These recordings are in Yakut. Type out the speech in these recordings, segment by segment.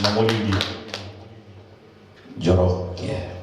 Намолюги. Дьоро киэһэ.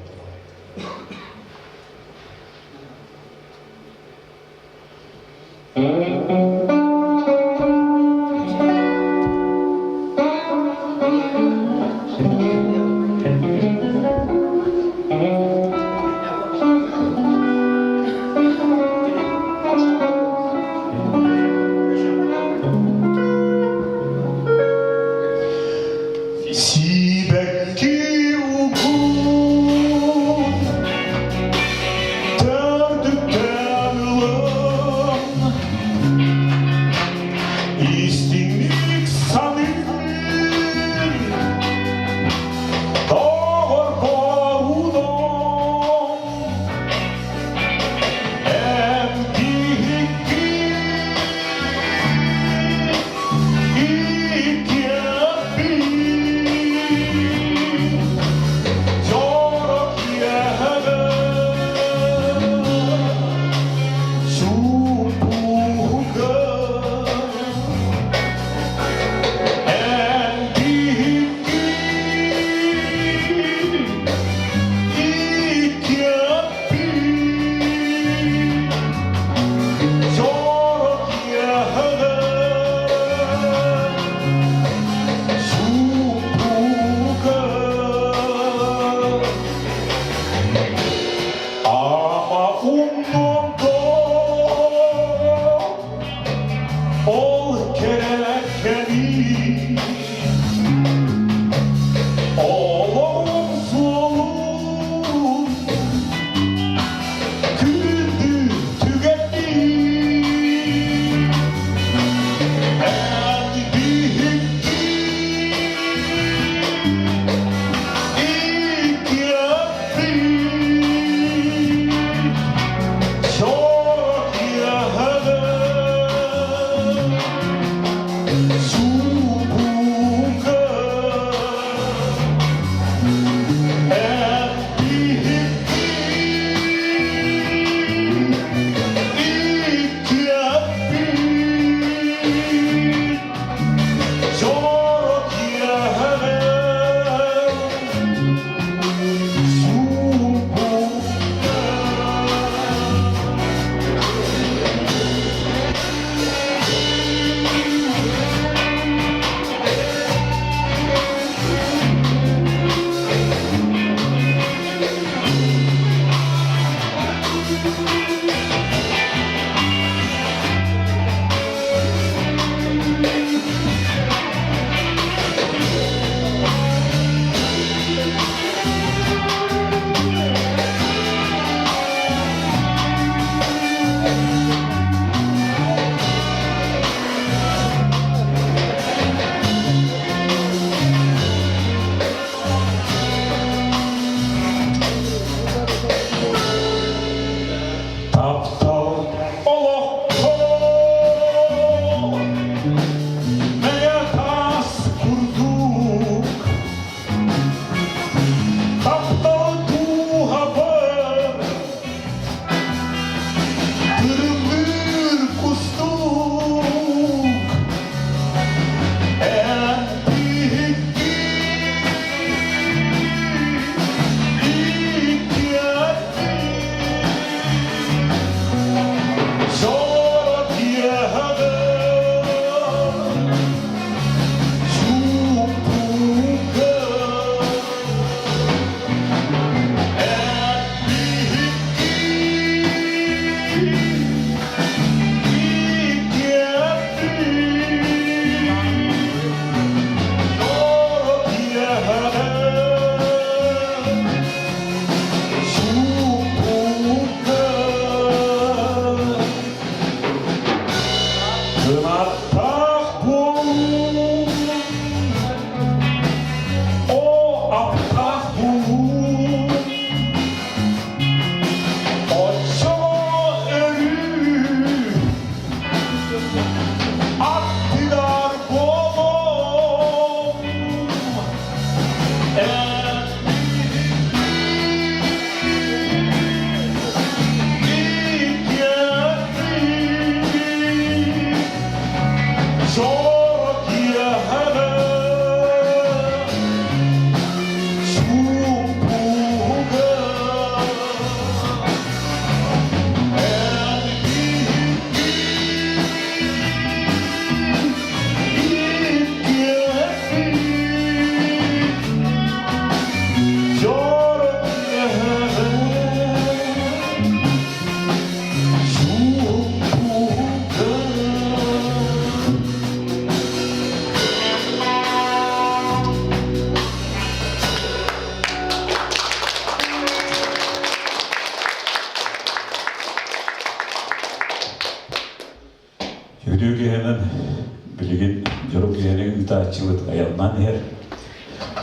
ыытааччыбыт айаннаан иһэр.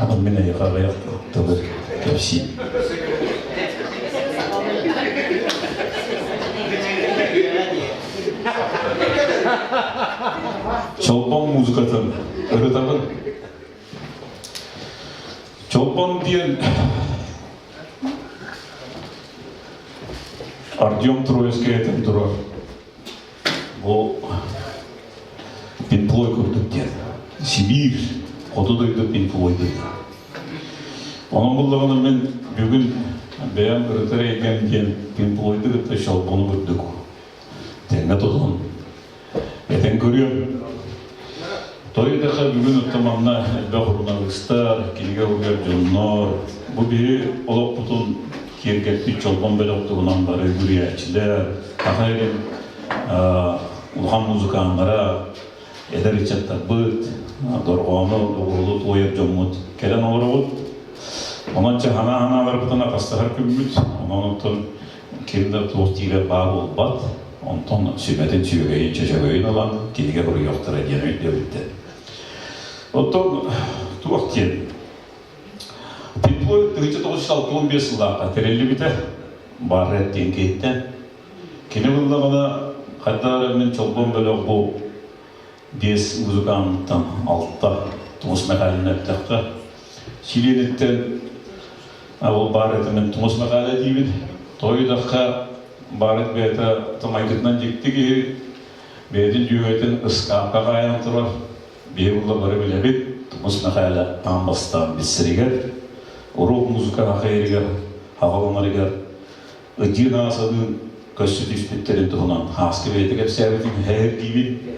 Онон мин эйиэхэ аҕыйах тылы кэпсиим. Чолбон музыкатын ырытабын. Чолбон диэн Артем Троицкий этэн турар. Бу Pink Floyd курдук диэн. Сибиир, хоту дойду Pink Floyd Онон буллаҕына мин бүгүн бэйэм ырытар эйгэм диэн Pink Floyd кытта чолбону курдук тэҥҥэ тутан этэн көрүөм. Той дэхэ бүгүн оттон манна элбэх суруналыыстар, кинигэ угар дьоннор, бу биһи олохпутун киэргэппит чолбон бөлөх туһунан бары бүрүйээччилэр, саха эрин улахан музыканнара, эдэр ыччаттарбыт, дорҕоону, доҕуһуолу туойар дьоммут кэлэн олоробут. Онон чаһана-ханааларбытын атастаһар күммүт, онон оттон ким да туох диирэ баа буолбат, онтон сүмэтин сүөгэйин, чөчөгөйүн ылан кинигэ суруйуохтара диэн өйдөбүттэн. Оттон туох диэн Pink Floyd 1965 сыллаахха тэриллибитэ Баррет диэн киһиттэн. Кини буллаҕына хайдах эрэ мин чолбон бөлөх бу биэс музыкантан алта Тумус Михайловна эттэххэ чилиэниттэн ол баар этэ мин Тумус Михайло диибин. Тоойдохха баарыт бэйэтэ томайгытынан дьикти киһи бэйэтин дьүөгэтин ыскаапка хаайан турар. Биһи булла бары билэбит, Тумус Михайло аан бастаан билсэригэр, уруок музыка хахайырыгар, хаҕаланарыгар ыдьыын аасалыын көссө түспүттэрин туһунан Хааска бэйэтэ кэпсээбитин һээһиргиибин.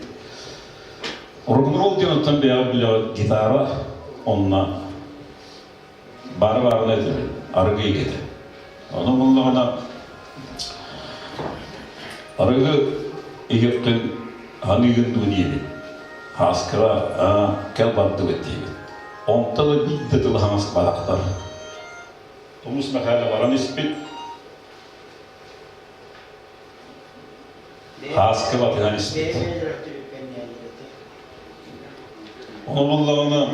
Рок-н-ролл диэн оттон бэйэҕит билэҕит гитара онно баары баарына этэ, арыгы эйгэтэ. Ону буллаҕына арыгы иһиэххин аныыгын дуу диэбит. Хааскаҕа кэл бардыбыт диэбит. Онтон да биир да тылы хаҥас барахтар. Тумус Мэхээлэ баран испит. Хааска батыһан испит. Ону буллаҕына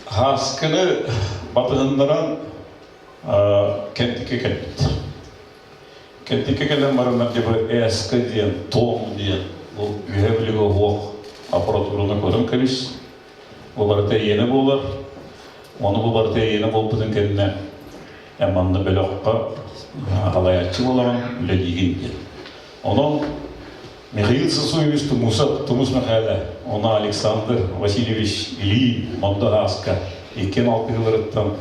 Хааскыны батыһыннаран Кэнтиккэ кэлбит. Кэнтиккэ кэлэн бараннар дьэ ЭСК диэн, ТОМ диэн бу үөһэ билигэ уһуох аппаратураны көрөн кэбис. Бу барыта эйиэнэ буолар. Ону бу барыта эйиэнэ буолбутун кэннэ эн манна бөлөххө халайааччы буолаҕын, үлэлиигин диэн. Онон Михаил Сосуевич Тумусов, Тумус Михайло, уонна Александр Васильевич Ильин Мондо Ааска иккиэн алтыһыыларыттан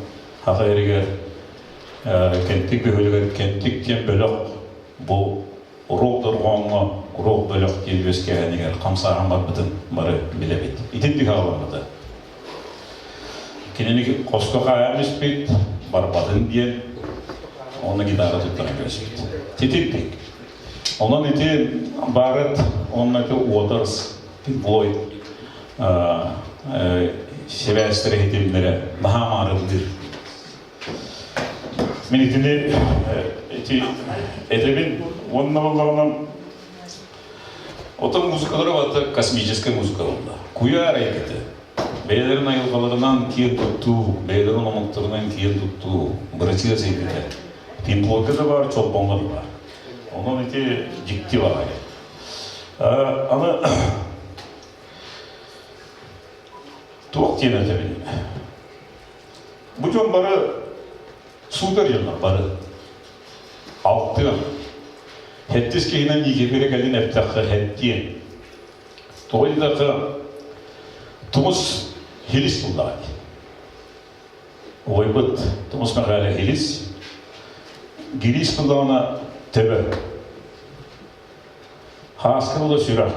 Саха сиригэр Кэнтик бөһүөлэгэр Кэнтик диэн бөлөх бу уруок дорҕооҥҥо уруок бөлөх диэн үөскээһинигэр хамсааһын барбытын бары билэбит. Итинник аҕаламмыта. Кинини хоско хаайан испит, барбатын диэн, онно гитара туттаран кэбиспит. Титинник. Онон ити Барретт уонна ити Уотерс, Pink Floyd сибээстэрэ иһитиннэрэ наһаа маарыллыыр. Мин итини ити этэбин уонна буоллаҕына отон музыкалара барыта космическай музыка буолла. Куйаар эйгэтэ. Бэйэлэрин айылҕаларынан киэн туттуу, бэйэлэрин омуктарынан киэн туттуу, бырачыас эйгэтэ. Pink Floyd-га да баар, Чолбоҥҥо да баар. Онон ити дьикти баҕайы. Аны туох диэн этэбин? Бу дьон бары супер дьоннор бары. Алтыан. Хэттис киһинэн Никифоры кэлин эптэххэ хэттиэн. Тоҕо диэтэххэ тумус хилис буллаҕа дии. Убайбыт Тумус Мэхээлэ Хилис. Гириис буллаҕына төбө. Хааска була сүрэх.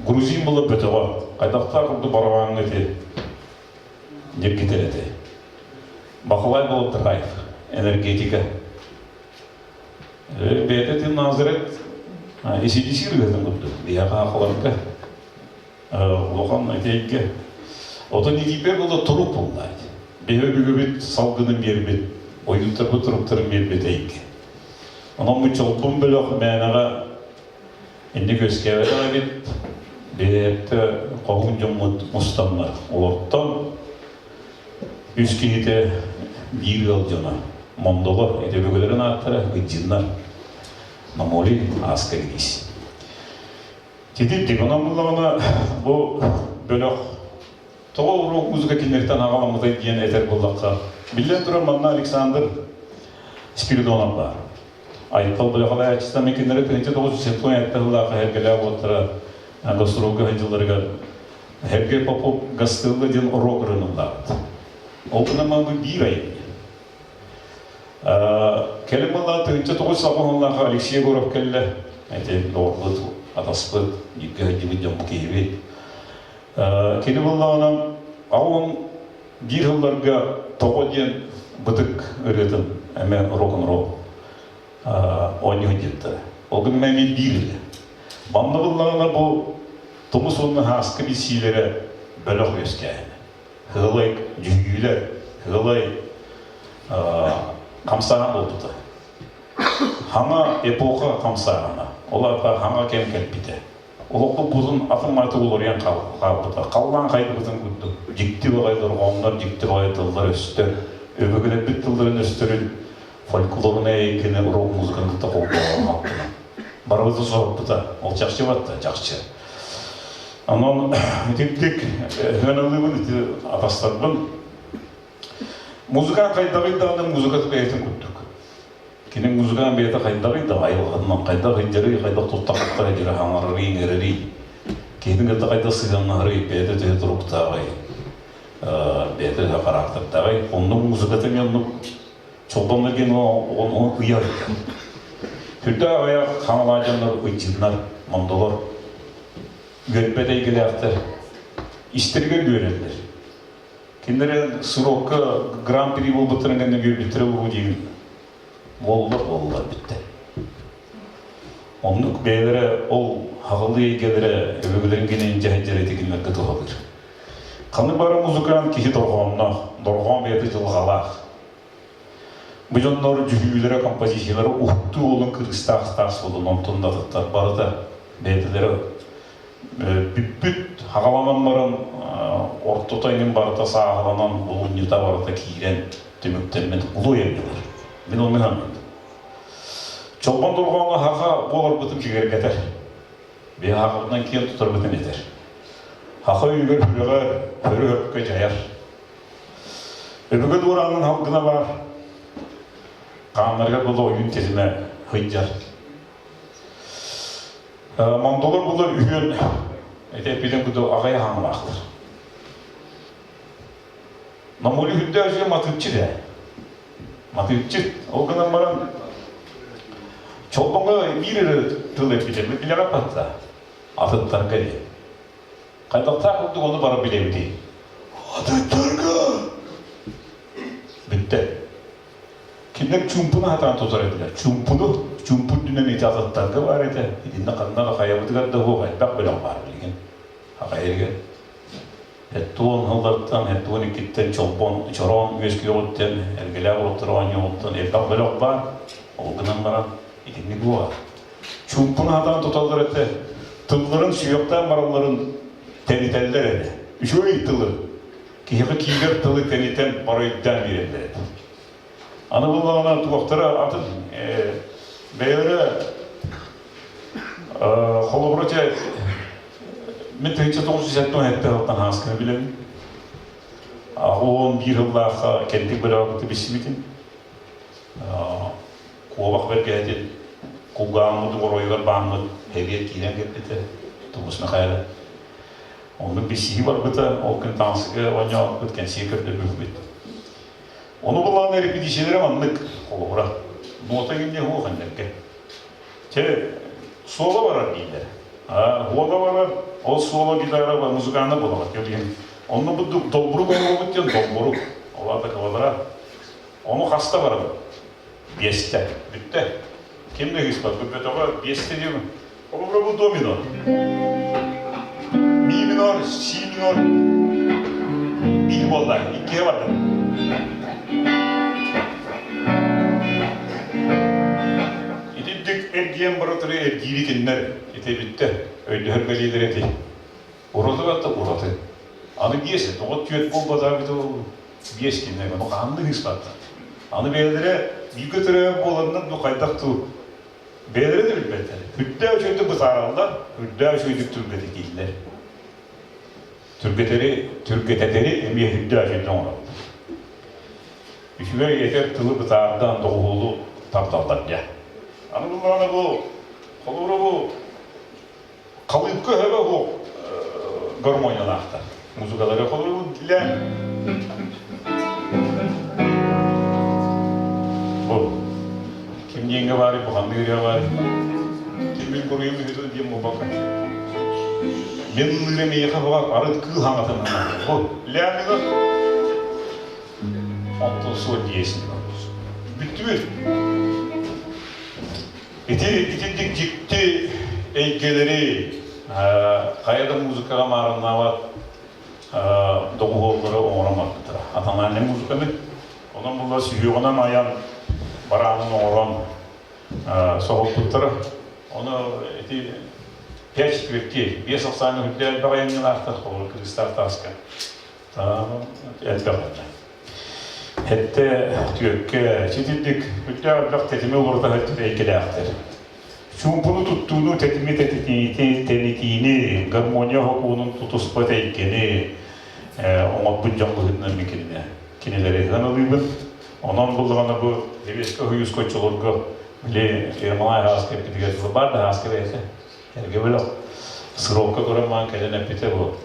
Грузин була бөтөҕө. Хайдахтаах курдук барабааҥҥа ити ньиргитэр этэ. Бахалай була драйв, энергетика. Бэйэтэ тин Назарет ACDC ырыатын курдук. Биһиэхэ аахаларга улахан этэйгэ. Отон Никипер була турук буллаат. Биһи өбүгэбит салгынын биэрбит, ойууттарбыт туруктарын биэрбит эйгэ. Онон бу чолбун бөлөх мээнэҕэ. Инник үөскээбэтэх эбит, бэйэттэ хоһуун дьоммут мустаннар. Олортон үс киһитэ биир ыал дьоно. Мондолор, ити өбүгэлэрин ааттара Ыдьыннар, Намоли, Ааска Грис. Титирдик, онон буллаҕына бу бөлөх тоҕо уруок музыка кинилэртэн аҕаламмытай диэн этэр буоллахха, биллэн турар манна Александр Спиридонов баар. Айтал бөлөхөлөөччүтэ кинилэри 1977 сыллаах эһэргэлээх уоттара гастролга сылдьалларыгар Сергей Попов Гастелло диэн рок ырыаныллаабыт. Ол гынан бу биир айымньы. Кэлин буолла 1980 Алексей Егоров кэллэ. Эти доҕорбут, атаспыт, бииргэ сылдьыбыт дьон бу киһибит. Кини буоллаҕына 81 сылларга Тоҕо диэн бытык ырыатын эмэ рок-н-ролл оонньуу сылдьыбыттара. Ол гынан эмиэ биир ырыа. Манна буоллаҕына бу тумус уонна һааскы билсиилэрэ бөлөх үөскээһинэ. Ыалай дьүһүйүүлэр, ыалай хамсааһын буолбута. Хаҥа эпоха хамсааһына, ол аата хаҥа кэм кэлбитэ. Олохпут бутун атын майта уларыйан хаалбыта. Халлаан хайдыбытын курдук дьикти баҕайы дорҕооннор, дьикти баҕайы тыллар өстөр, өбүгэлэрбит тылларын өстөрүн фольклорунай эйгэни рок музыканы кытта холбоон Барыбыты соһуппута. Ол чахчы батта, чахчы. Онон итинник ыаналыыбын ити атастарбын. Музыкант хайдаҕый даҕаны музыката бэйэтин курдук. Кини музыкант бэйэтэ хайдаҕый да айылҕатынан хайдах илдьэрий, хайдах туттахтара дьире хаҥарарый, иҥэрэрий, киһини кытта хайдах сыһыаннаһарый, бэйэтэ төһө туруктааҕый, бэйэтэ төһө характердааҕый. Оннук музыката эмиэ оннук Чолбоннор диэн ону ыйар. Сүрдээх аҕыйах хаҥалаа дьоннор ыйдьыннар, мондолор, үөрбэт эйгэлээхтэр, истэригэр үөрэллэр. Кинилэр срокка гран-при буолбуттарын кэннэ үөрбүттэрэ буолуо диибин. Буоллар буоллар бүттэ. Оннук бэйэлэрэ ол хаҕылыы эйгэлэрэ өбүгэлэрин гинэн дьэһэдьэр ити кинилэргэ туһалыыр. Ханнык бары музыкант киһи дорҕоонноох, дорҕоон бэйэтэ дьылҕалаах. Бу дьоннор дьүһүйүүлэрэ, композициялара уһуктуу уолун кырыыстаах таас буолан онтон да атыттар барыта бэйэтилэрэ бүппүт, хаҕаланан баран ортото иҥин барыта сааһыланан булунньута барыта киирэн түмүктэммит улуу айымньылар. Мин ону саныыбын. Чолбон дорҕооҥҥо саха буоларбытын бигэргэтэр. Биһи сахабытынан киэн тутарбытын этэр. Саха өйүгэр сүрэҕэр өрө-өккө дьайар. Өбүгэ дуораанын халгына баар. Хааннарыгар була ойуун тэтимэ сылдьар. Мондолор була үһүөн ити эппитим курдук аҕай хаҥалаахтар. Намули үрдээх үчүгэй матыыпчыт ээ. Матыыпчыт. Ол гынан баран Чолбоҥҥо биир эрэ тыл эппитэ билэҕэ батта. Атыттарга диэн. Хайдахтаах курдук ону бары билэбитий? Атыттарга! Бүттэ. Кинилэр чуумпуну хатаан тутар этилэр. Чуумпуну, чуумпу үрдүнэн ити атыттарга баар этэ. Итиннэ ханна да хайабытыгар да суох элбэх бөлөх баар билигин. Хахайырга. Эттуон сыллартан, эттуон иккиттэн чолбон, чороон үөскүөҕүттэн, эргэлээх уоттар оонньуоҕуттан элбэх бөлөх баар. Ол гынан баран итинник буолар. Чуумпуну хатаан туталлар этэ. Тылларын сүһүөхтээн баралларын тэнитэллэр этэ. Үчүгэй тылы, киһиэхэ киирэр тылы тэнитэн барыйдаан биэрэллэр этэ. Аны буоллаҕына туохтара атын бэйэлэрэ холобура чэ мин 1977 сылтан хаасканы билэбин. 11 сыллаахха кэнтик бөлөҕү билсибитим. Куобах бэргэһэтин кулгааҕыммыт оройугар бааммыт эбиэт киирэн кэлбитэ Тумус Михайлов. Оннук билсиһии барбыта, ол күн таҥасыга оонньообуппут, кэнсиэр көрдөрбүппүт. Ону булаан репетициялэрэ маннык холобура. Нуота инньэ уох эннэргэ. Чэ, суола барар дииллэр. Уола барар, ол суола гитара музыканна буолаҕат диэн. Онно бу долбурук оҥоробут диэн долбурук. Ол аата квадрат. Ону хаста барабын? Биэстэ. Бүттэ. Ким да ыыспат. Бөтөҕө биэстэ диэн. Холобура бу до минор. Ми минор, си минор. Биир буолла. Иккиһэ барда. Итинник эргиэн барытыры эргиири кинилэр. Ити бүттэ. Өйдөһөр бэлиэлэрэ ити. Ураты да ураты. Аны биэс, тоҕо түөрт буолбатаҕа эбитэ буолуо. Биэс кинилэр ону хаһан да ыыспаттар. Аны бэйэлэрэ бииргэ төрөөбүт буоланнар дуу хайдах дуу бэйэлэрэ да билбэттэр. Үрдээх үчүгэйдик бытаараллар, үрдээх үчүгэйдик түргэтитииллэр. Түргэтэри, түргэтэтэри эмиэ үрдээх үчүгэйдик оҥороллор. Үчүгэй этэр тылы бытаардан доҕуһуолу тардаллар дьэ. Аны буллаҕына бу холобура бу халыыпка өһөбө суох гармониялаахтар. Музыкалары холобура для бу ким диэҥҥэ баарый, бу ханнык ырыа баарый? Ким мин буруйум үһү диэн буолбакка. Мин ыллыырым эйиэхэ баҕар арыт кыыл хаҥатынан. Бу ля минор Онтон суо диэсин Бүттүбүт. Ити итинник дьикти эйгэлэри хайа да музыкаҕа маарыннаабат доҕуһуоллары оҥорон барбыттара. Атамаанньа музыканы. Онон була сүһүөҕүнэн айан, бараанын оҥорон соһуппуттара. Ону ити пять четвертей, биэс ахсааҥҥа үрдэ элбэх айымньылаахтар, холобур Кыргызстаах тааска. Элбэх этэ. Хэттэ түөккэ ситирдик үрдээх элбэх тэтими уларыта сылдьар эйгэлээхтэр. Чуумпуну туттууну тэтими тэтитиини, тэнитиини, гармония сокуонун тутуспат эйгэни оҥорбут дьон быһыытынан мин кинини кинилэри ыһан Онон буллаҕына бу Левиэскэ Уһуйууска оччолорго били Ермолай Хааска эппитигэр баар да Хааска бэйэтэ эргэ бөлөх срокка көрөн маан кэлэн эппитэ бу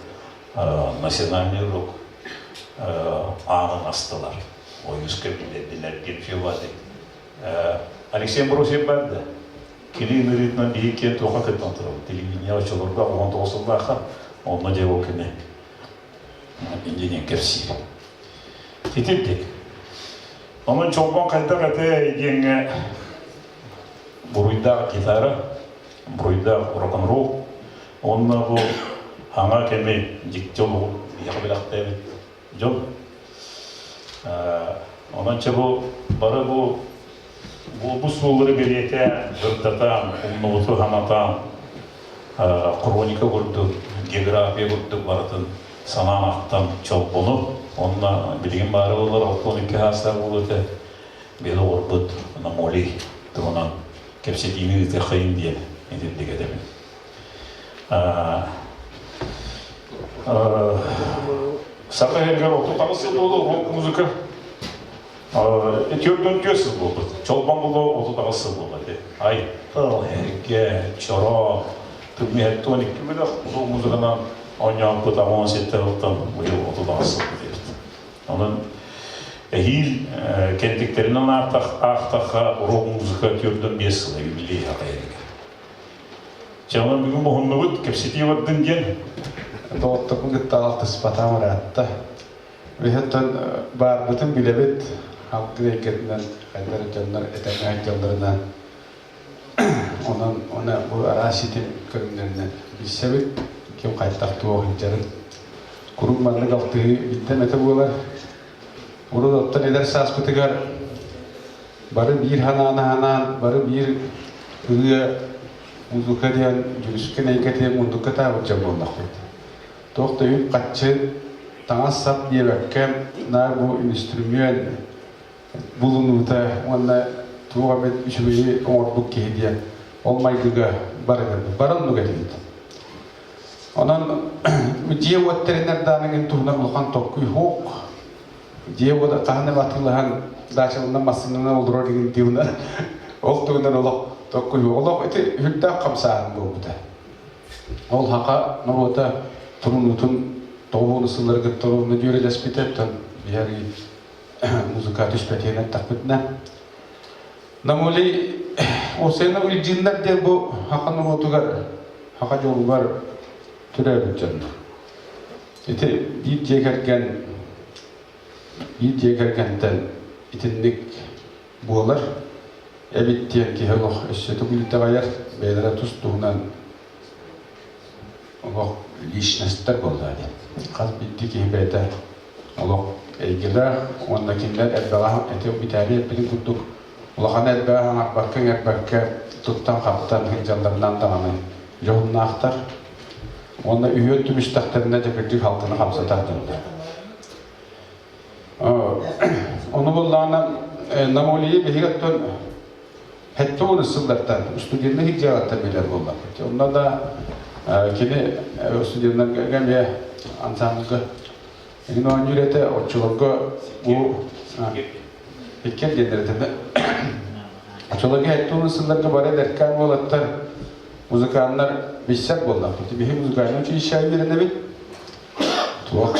национальный урок аанын астылар. Ойууска биллэрдилэр диэн Алексей Амбросьев бар да кини ыҥырыытынан биһиги киэн туохха кыттан турабыт телевидение оччолорго 19 сыллаахха онно дьэ ол кини инженер кэпсиир. Итирдик. Онон чолбон хайдах этэ диэҥҥэ буруйдаах гитара, буруйдаах рок-н-ролл уонна бу хаҥа кэми дьикти олоҕу биһиэхэ бэлэхтээбит дьон. Онон чэ бу бары бу бу суоллары бэлиэтээн, сырдатан, умнубуту санатан, хроника курдук, география курдук барытын санаан ахтан чолбону, уонна билигин баары буолар 62 саастаах буолуо этэ, биһиги оҕорбут Намолий туһунан кэпсэтиини ыытыаххайын диэн итинник этэбин. Саха сиригэр 38 сыл буолуо рок-музыка. 44 сыл буолбут. Чолбон буолуо 38 сыл буолла ити. Айтал, Эргэ, Чоро, Тымныһаттон икки бөлөх рок-музыканан оонньообут 17 сылтан быйыл 38 сыл эбит. Онон эһиил кэнтиктэринэн аахтахха рок-музыка 45 сыла юбилей хатайыгар. Чэ, онон бүгүн муһуннубут, кэпсэтии бардын диэн. Доҕотторбун кытта алтыспатаҕым ыраатта. Биһиттэн баарбытын билэбит, алгыы эйгэтинэн хайдах дьоннор этэҥҥэ сылдьалларынан. Онон оны бу араас ситим көрүҥнэринэн билсэбит, ким хайдах туох сылдьарын. Куруук маннык алтыһыы биирдэ эмэтэ буолар. Урут оттон эдэр сааспытыгар бары биир санааны санаан, бары биир ырыа, музыка диэн дьүрүскэн эйгэтин мундукка таабыт дьон буоллахпыт. Туох да үп-харчы, таҥас-сап диэбэккэ, наар бу үнүстүрүмүөн булунуута уонна туох эмит үчүгэйи оҥорбут киһи диэн ол майгыга барыгырбыт. Бары оннук этибит. Онон дьиэ-уот тэринэр дааныңын туһунан улахан толкуй суох. Дьиэ-уот хаһан эмэ атыылаһан даачаланан массыынанан олорор игин диэбинэ ол туһунан олох толкуй суох. Олох ити үрдээх хамсааһын буолбута. Ол хака норуота турунуутун тоҕуону сылларыгар торуону дьүөрэлэспитэ, оттон биһиги музыка түспэтиэн эттэхпитинэ. Намули Осена Ульдиннар диэн бу хака норуотугар, хака дьолугар төрөөбүт дьоннор. Ити биир дьиэ кэргэн биир дьиэ кэргэнтэн итинник буолар эбит диэн киһи олох өссө төгүл итэҕэйэр, бэйэлэрэ тус-туһунан олох личностар буоллаҕа диэн. Хас биирдии киһи бэйэтэ олох эйгэлээх уонна кинилэр элбэҕи ити Виталий эппитин курдук улахан элбэҕи аҥарбакка иҥэрбэккэ туттан-хаптан сылдьалларынан даҕаны. дьоһуннаахтар. Уонна үһүөн түмүстэхтэринэ дьэ кырдьык халтаны хамсатар дьоннор. Ону буллаҕына Намолийы биһиги оттон 70 сыллартан студеннар иһдьиэҕиттэн билэр буоллахпыт. Онно да кини студеннарга эмиэ ансамблга Ин оонньуур этэ оччолорго бу иккиэн диэннэр этэ. Оччолорго 70 сылларга бары эдэркээн уолаттар музыканнар билсэр буоллахпыт. Биһи музыкальнай училищеҕа үөрэнэбит. Туох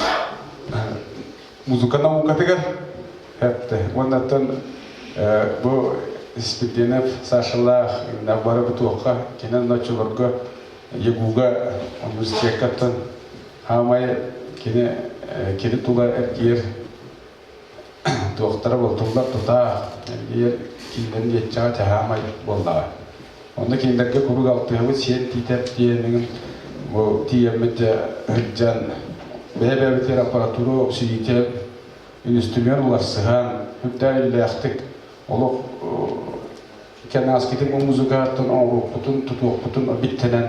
музыка наукатыгар эпте. Уоннаттан бу Спирденов Сашалаах бары бутуохха кинен оччолорго ЯГУга университеккаттан хаамай кини кини тула эргийэр туохтара буолтуллар тутаах эргийэр кииннэрин иэччэҕэ чаһаамай буоллаҕа. Онно кинилэргэ куруук алтыһабыт сиэн тиитэп диэнигин бу тиийэммит дьэ сылдьан бэйэ-бэйэбитигэр аппаратура усилитель үнүстүрүмүөн уларсыһан үрдээх иллээхтик олох кэнааскитин бу музыкаттан оҥоруохпутун тутуохпутун биттэнэн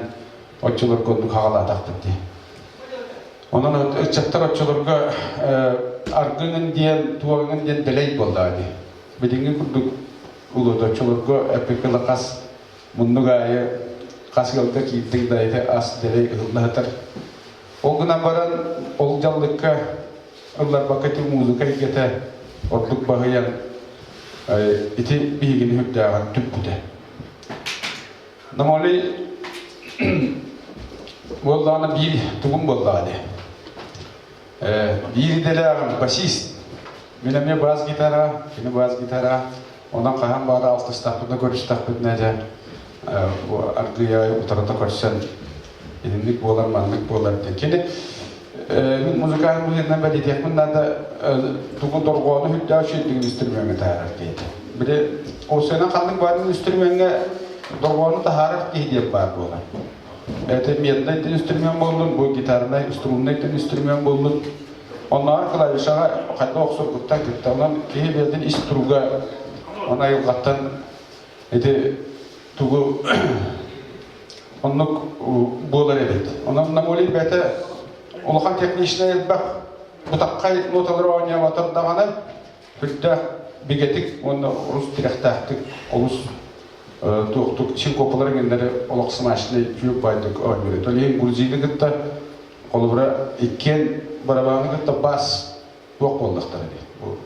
оччолорго оннук хаҕалаатахпыт дии. Онон ыччаттар оччолорго аргыҥын диэн, туоҥын диэн дэлэй буоллаҕа дии. Билиҥҥи курдук улуут оччолорго эппиккэ хас муннук аайы хас ыалга киирдиҥ да ити ас дэлэй ыһылла сытар. Ол гынан баран ол дьаллыкка ылларбакка ити музыка эйгэтэ ордук баһыйан ити биһигини үрдээҕин түппүтэ. Намоли буоллаҕына биир тугум буоллаҕа дии. Биир идэлээҕим басист. Мин эмиэ бас гитара, кини бас гитара. Онон хаһан баара алтыстахпытына көрүстэхпитинэ дьэ аргыйа утарыта көрсөн итинник буолар, маннык буолар диэн. Кини мин музыкальный быһыытынан бэлиэтиэхпин наада тугу дорҕоону үрдээх үчүгэйдик инструмеҥҥа таһаарар киһи. Били Осена ханнык баар инструмеҥҥа дорҕоону таһаарар киһи диэн баар буолар. Это медный инструмент буоллун, бу гитарнай, струнный инструмент буоллун. Оннооҕор клавишаҕа хайдах охсоргуттан кытта онон киһи бэйэтин ис туруга он айылҕаттан ити тугу оннук буолар эбит. Онон Намолин бэйэтэ улахан техничнэй элбэх бутаххай ноталары оонньообатар даҕаны сүрдээх бигэтик уонна олус тирэхтээхтик олус туохтук синкопалар иҥиннэри олох смачный күөх баайдык оонньуур. То иһин грузины кытта холобура иккиэн барабааны кытта бас туох буоллахтара дии. Бу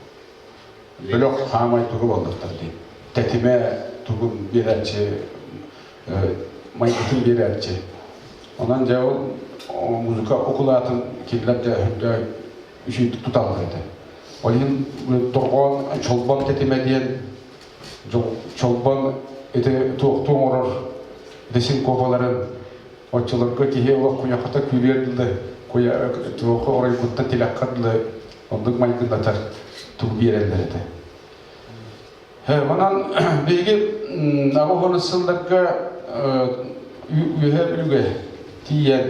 бөлөх хаамай тугу буоллахтара дии. Тэтимэ тугун биэрээччи майгытын биэрээччи. Онон дьэ ол музыка укулаатын кинилэр дьэ үрдээх үчүгүйдүк туталлар этэ. Ол иһин дорҕоон чолбон тэтимэ диэн чолбон ити туохтуу оҥорор десинкопаларын оччолорго киһи олох куйахата күүрүөр дылы куйа туохха оройгуттан тилэххэ дылы оннук майгыннатар тугу биэрэллэр этэ. Онон биһиги аҕыс сылларга Үөһээ Бүлүүгэ тиийэн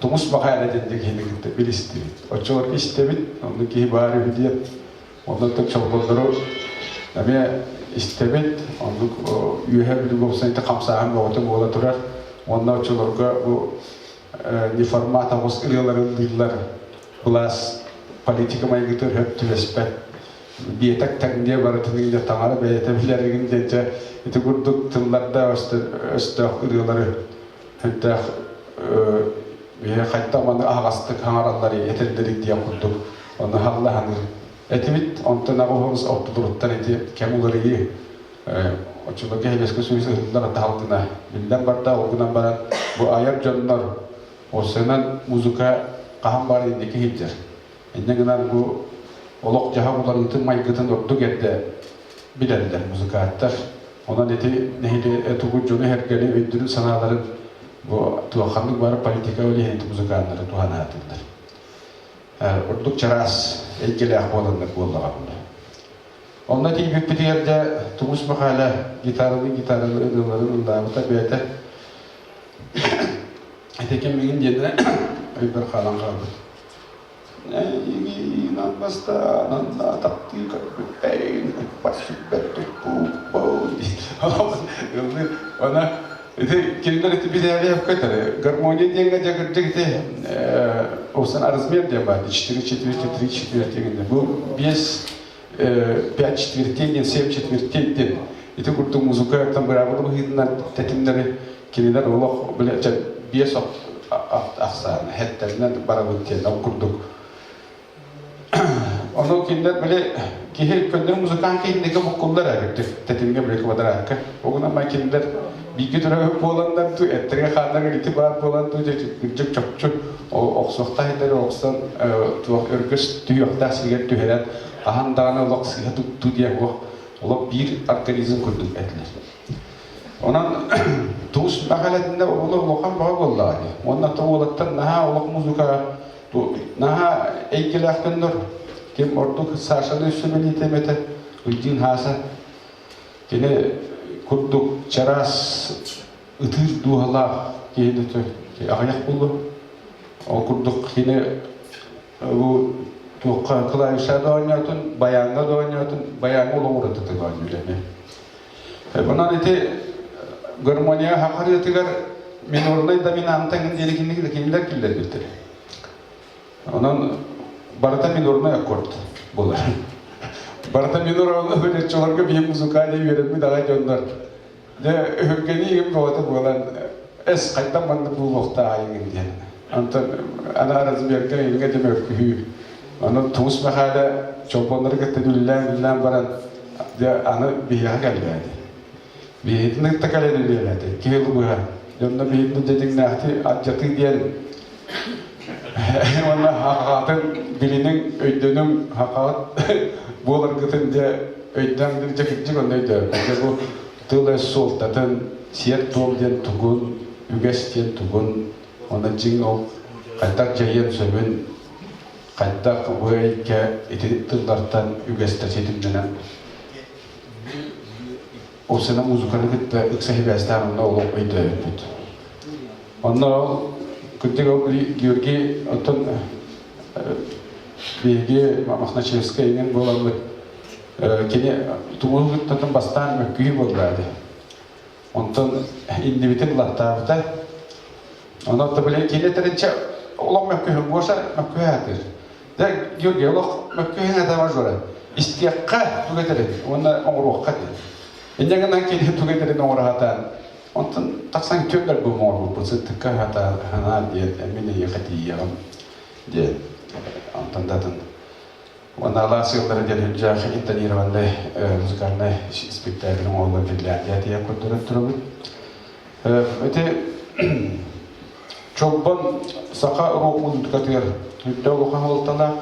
Тумус Махайла диэн киһини кытта билистибит. Оччолорго истэбит, онно киһи баар үһү диэн. Онно чолбоннору эмиэ истэбит, оннук Үөһээ Бүлүүгэ уопсайда хамсааһын бөҕөтө буола турар. Уонна оччолорго бу неформат оҕус ырыалары ыллыыллар. Былаас политика майгытыгар сөп түбэспэт. Биэтэк тэҥниэ барытын илэ таҥара бэйэтэ билэригин диэн дьэ ити курдук тыллардаах өстөөх ырыалары сүрдээх биһи хайдах маны аһаҕастык хаҥараллар этэллэрий диэн курдук ону халлаһаныр этибит онтон аҕыс ортолоруттан ити кэм уларыйыы оччолорго Сэбиэскэй Союз ыһыллар таһалгына биллэн барда ол гынан баран бу айар дьоннор осынан музыка хаһан баар инники сылдьар Инньэ гынан бу олох-дьаһах уларыытын майгытын ордук эрдэ билэллэр музыканттар. Онон ити нэһилиэ тугу дьону-сэргэни өйдөрүн санааларын бу туохханнык бары политика үлэһит музыканнары туһанаатыллар. Ордук чараас эйгэлээх буоланнар буоллаҕа буолла. Онно тиийбиппитигэр дьэ Тумус Михайло гитараны гитараны ырыаларын ыллаабыта бэйэтэ ити кэмигин диэнэ өйбөр хаалан хаалбыт. Эйигин бастаан таптыы көрбүппүн, куппар сүппэт туппуппун. Ыллыыр. Она Ити кинилэр ити билээри көтөрү. Гармония диэҥҥэ дьэ кырдьык ити осан размер диэн баар. Четыре четверти, три четверти гинне. Бу биэс пять четвертей диэн, семь четвертей диэн. Ити курдук музыка там быраабыла быһыытынан тэтимнэри кинилэр олох бile биэс ахсаан хэттэринэн барабыт диэн ол курдук. Ону кинилэр били киһи көннөрү музыкант киһинники буккуллар эбит тэтимҥэ били квадратка. Оҕунан май кинилэр бииргэ төрөөбүт буоланнар дуу, эттэргэ хааннарыгар ити баар буолан дуу, кырдьык чопчу охсуохтаах идэри охсон туох өргөс түһүөхтээх сиригэр түһэрэн хаһан даҕаны олох сыыһа туттуу диэн олох олох биир организм курдук этилэр. Онон туус мэхэлэтинэ оҕолор улахан баҕа буоллаҕа дии. Уонна то уолаттар наһаа олох музыка наһаа эйгэлээх дьоннор. Ким ордук Сашаны өссө бэлиэтэм этэ, Ылдьыын Хааса. Кини курдук чараас ытыыр дууһалаах киһини аҕыйах буолуо. Ол курдук кини бу туохха клавиша да оонньоотун, баяҥҥа да оонньоотун, баяҥҥа олоҕур ытытык оонньуур эмиэ. Онон ити гармония хахарыатыгар минорнай доминантаҥын диэри кинилэр киллэрбиттэр. Онон барыта минорнай аккорд буолар. Барыта минор оччолорго биһи музыкальный үөрэммит аҕай дьоннор. Дьэ, өһүргэнии игин бөҕөтө буолан эс хайдах маннык буолуохтааҕый диэн. Онтон ана размерга иҥҥэ дьэ мөккүһүү. Ону Туус Мэхээлэ чолбоннору кытта үллээн-үллээн баран дьэ аны биһиэхэ кэллээди. Биһигитин кытта кэлэн үлэлээтэ. Киһи быһа. Дьонно биһигини дьэдьиҥнээхти алдьатыы диэн уонна хахаатын билиниҥ, өйдөнүҥ, хахаат буоларгытын дьэ өйдөөн дьэ кырдьык онно өйдөөбүт. Дьэ бу тыл-өс суолтатын, сиэр-туом диэн тугун, үгэс диэн тугун, уонна дьиҥ ол хайдах дьайыан сөбүн, хайдах бу эйгэ ити тыллартан үгэстэр ситимнэнэн Осена музыканы кытта ыкса сибээстээн онно олох өйдөөбүппүт. Онно ол кырдьык ол Георгий оттон биһиги Мохначевскай иҥин буоламмыт кини тумуһу кыттатын бастаан мөккүһүү буолла ди. Онтон иннибитин латтаабыта. Онон били кини этэринчэ олох мөккүһүн Гоша мөккүһэ сатыыр. Дьэ Георгий олох мөккүһүн этэ мажора. Истиэххэ тугу этэрин уонна оҥоруохха диэн. Инньэ гынан кини тугу этэрин оҥоро сатаан онтон тахсан түөрт бу оҥорбуппут сыттыкка сатаан ханаа диэн мин эйиэхэ тиийиэҕим диэн онтон да атын уонна алаас ыаллара диэн үрдээх интонированный музыкальнай спектакль оҥоһуллан Финляндия тиийэн көрдөрөн турабыт. Ити Чолбон саха рок музыкатыгар үрдэ улахан суолталаах.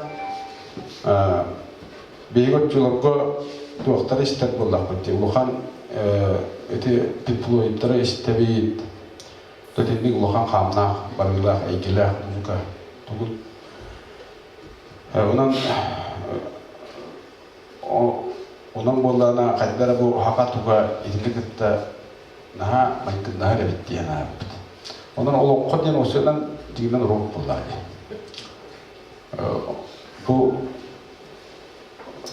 Биһиги оччолорго туохтары истэр буоллахпыт дии улахан ити пиплоидтары истэбит. Итинник улахан хаамнаах, барыылаах, эйгэлээх музыка тугун. Онон онон буоллаҕына хайда эрэ бу хака туга итини кытта наһаа майгыннаһар эбит диэн ааппыт. Онон олоҥхо диэн осынан дьиҥинэн уруок буоллаҕа дии. Бу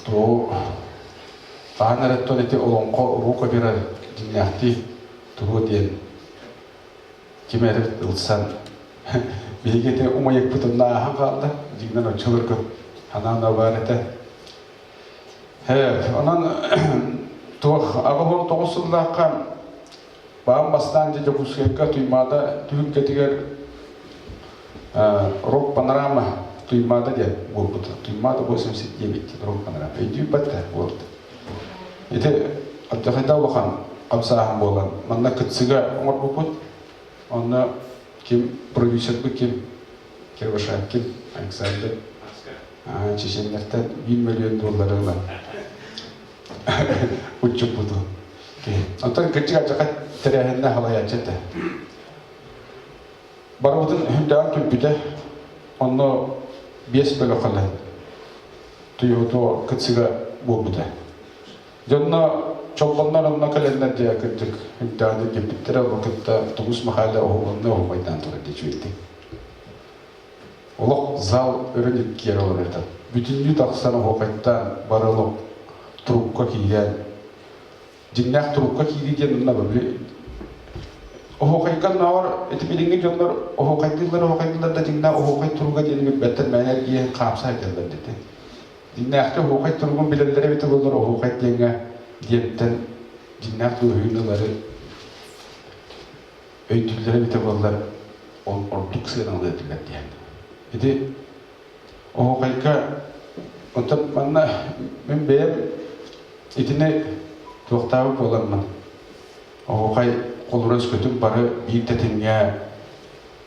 тугу хаһан эрэ оттон ити олоҥхо уруок опера дьиҥнээхтии тугу диэн ким эрэ ылсан биһиги ити умайыкпытын ааһан хаалла дьиҥинэн оччолорго ханаан да баар этэ. Онон туох 89 сыллаахха баан бастаан дьэ Дьокуускайга Туймаада түһүлгэтигэр рок-панорама Туймаада диэн буолбута. Туймаада 89 рок-панорама. Өйдүүбэт да буолбут. Ити алдьархайдаах улахан хамсааһын буолан манна кытсыга оҥорбуппут. Онно ким продюсербыт ким Кривошапкин Александр чеченнэртэн 1 миллион доллары ылан уччуппуту. Онтон кырдьык алдьархай тэрээһиннэ халайааччы этэ. Барыбытын үрдээн түмпүтэ. Онно биэс бөлөх кэлэн Туйууту кытсыга буолбута. Дьонно чолбоннор онно кэлэннэр дьэ кырдьык үрдээн илдьиппиттэрэ ону кытта Тумус Михайло оһугунна оһуохайдаан турар дии үчүгэйдик. Олох зал өрөн иккиэр олорор этэ. Бүтүннүү тахсан оһуохайтаан бары олох турукка киирэн дьиҥнээх турукка киирии диэн онно били. Оһуохайга оннооҕор ити билиҥҥи дьоннор оһуохайдыыллар оһуохайдыыллар да дьиҥнээх оһуохай туруга диэни билбэттэр мээнэ эргийэн хаамса сылдьаллар дии. Дьиҥнээхтик оһуохай туругун билэллэрэ эбитэ буоллар оһуохай диэҥҥэ диэнтэн дьиҥнээх дуоһуйууну ылары өйдүүллэрэ эбитэ буоллар ол ордук сыаналыа этилэр диэн. Ити оһуохайга оттон манна мин бэйэм итини туохтаабыт буоламмын оһуохай холура өскөтүн бары биир тэтимҥэ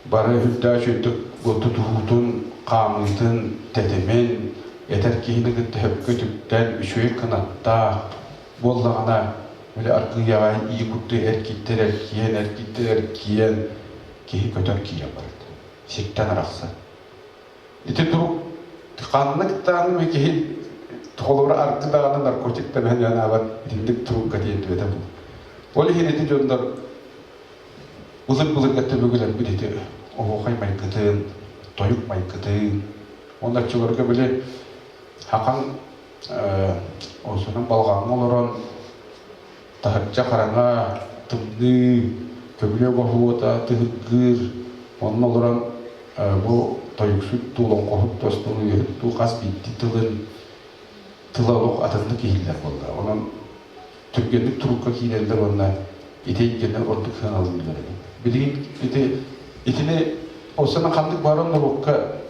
бары үрдээх үчүгэйдик тутуһуутун, хаамыытын, тэтимин этэр киһини кытта сөпкө үтүктэн, үчүгэй кынаттаах буоллаҕына, били аргыый аҕай ии курдук эргиттэр эргийэн, эргиттэр эргийэн киһи көтөн киирэн барар. Сиртэн арахсар. Ити турук ханнык даҕаны киһи холобура аргы даҕаны наркотик да анаабат итинник турукка тиэрдибэтэ бу. Ол иһин ити дьоннор былыр-былырга төбөгөлөрбүт ити оһуохай майгытын, тойук майгытын, уонна оччолорго били хакан осунан балҕаҥҥа олорон таһырдьа хараҥа, тымныы, көмүлүөк оһуота тыһыргыыр, онно олорон бу тойуксут дуу, олоҥхоһут дуу, остуоруйаһыт дуу хас биирдии тылын тыла олох атыннык иһиллэр буолла. Онон түргэнник турукка киирэллэр уонна ити эйгэни ордук сыаналыыллар эбит. Билигин ити итини осана ханнык баран норуокка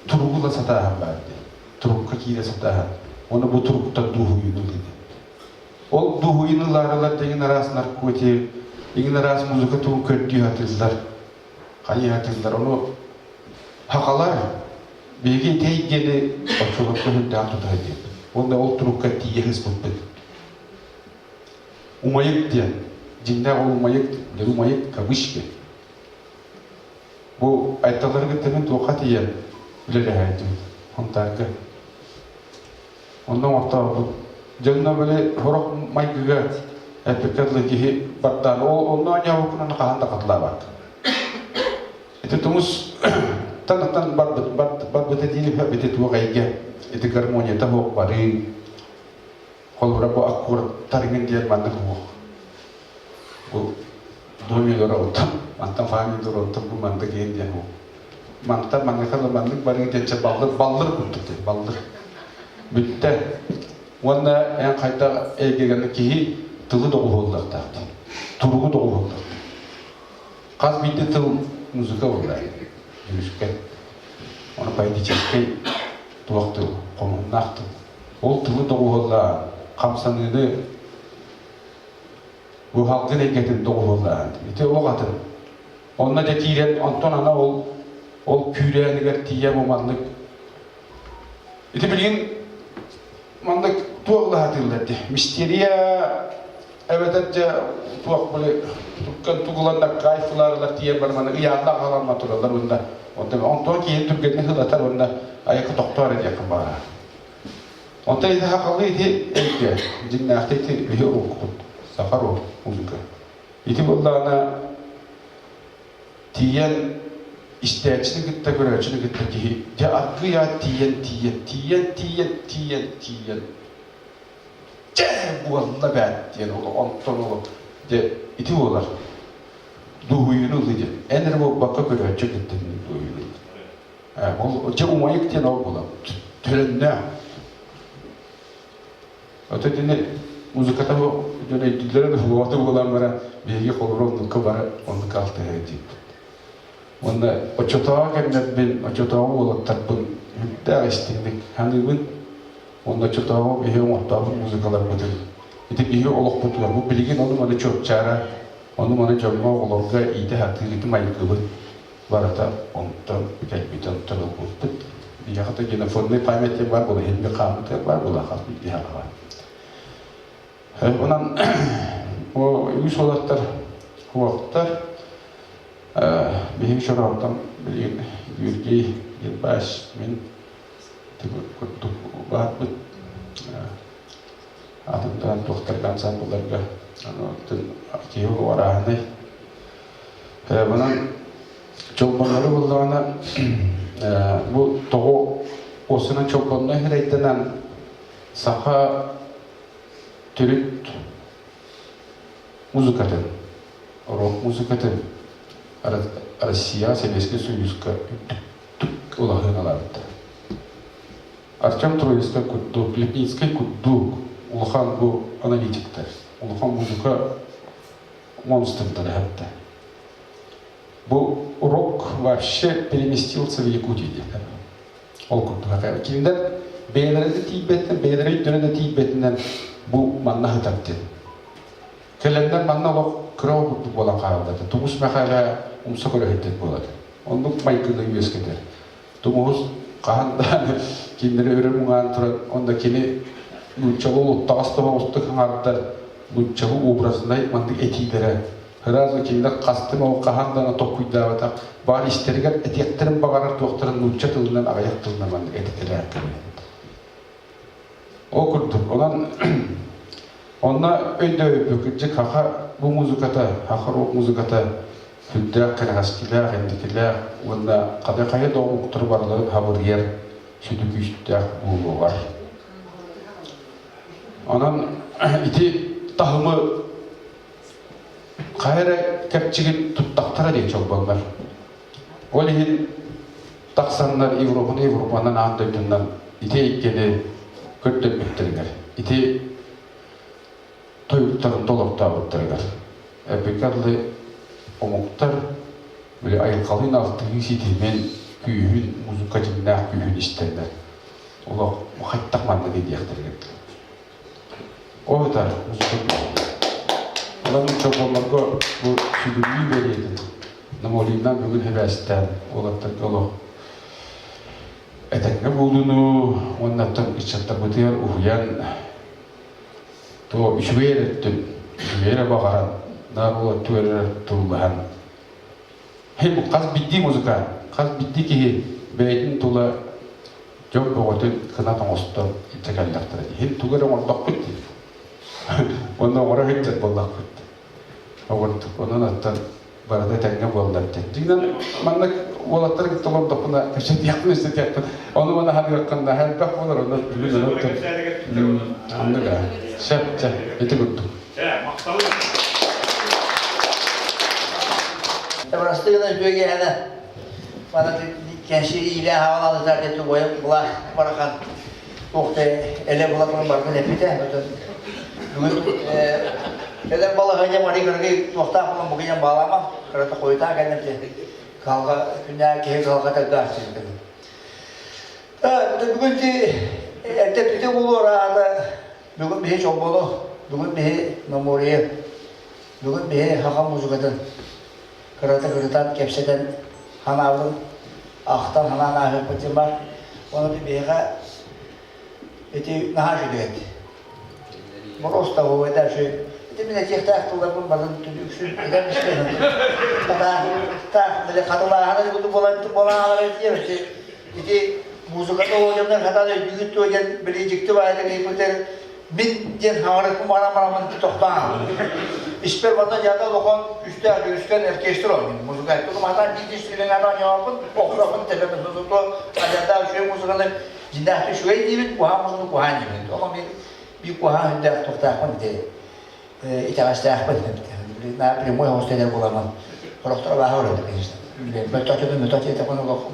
туругу ыла сатааһын баар дии. Турукка киирэ сатааһын. Уонна бу туруктан дуоһуйууну ылыы. Ол дуоһуйууну ылаарылар дэгин араас наркотик, иҥин араас музыка тугун көрдүү сатыыллар, хайыы сатыыллар. Ону хахалар биһиги ити эйгэни оччолорго сүрдээх тута сылдьыбыт. Уонна ол турукка тиийэ сыспыппыт. Умайык диэн, дьиҥнээх ол умайык, умайык кавычки. Бу айталары кытта мин туохха тиийэн үлэлэһээччим Хонтаарга. Онно оҥортообут. Дьонно били сорох майгыга эппиккэ дылы киһи бардаан ол онно оонньообуккун ону хаһан да хатылаабат. Ити тумус тан барбыт барбыта диир ити туох эйгэ ити гармонията суох барыы холобура бу аккордтарыҥын диэн маннык суох бу до минор оттон мантан фа минор оттон бу маннык иһин диэн суох мантан маныаха маннык барыы диэн баллыр баллыр курдук диэн баллыр бүттэ уонна эн хайдах эйгэгэн киһи тылы доҕуһуоллахтаах туругу доҕуһуоллахтаах хас биирдии тыл музыка буолар дьүрүскэ ону поэтическай туох тыл хомуннаах тыл ол тылы доҕуһуоллаан хамсаныыны бу халгын эйгэтин доҕуһуоллаан ити олох атын онно дьэ киирэн онтон ана ол ол күүрээнигэр тиийэ бу маннык ити билигин маннык туох лаһатыыллар дии мистерия эбэтэр дьэ туох били tukkan тугуланна кайфларылар тиийэн бар маны ыйаанна аҕаланма тураллар уонна онтон киһи түргэнник ылатар уонна айакка тохтоор диэххин баҕара онтон ити хахалыы ити эйгэ дьиҥнээхтик ити биһи уруккут сахар музыка ити буоллаҕына тиийэн истээччини кытта көрөөччүнү кытта киһи дьэ аргыйа тиийэн тиийэн тиийэн тиийэн тиийэн тиийэн дьэ буолла бээт диэн ол онтон ол дьэ ити буолар дуоһуйууну ылыы диэн эн эрэ буолбакка көрөөччү кытта дуоһуйууну ол дьэ умайык диэн ол буолар төлөннөөх Ото итини музыката дьон өйдүүллэрэ да буолан баран биһиги холобура оннукка бары оннук алтыһа диибит. Уонна оччотооҕу кэмнэрбин, оччотооҕу уолаттарбын үрдээх истиҥник саныыбын. Уонна оччотооҕу биһи оҥортообут музыкаларбытын ити биһи олохпутугар бу билигин ону-маны чуопчаара, ону-маны дьоҥҥо, оҕолорго иитэ сатыыр ити майгыбыт барыта онтон кэлбит, онтон ылбыппыт. Биһиэхэ да генофондный память диэн баар буола, иһин хааммытыгар баар буола хас биирдии хараҕа. Онон үгүс уолаттар уоттар биһиги чороонтон билигин Георгий Гербаш мин курдук баарбыт атынтан туохтарга ансамблларга киһи уорааһынай Онон чолбоннору буллаҕына бу тоҕо осунан чолбонной хирайданан саха төрүт музыкатын, рок музыкатын. Россия Сэбиэскэй Союзка үрдүктүк улаһыан алаабыттар. Артем Троицкай курдук, Лепницкай курдук улахан бу аналитиктар, улахан музыка монстрдара эһэттэ. Бу рок вообще переместился в Якутию диэтэ. Ол курдук кинилэр бэйэлэрэ да тиийбэттэр, бэйэлэрэ өйдөрө да тиийбэтинэн бу манна сытар диэн. Кэлэннэр манна олох кыра курдук буолан хаалла. Тумус Мэхээлэ умса көрөһүттэн буолар. Оннук майгыны үөскэтэр. Тумуһус хаһан да кинилэри өрө муҥаан туран, онно кини нууччалыы улуттаҕас тоһоҕостук хаҥардар нууччалыы образнай маннык этиилэрэ сразу кинилэр хастым ол хаһан даҕаны толкуйдаабатах баар истэригэр этиэхтэрин баҕарар туохтарын нуучча тылынан аҕыйах тылынан маннык этитэлээн кэбиһэн. Ол курдук, онон онно өйдөөбүппүт кырдьык саха бу музыката, саха рок музыката сүрдээх кэрэхэскилээх, инникилээх уонна хата хайа да омуктары барыларын хабырыйар сүдү күүстээх буолуоҕар. Онон ити таһымы хайа эрэ кэпчигин туттахтара диэн чолбоннор. Ол иһин тахсаннар Европаны Европанан аан дойдунан ити эйгэни көрдөрбүттэригэр, ити тойуктарын толортообуттарыгар эппиккэ дылы омуктар били айылҕалыын алтыһыы ситимин, күүһүн, музыка дьиҥнээх күүһүн истэллэр. Олох хайдах маннык диэхтэригэр Ол ытар Онон чолбоннорго бу сүгүрүйүү бэлиэтин Намолиннан бүгүн эбээстээн уолаттарга олох этэҥҥэ буолууну уонна оттон ыччаттарбытыгар уһуйан то үчүгэй эрэ өттүн үчүгэй эрэ баҕаран наар ол өттүгэр эрэ туллаһан хей хас биирдии музыкант хас биирдии киһи бэйэтин тула дьон бөҕөтүн кынат оҥостон илдьэ кэллэхтэрэ иһин тугу эрэ оҥордохпут дии уонна оҥоро сылдьар буоллахпыт оҕурдук онон оттон барыта тэҥҥэ буоллар диэн дьиҥинэн маннык уолаттары кытта олордохпуна кэпсэтиэхпин истэтиэхпин ону маны аһарыаххын наһаа элбэх буолар онон бүгүн онон оннук аа сөп чэ ити курдук Простыгына үтүөгэһэнэ Мана кэнсири хаалаалытар дэту бойым була барахан туохта эле була туран барбын эппитэ. Бүгүн эле балаһыня мари кыргый туохтаах болон бугуйан баалама кырата хойутаа кэллем калга күннää киһи калга тэлбээхсин. Бүгүн ти эрдэ түтэ булуор аата бүгүн биһи чолбону, бүгүн биһи Намория, бүгүн биһи хаха музыкатын кыратык ырытан, кэпсэтэн ханаабын ахтан ханаан ааһыахпыт диэн баар. Оны биһиэхэ ити наһаа үчүгэй. Просто это же ити мин этиэхтээх тылларбын барын үксүн этэн истэн таах хатылааһына курдук буолан буолан диэн ити музыката оонньоннор хатаан өйдүүгүт дуо диэн били дьикти баайда киирбитэр мин диэн хаҥарыкпын баран бараммын тохтоон испэр манна дьаата улахан үстээх дьүрүскэн оркестр оонньуум музыкальный хатаан биир сүрүн оонньооппун охсооппун тэбэбин туту адьардаах үчүгэй музыканы дьиннээхтик үчүгэй диибин куһаан музыканы куһаан диибин ону мин биир куһаан үрдээх туохтаахпын ити итэҕэстээхпин на прямой хостелер буламмын сорохтор абааһы көрөдө конечно мөлтөтүнү мөлтөтү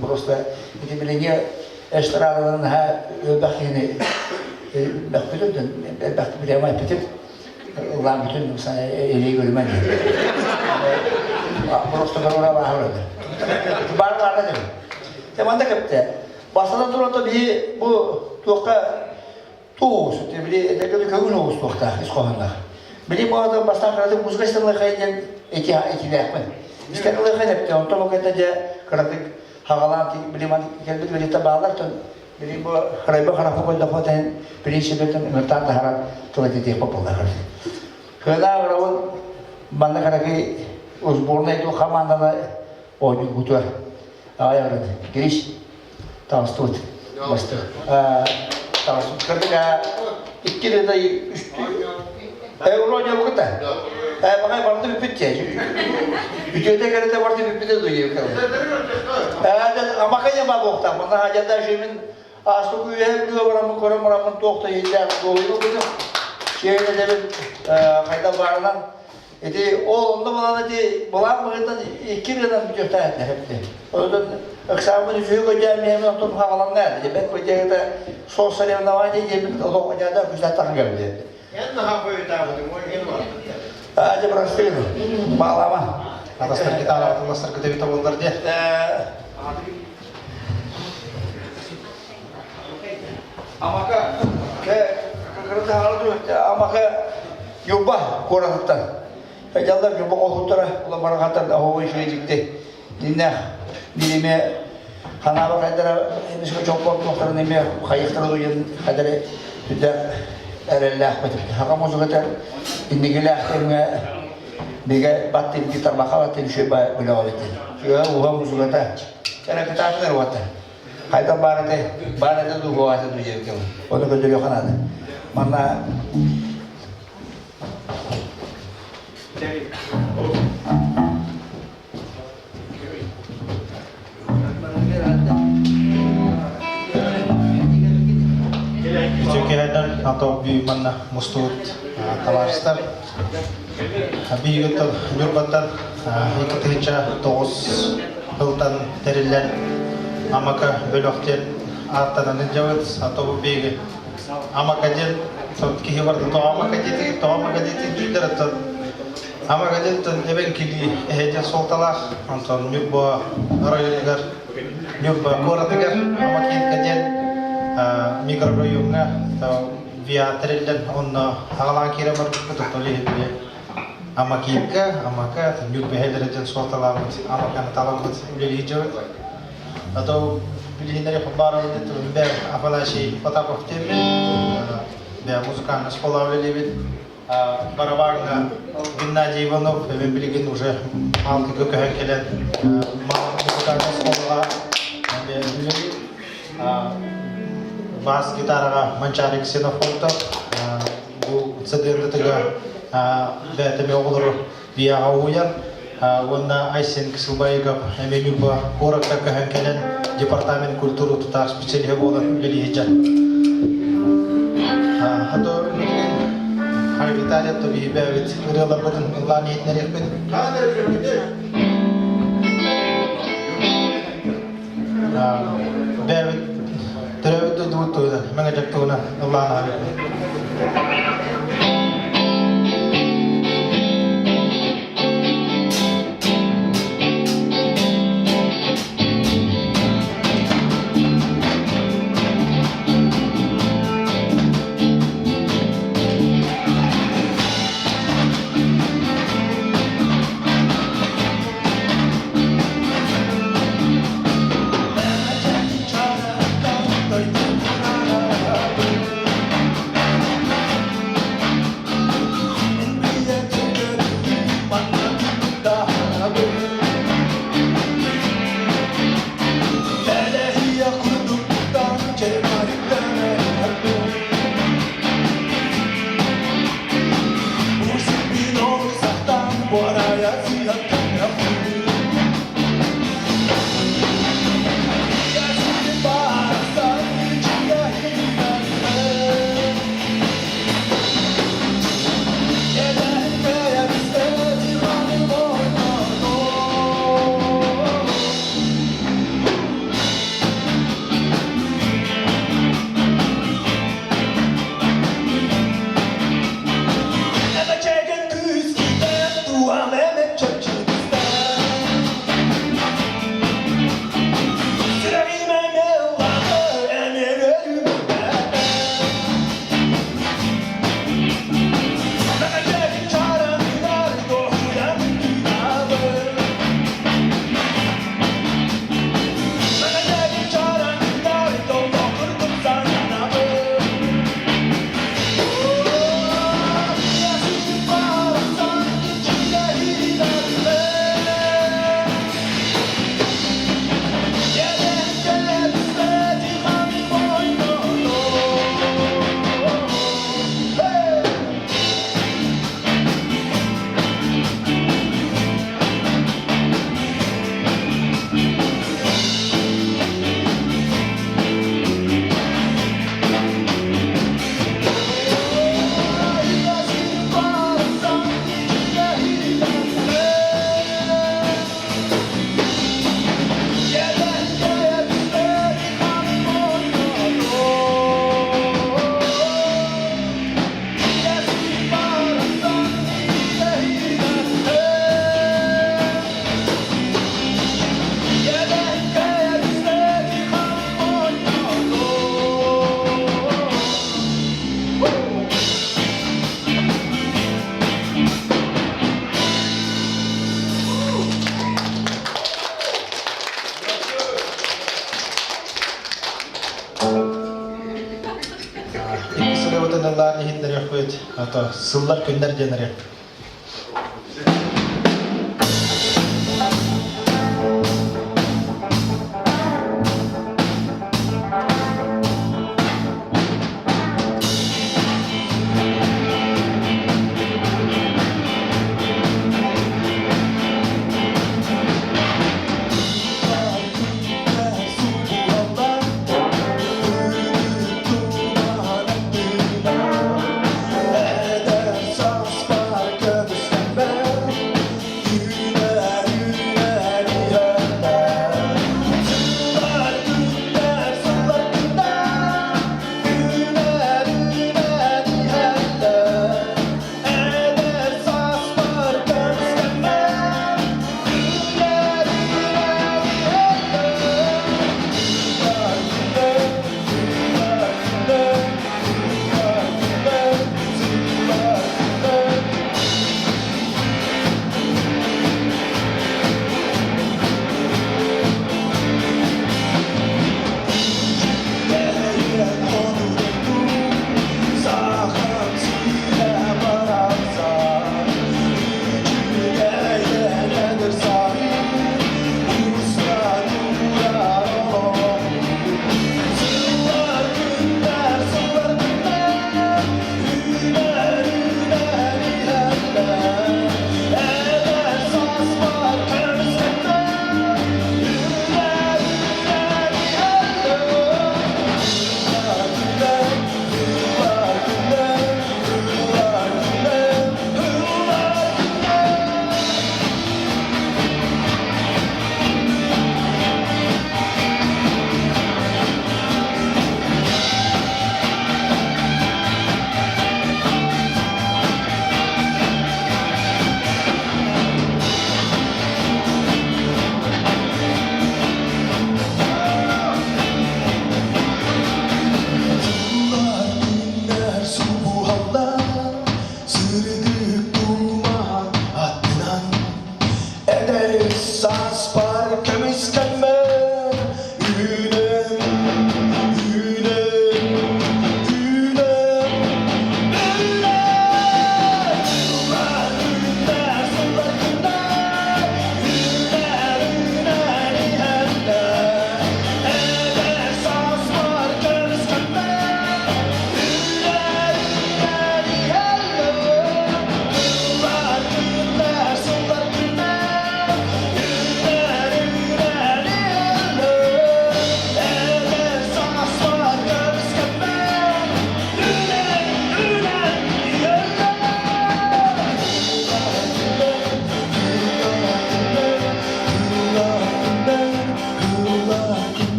просто ити билиҥҥи эстрадаларын наһаа элбэх киһини элбэхпит элбэх прямо эппитим ыллаан бүтүн илии көрүмэн просто көрөр абааһы көрөдө баар баар да дем манна кэпте бастатан туран биһи бу туохха Туус, били этэргэ көҥүл оҕус туохтаах ис хоһоонноох. Били бу аата бастаан кыратык музыка истэн ылыахай диэн эти этилээхпин. Истэн ылыахай эптэ, онтон ол кэннэ дьэ кыратык хаҕалаан били ман кэлбит билиттэ баалар тон били бу харайба харахпы койдохо тэн принципетин ыҥыртаан таһаран тыл этитиэх популлар. Кыанаа барабын манна каракы сборная ту команданы оонньугутуар. Аҕай баран Гриш таҕыстыбыт. Бастык. Таҕыстыбыт. Кырдык икки да үстүү. Э, уроня букта. Э, бакай барды бүппүт те. Үтүөтэ кэрэтэ барды бүппүтэ дуйу. Э, амакая ба бохта. Мана хажата шемин асту күйе күө барамын көрө барамын туохта иһиллээх дуойу буту. Шене дебин хайда барынан. Ити ол онно булан ити былаан быһыытынан икки ырыанан бүтүөхтээх этэ эпти. Онон ыксааммын үчүгэй көдьөөн миэмэ онтон хаҕаланна ди бэт быдьыгыта сол соревнование диэбит олох дьаада күсэ тахан кэлбит. Эн наһаа хойутаабытыҥ ой эн Аа дьэ просты баалама. Атастар гитараҕа тылластаргыт эбитэ буоллар диэ. Амака Амака Юба куоратыттан. Дьаллар Юба колхуттара ула барахаттан оһоҕу үчүгэйдикти. Диннэх бириме ханаба хайдара эмиске чоппор туохтарын эме хайыктара дуйан хайдары түдэ эрэллээх бэтip. Хака музыката иннигилээх кэмҥэ бигэ баттын гитарбаха баттын үчүгэй бөлөҕө битин. Үө уха музыката. Кэрэ кытаатынар уота. Хайдах баар этэ, баар этэ дуу, суох этэ дуу диэбиккэ Ону көрдөрүөххэ наада. Манна Үчүгэйдэн ато бүү манна мустубут табаарыстар. Биһиги Ньурбаттан 2009 сылтан тэриллэн Амака бөлөх диэн ааттанан илдьэбит. Ато бу биһиги Амака диэн киһи барда тоҕо Амака диэтигит, тоҕо Амака диэтигит дүүллэр оттон Амака диэн эбэҥкилии эһэ диэн суолталаах. Онтон Ньурба оройуонугар Ньурба куоратыгар Амакинка диэн микрорайоҥҥа ВИА тэриллэн онно аҕалаан киирэн барбыппыт оттон иһин Амакинка, Амака, Ньурбэһэлэрэ диэн суолталаабыт Амаканы таламмыт үлэлии дьабыт. А то билиһиннэри баарабыт бэ Афанасий Потапов диэммин, бэ музыкальная школа үлэлиибит. Барабаҥҥа Геннадий Иванов эбэн билигин уже Маалтыга көһөн кэлэн музыкальная школаҕа үлэлиир. Бас гитараҕа Манчаары Ксенофонтов бу ЦДН-тыга бэйэтэ оҕолору ВИА-ҕа уһуйар уонна Айсен Кысылбаегов эмиэ Ньурба куоракка көһөн кэлэн департамент культуры тутаах специалиһа буолан үлэлии сылдьар. Хато билигин Виталий Тобиһибээбит ырыаларбытын ыллаан иһитинэриэхпит. Бэйэбит төрөөбүт дойдубут туһунан, Мэҥэдьэк туһунан ыллаан ааһыахпыт. ыллаан иһитиннэриэхпит. Ото сыллар күннэр диэн эрэ.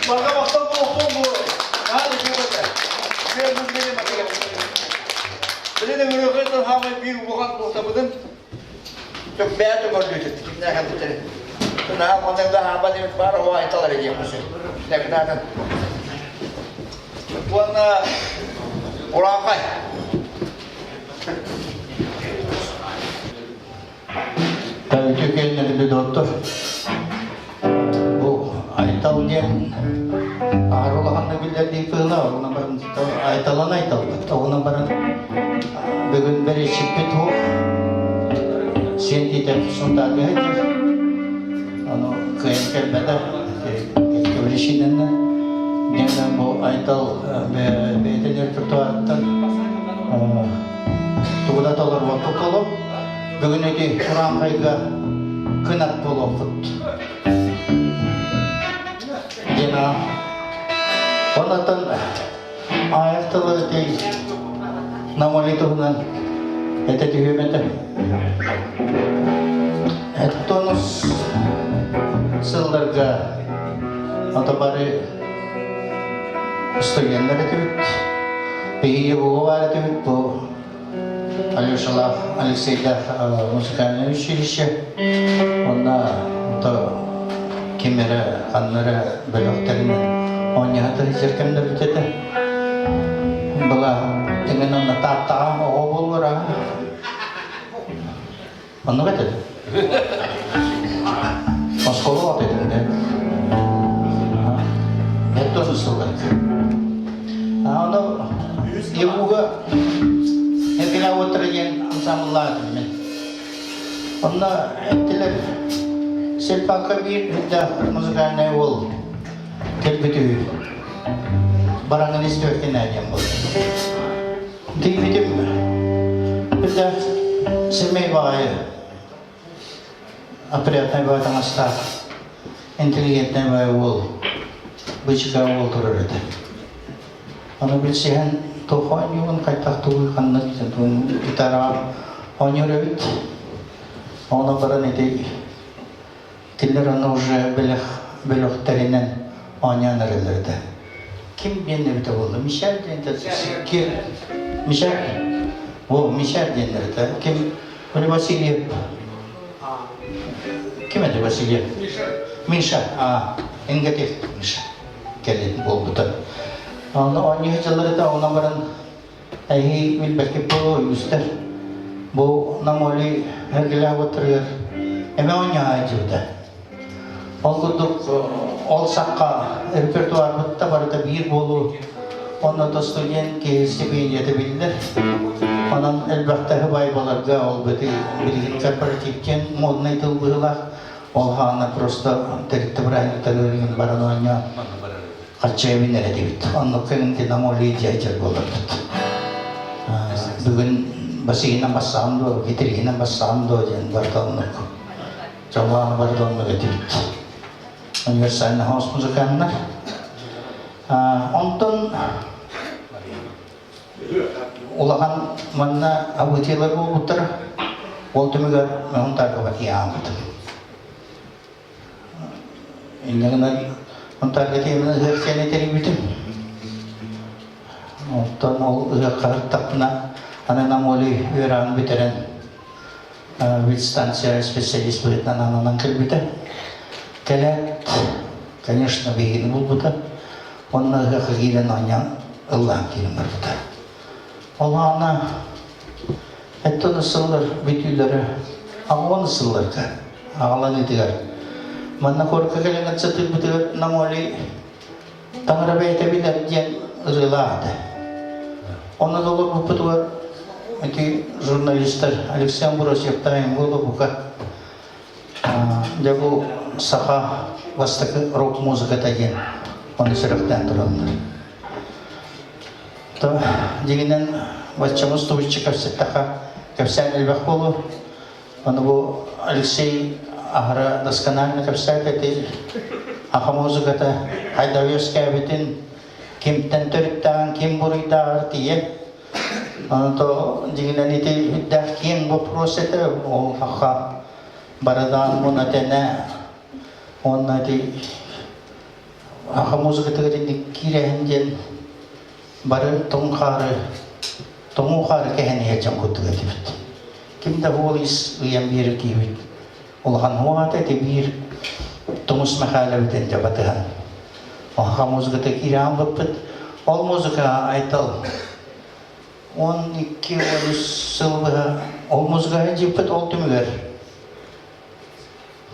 Барга махтал буолуохтун бу. Наһаа үчүгэй этэ. Билин ыҥырыахытын хаамай биир улахан туохтабытын бэйэ көрдүүтүт кимнээх эбиттэрин. Наһаа онтон да хаамбат эбит баар оҕо айталар диэн сөп. Нэкнаатын. Уонна урааҥхай. Үтүө күөннэрби доттор. Бу Айтал диэн аһары улаханнык биллэрдии кыыла, онон баран Айталан Айталбыт, онон баран бүгүн бэричиппит хуох сиэн тиитэ сунтаатыга диир. Ону кыайан кэлбэтэ кэккэ диэн бу Айтал бэйэтин репертуарыттан тугу да толорбоппут толор. Бүгүн ити Урааҥхайга кынат буолуохпут диэн Оннуттан аайах тылы ити Намали туһунан этэ түһүөм этэ. Тонус сылларга ото бары студеннар этибит. Биһиги бугу баар этибит бу Алешалаах Алексейдаах музыкальное училище. Онно то ким эрэ ханна эрэ бөлөхтөрүнэн оонньоһо сылдьар кэмнэрбит этэ. Была тыҥын онно тааттаҕа оҕо буоллар. Оннук этэ. Оскуола от этим да. Это тоже сылларга. А ону Егуга эргилэ уоттара диэн ансамбллаатым мен. Онно эттилэр сельпакка биир үрдээх музыкальный уол кэлбит үһү. Бараҥын истиэххинэ диэн буолла. Тиийбитим үрдээх сэмэй баҕайы опрятнай баҕайы таҥастаах интеллигентнэй баҕайы уол бычыка уол турар этэ. Ону билсиһэн туох оонньуубун хайдах тугуй ханнык гитараҕа оонньуур эбит. Онон баран ити Кинилэр онно уже бөлөх бөлөхтөрүнэн оонньоон эрэллэр этэ. Ким диэн эбитэ буолла? Мишель диэн Кир Мишель. О, Мишель диэннэр этэ. Ким? Или Васильев. Ким это Васильев? Миша. Миша. А, Ингатив Миша. Кэлин буолбута. Онно оонньуу дьыллар этэ, онон баран Эһиги билбэккит буолуо үгүстэр. Бу Намоли эргэлээх уоттарыгар эмэ оонньоһо сылдьыбыта. Ол курдук ол сахха репертуарбыт да барыта биир буолуу. Онно то студент киһи стипендията биллэр. Онон элбэхтэ байбаларга ол бити билигин корпоратив диэн модный тыл быһыылаах. Ол хаана просто тэрилтэ бырааһынньыктарыгар баран оонньоон Хаччайбын эрэ диэбит. Оннук кэлин Намоли дьайдьар буоларбыт. Бүгүн бассейнынан бассаҕын дуо, гитриһинэн бассаҕын дуо диэн барыта оннук. Дьоллоон барыта оннук этибит. Универсальный хаус музыканнар. Онтон улахан манна событиелар буолбуттара. Ол түмүгэр Мехунтарга тиийэн Инньэ гынан Онтаарга тиэмэн ыһыах сиэнэ тэрийбитим. Онтон ол ыһыахха сырыттахпына аны Намоли үөрэҕин бүтэрэн ветстанция специалист быһыытынан ананан кэлбитэ. Кэлээт, конечно, биһигини булбута. Онно ыһыахха киирэн оонньоон ыллаан киирэн барбыта. Ол аана Эттон сыллар бүтүүлэрэ 80 сылларга аҕаланыытыгар манна куоракка кэлэн ыксатыырбытыгар Намоли таҥара бэйэтэ билэр диэн ырыалаах этэ. Онно толорбуппутугар ити журналистар Алексей Амбросьевтаах бука дьэ бу саха бастакы рок-музыката диэн ону сүрэхтээн тураллар. То дьиҥинэн баччамыс тубуччу кэпсэттэххэ кэпсээн элбэх буолуо. Ону бу Алексей аһара досконально кэпсээт эти аха музыката хайда үөскээбитин, кимтэн төрүттээҕин, ким буруйдааҕар тиийэн. Ону то дьиҥинэн ити үрдээх киэҥ вопрос этэ ол аха барыдаан муна тэнэ уонна ити Аха музыкатыгар инник киирэһин диэн бары тоҥ хаары, тоҥуу хаары кэһэн иһэр дьон курдук этибит. Ким да буол ис ыйан биэрэр киһибит улахан хуаата ити биир Тумус Михайловитын дьэ батыһан аха музыката киирээн быппыт. Ол музыка Айтал 12-13 сыл быһа ол музыкаҕа дьииппит ол түмүгэр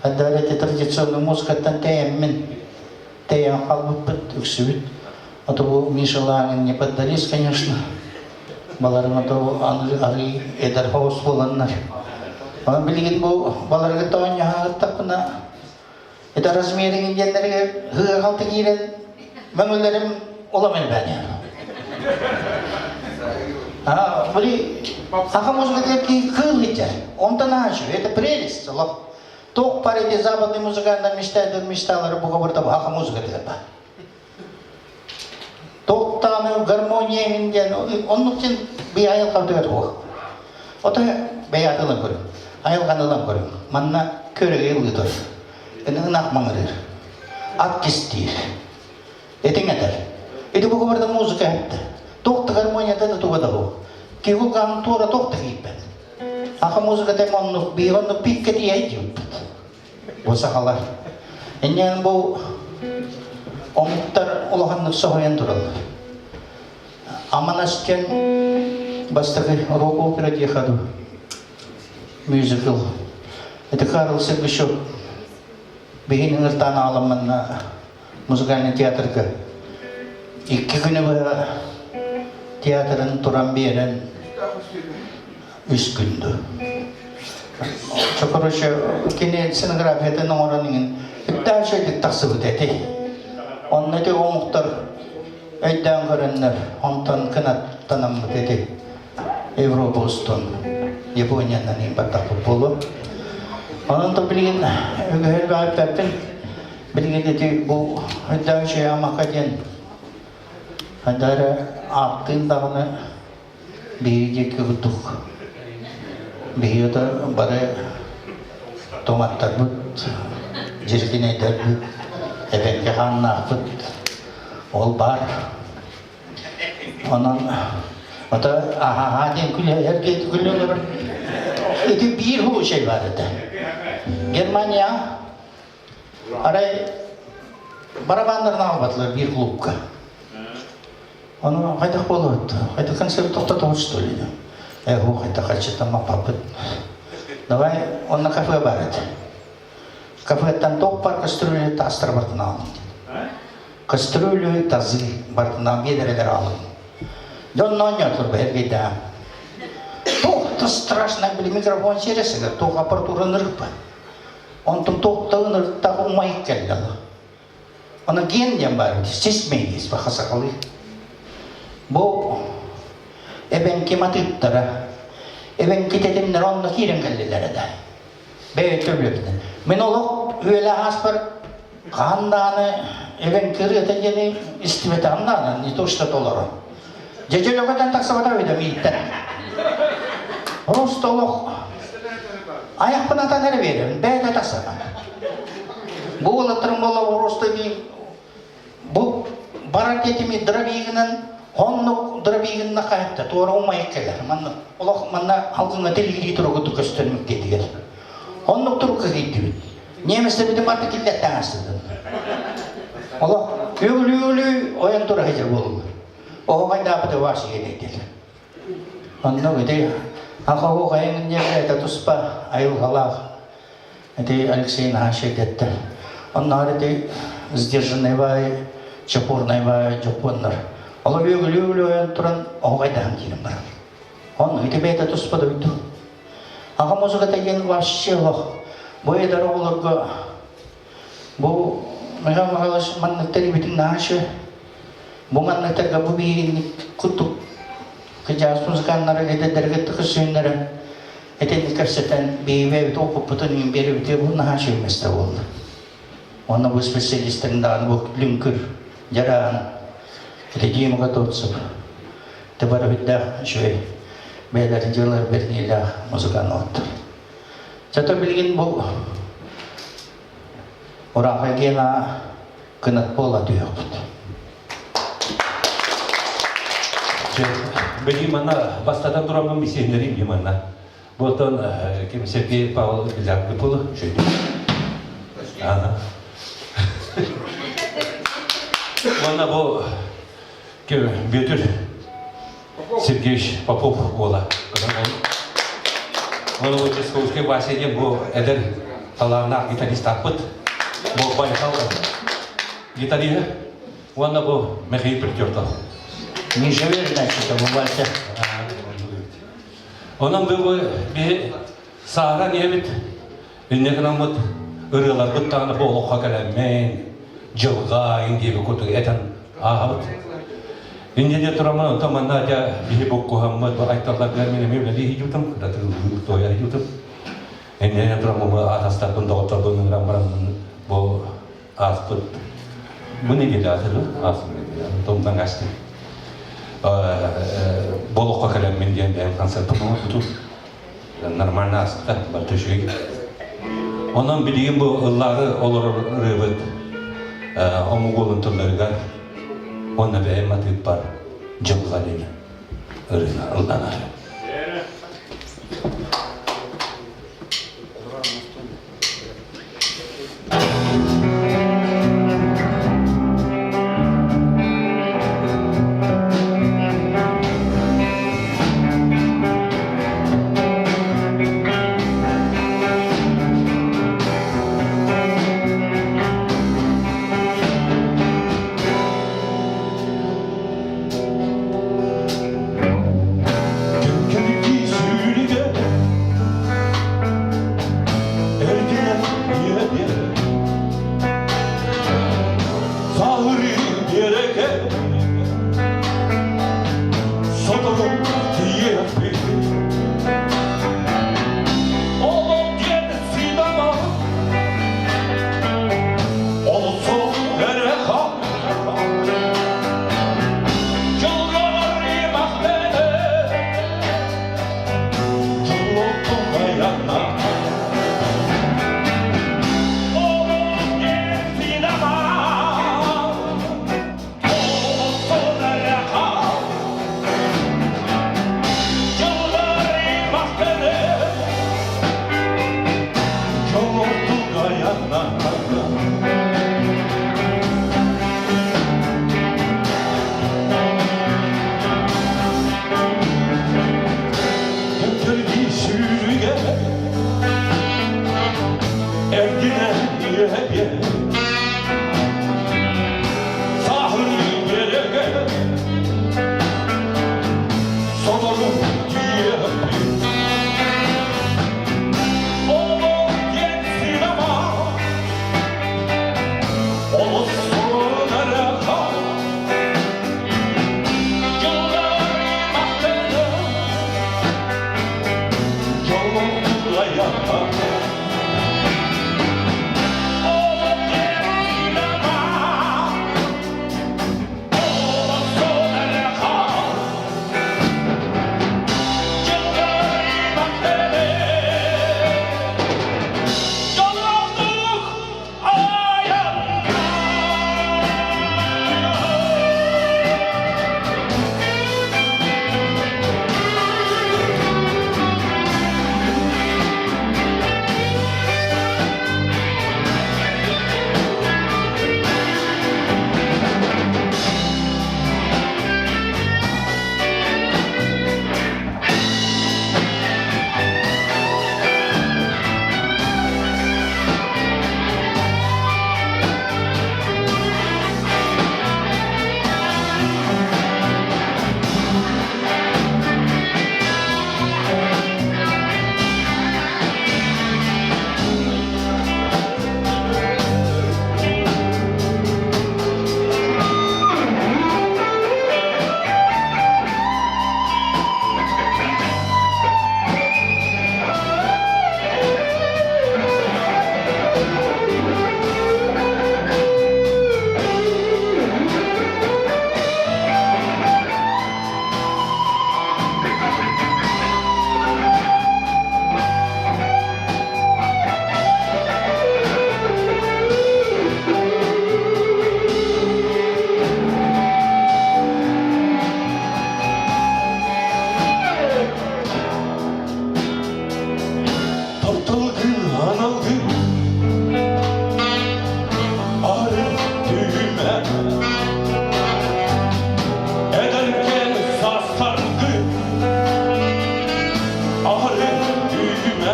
Хайдах эти традиционный музыкаттан тэйэммин, тэйэн хаалбыппыт, үксүбүт. А то бу Мишалаан не поддались, конечно. Баларым а то арый эдэр хоҕус буоланнар. Онон билигин бу баларга тоонньоһоттахпына, это размерин диэннэригэр ыһыахалты киирэн мөҥүлэрим улам элбээн А, были саха музыкатыгар кыыл иһэр. Онтон аһашы, это прелесть. Туох бар ити западный музыканнар мечтают мечталары буга барда саха музыкатыгар бар. Туохтааны гармония мин диэн оннук син би айылҕабытыгар суох. Ото бэйэ ылан көрүҥ. Айылҕаны ылан көрүҥ. Манна көрөгөй ылыытыр. Ынах маҥырыыр. Ат кистиир. Этиҥ этэр. Ити бу барда музыка эттэ. Туох да гармонията да туга да бу. Киһи кулгааҕын туора туох да киирбэт. Аха музыката оннук биир оннук пикке тиийэ диэбиппит. Бу сахалар. Инньэн бу омуктар улаханнык соһуйан тураллар. Аманас диэн бастакы рок-опера диэхэ дуу. мюзикл. Это Карл Сергачев биһин ыҥыртаан аҕалан манна музыкальный театрга икки күнү быһа театрын туран биэрэн үс күндү. Короче, кини сценографиятын оҥорон иҥин үптээх үчүгэйдик тахсыбыт эти. Онно ити омуктар өйдөөн көрөннөр, онтон кынаттанаммыт эти Европа устун Япониянан импортаппыт буолуо. Онон то билигин үгүһү элбэҕиппэппин. Билигин ити бу өйдөөн үчүгэй амака диэн хайда эрэ ааттыын даҕаны биһиги диэки курдук биһиги да бары туматтарбыт, дьиргинэйдэрбит, эбэҥки хааннаахпыт ол баар. Онон ото аһаһаа диэн күлэ эргэ күлэ олорор. Ити биир случай бар этэ. Германия арай барабаннарын албатылар биир клубка. Ону хайдах буолуот? Хайдах концерт тохтотоҕут что ли? Э, хайдах хаччытаммаппыт. Давай, онно кафе бар этэ. Кафеттан туох бар кастрюля таастар бартын аалым диэн. Кастрюлю тазы бартынан биэдэрэлэр аалым. Дьон оонньоотулар бэһэргэйдээх. Туох да страшно били микрофон сиэрэсигэр туох аппаратура ынырыкпа. Онтон туох да ынырыктаах умайык кэллэ. Ону ген диэн баар сис мейгис сахалыы. Бу эбэҥки матыыптара, эбэҥки тэтимнэр онно киирэн кэллилэр этэ. Бэйэтэ үлэбитин. Мин олох үөлэ ааспар хаһан даҕаны эбэҥки ырыата диэни истибэтэҕим даҕаны, не то что толору. Дьэдьэ лөкөтөн тахсыбата үһү да мииттэн. Просто олох айахпын атан эрэ биэрэбин, бэйэтэ тахсар. Бу уолаттарым буолла просто бу барар тэтими дробигынан оннук дробигинна хаһытта туора умайык кэлэр манна олох манна халгыҥа тилигирии туругу көстөрмүк диэтигэр оннук турукка киирдибит немецтэр барты киллэттэн астыдын олох үгүлүү ойон тура сылдьар буолулар оһо хайдаапыты ваш диэтилэр оннук ити ахоһу хайын диэбитэ туспа айылҕалаах Ити Алексей наһаа шейдеттер. Онноор ити сдержанный баай, чопурный баай дьоппуоннар. Олор үөгүлүү-үөгүлүү туран оһоҕайдаһан киирэн барар. Он ити бэйэтэ туспа дойду. Аҕа музыката диэн вообще олох. Бу эдэр оҕолорго бу Михаил Михайлович манныктар ибитин наһаа Бу манныктарга бу биһигинник курдук кыдьаас музыканнары эдэрдэргэ тыкысыыннары Итинник кэпсэтэн биһиги опыппытын биэрбитэ бу наһаа үчүгэй миэстэ буолла. Уонна бу специалистарын даҕаны бу лүҥкүр дьараан ити Дима Готовцев тыбар үрдээх үчүгэй бэйэлэрин дьыалар бэрниилээх музыкант оттор. Зато билигин бу Урааха Гена кынат буола түһүөхпүт. Били манна бастатан тураммын миссионерим ди манна. Буотон ким Сергей Павлович Билякты пулы шөйдү. Ага. Манна бу ким Бөтүр Сергеевич Попов уола. Оны участковский Вася диэн бу эдэр талааннаах гитарист аппыт. Бу Байкал гитариһы. Уонна бу Михаил Притертов. Не живешь, значит, бу Вася. Онон бу биһи сааһыран иһэбит, инньэ гынаммыт ырыаларбыт даҕаны бу олоххо кэлэммин, дьылҕа диэби курдук этэн ааһабыт. Инньэ диэн тураммын, онтон манна дьэ биһи буккуһаммыт, бу айталларга мин эмиэ үлэлии сылдьыбытым, кыратыылыы туойа сылдьыбытым. Инньэ диэн тураммын бу аатастарбын, доҕотторбун ыҥыран баран бу ааспыт бу неделя аатыры ааспыт неделя томтан астым болохко кэлэммин диэн бэйэм концертпын оҥорбутум нормально ааста барыта үчүгэй онон билигин бу ыллаары олорор ырыабыт омук уолун тылларыгар уонна бэйэм матыыппар дьылҕа диэн ырыа ылланар. Эдэрдии сүүрүгэ эргинэ иэһэбиэ Саһырыы биэрэгэ сотору тиийэбит Олох диэн синема олус сурунараха Тапталгын аналгын ары түймэ Эдэркэн састаргы ары түймэ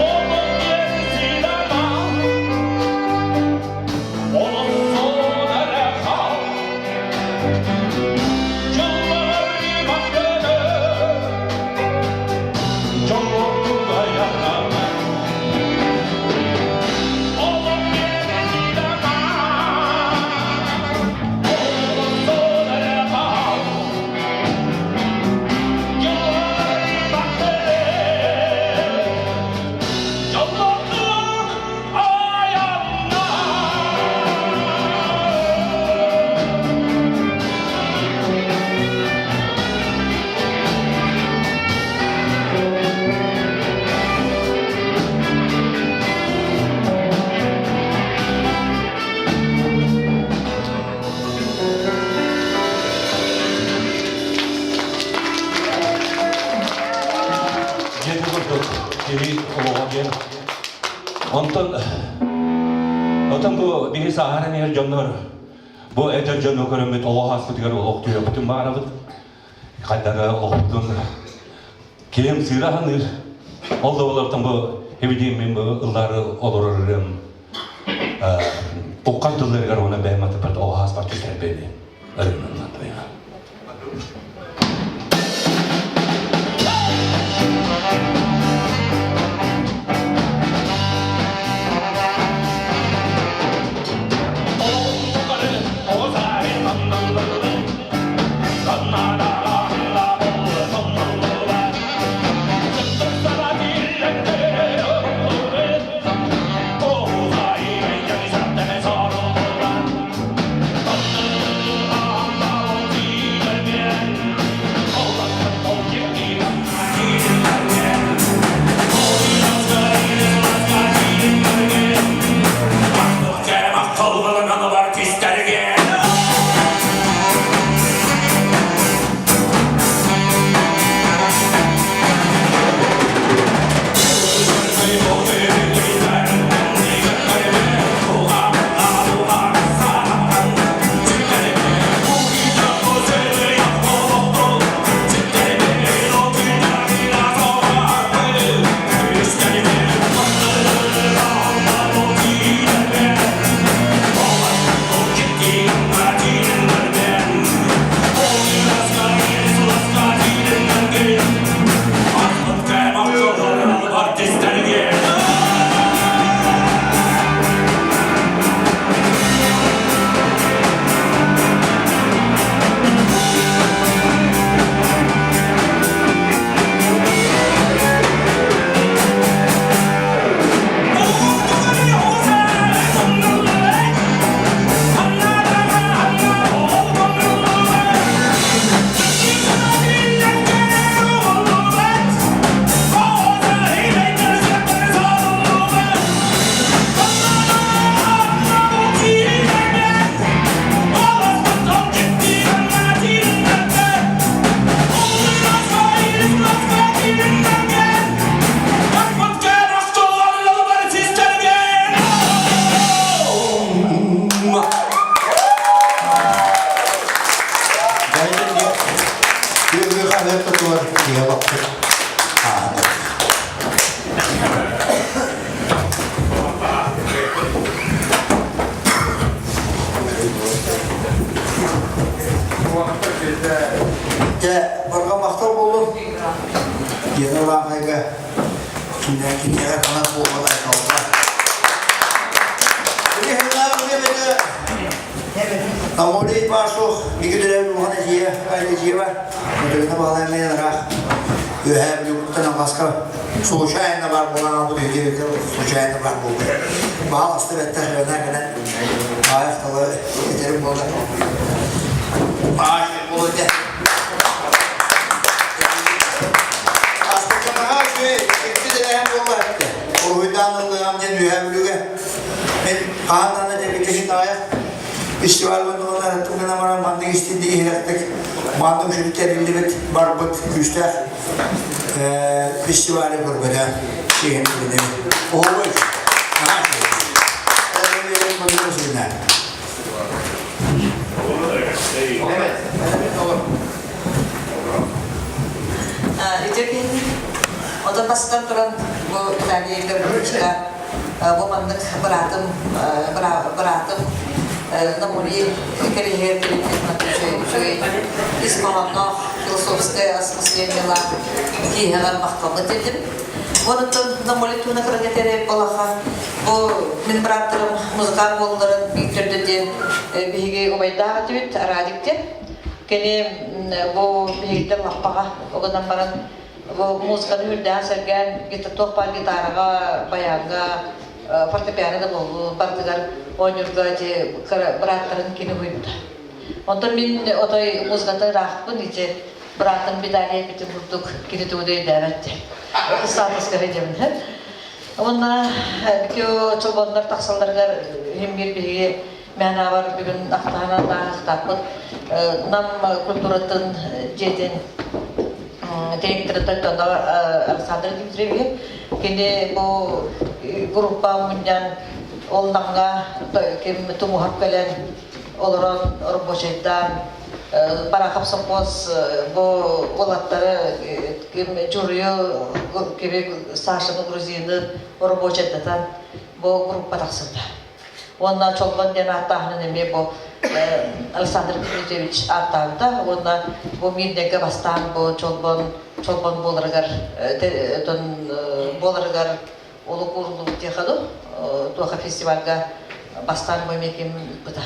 Onun sinema Onun son kal Yıllar bahtını Çok dayanamam Onun sinema Onun son kal Yıllar bahtını Yolluk ayağına. Дьиэ курдук киһи олоҕо диэн. Онтон отон бу биһи сааһыран иһэр дьоннор бу эдэр дьону көрөммүт олох ааспытыгар олох түһүөхпүтүн баҕарабыт. Хайдары олохпутун киһим сыыра саныыр. Ол да олортон бу эбидиин мин бу ыллары олорорум Уххан тылларыгар уонна бэйэм атыппар оҕо ааспар түстэрбэни ырыҥнан туйа. ортотугар киһи олохпут ааһан Дьэ, барҕа махтал буоллун. Диэн Улаахайга киниэхэ канат буолбат айхалга. Намолей Пашов, Мигүдүрэн улахан эдьиийэ, Айдыжиева, Мөтөрүнэ баҕалаан мен ыраах үөһээ Бүлүүттэн алҕаска случайно бар буолан албыт үһү случайно бар буолбут. Баҕаласта бэттэх рена кэлэн аайах тылы этерим буолла. Ааш буолута. Астыканаҕа үчүгэй икки тэрээһин буолла эттэ. Уруһуйдаан ыллыам диэн үөһээ Бүлүүгэ Мин хаһан даҕаны тэбикэһин аҕыйах фестиваль оннугар тугунан баран маннык истинник иһирэхтик маннык үчүгэй тэриллибит барбыт күүстээх фестивали көрбөтө киһини билинэбин. Оһуобай наһаа үчүгэй. Үтүө Отон бастатан туран бу Виталий Гавриловичка бу маннык быраатым быраатым Намури кэриһиэр үчүгэй ис хоһоонноох философскай осмыслениелаах киһиэҕэр махталбыт этим. Онуттан Намури туна кыргытере балаха бу мин бырааттарым музыкант буолларын биир төрдө диэн биһиги убайдаах этибит Радик диэн. Кини бу биһигиттэн лаппаҕа угунан баран бу музыканы үрдээн сэргээн туох баар гитараҕа, баяҥҥа, фортепиано да буоллун барытыгар оонньуурга ити бырааттарын кини уһуйбута. Онтон мин отой музыката ыраахпын ити быраатым Виталий эппитин курдук кини тугу да өйдөөбөт диэн. Статуска диэмин. Уонна бикю чолбоннор тахсалларыгар иһин биир биһиги Мээнэҕэр бүгүн ахтаһынан ааһыахтаахпыт. Нам культуратын дьиэтин директора Тойтонова Александр Дмитриевич. Кини бу группа мунньан ол Намҥа ким тумуһап кэлэн олорон рабочайдаан Барахов совхоз бу уолаттары ким Чурую кими Сашаны Грузины рабочайдатан бу группа тахсыбыта. Уонна Чолбон диэн ааттааһынын эмиэ бу Александр Дмитриевич ааттаабыта уонна бу Миирнэйгэ бастаан бу Чолбон Чолбон буоларыгар буоларыгар олук ууруллубут диэхэ дуу туоха фестивальга бастаан бу эмиэ ким ыыппыта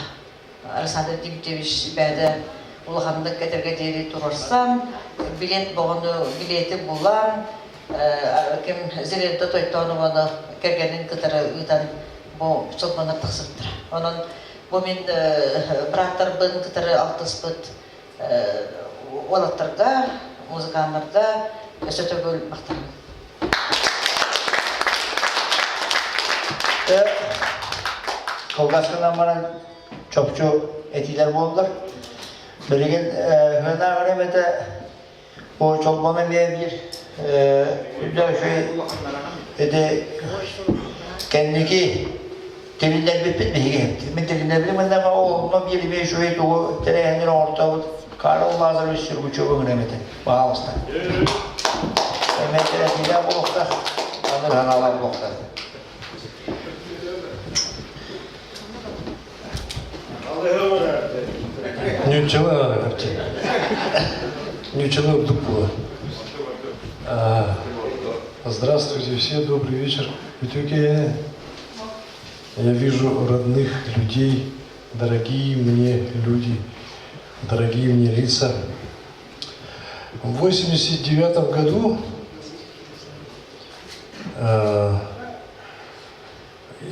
Александр Дмитриевич бэйэтэ улаханнык этэргэ диэри туруорсан, билет боҕону билети булан, ким Зелента Тойтонованы кэргэнин кытары ыытан бу чолбонор тахсыбыттара. Онон бу мин бырааттарбын кытары алтыспыт уолаттарга, музыканнарга өссө төгүл махтанабын. Кылгас гынан баран чопчу этиилэр буоллар. Билигин Хөнааҕар эмэтэ бу Чолбон эмиэ биир үчүгэй ити кэнники тилиннэрбиппит биһиги. Мин тилиннэрбитим гыннаҕа ол онно биир эмиэ үчүгэй тугу тэрээһиннэр оҥортобут Карл Лазаревич Сургучев ыҥырам этэ. Пожалуйста. Эмиэ этиилээх буолуохтаах, аны санаалаах буолуохтаах. Ньуччалы надо картина. Ньуччалы ордук было. Здравствуйте все, добрый вечер. Үтүөкэ, я вижу родных людей, дорогие мне люди, дорогие мне лица. В 89 году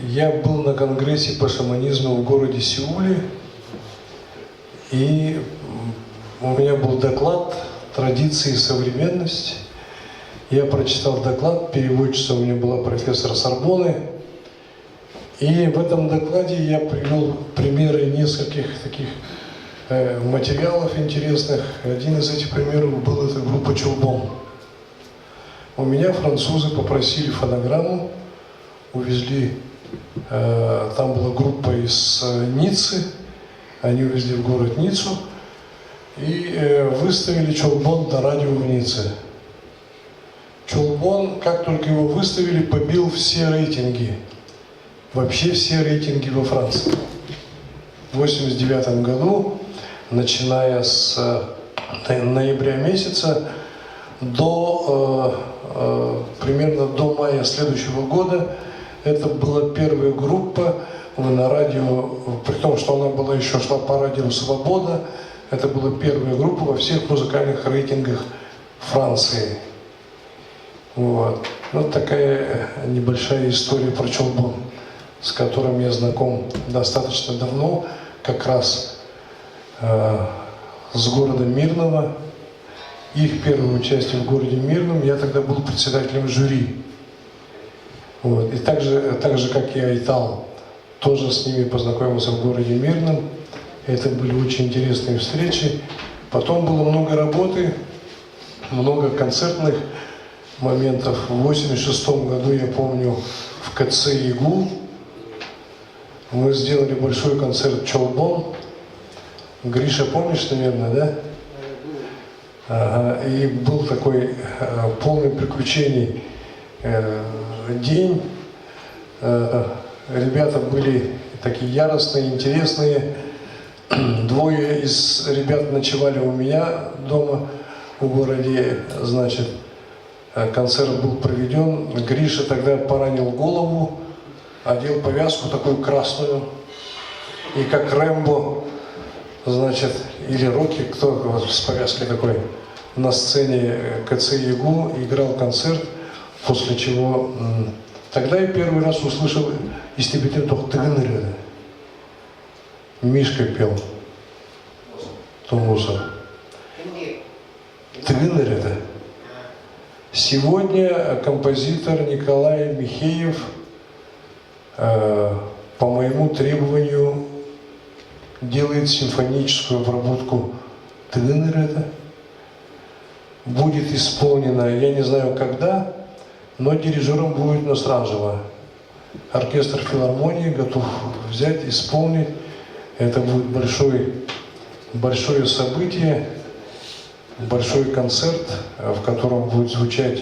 я был на конгрессе по шаманизму в городе Сеуле, и у меня был доклад «Традиции и современность». Я прочитал доклад, переводчица у меня была профессор Сорбоны. И в этом докладе я привел примеры нескольких таких материалов интересных. Один из этих примеров был эта группа «Чулбон». У меня французы попросили фонограмму, увезли, там была группа из Ниццы, они увезли в город Ниццу. И выставили Чолбон на радио в Ницце. Чолбон, как только его выставили, побил все рейтинги. Вообще все рейтинги во Франции. В 1989 году, начиная с ноября месяца до примерно до мая следующего года, это была первая группа на радио, при том, что она была еще шла по радио «Свобода», это была первая группа во всех музыкальных рейтингах Франции. Вот. Вот такая небольшая история про Чолбон, с которым я знаком достаточно давно, как раз с города Мирного. Их первое участие в городе Мирном, я тогда был председателем жюри. Вот. И так же, как и Айтал, тоже с ними познакомился в городе Мирном. Это были очень интересные встречи. Потом было много работы, много концертных моментов. В 1986 году, я помню, в КЦ ЯГУ мы сделали большой концерт «Чолбон». Гриша, помнишь, наверное, да? Ага. И был такой полный приключений день. Ребята были такие яростные, интересные. Двое из ребят ночевали у меня дома в городе, значит, концерт был проведен. Гриша тогда поранил голову, одел повязку такую красную, и как Рэмбо, значит, или Рокки, кто вот с повязкой такой, на сцене КЦ ЯГУ играл концерт, после чего тогда я первый раз услышал Истибитим Тыгын ырыата. Мишка пел. Тумусов. Тыгын ырыата. Сегодня композитор Николай Михеев по моему требованию делает симфоническую обработку Тыгын ырыата. Будет исполнено, я не знаю когда, но дирижером будет Настранжева. Оркестр филармонии готов взять, исполнить. Это будет большое событие, большой концерт, в котором будут звучать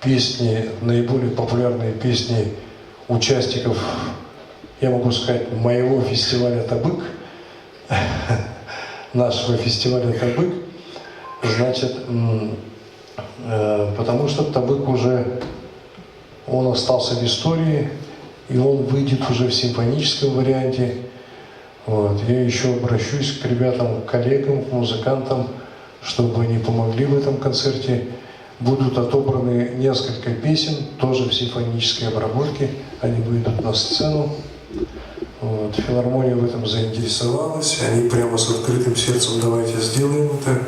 песни, наиболее популярные песни участников, я могу сказать, моего фестиваля «Табык», нашего фестиваля «Табык». Значит, потому что «Табык» уже, он остался в истории, и он выйдет уже в симфоническом варианте. Вот. Я еще обращусь к ребятам, к коллегам, к музыкантам, чтобы они помогли в этом концерте. Будут отобраны несколько песен, тоже в симфонической обработке. Они выйдут на сцену. Вот. Филармония в этом заинтересовалась. Они прямо с открытым сердцем: давайте сделаем это.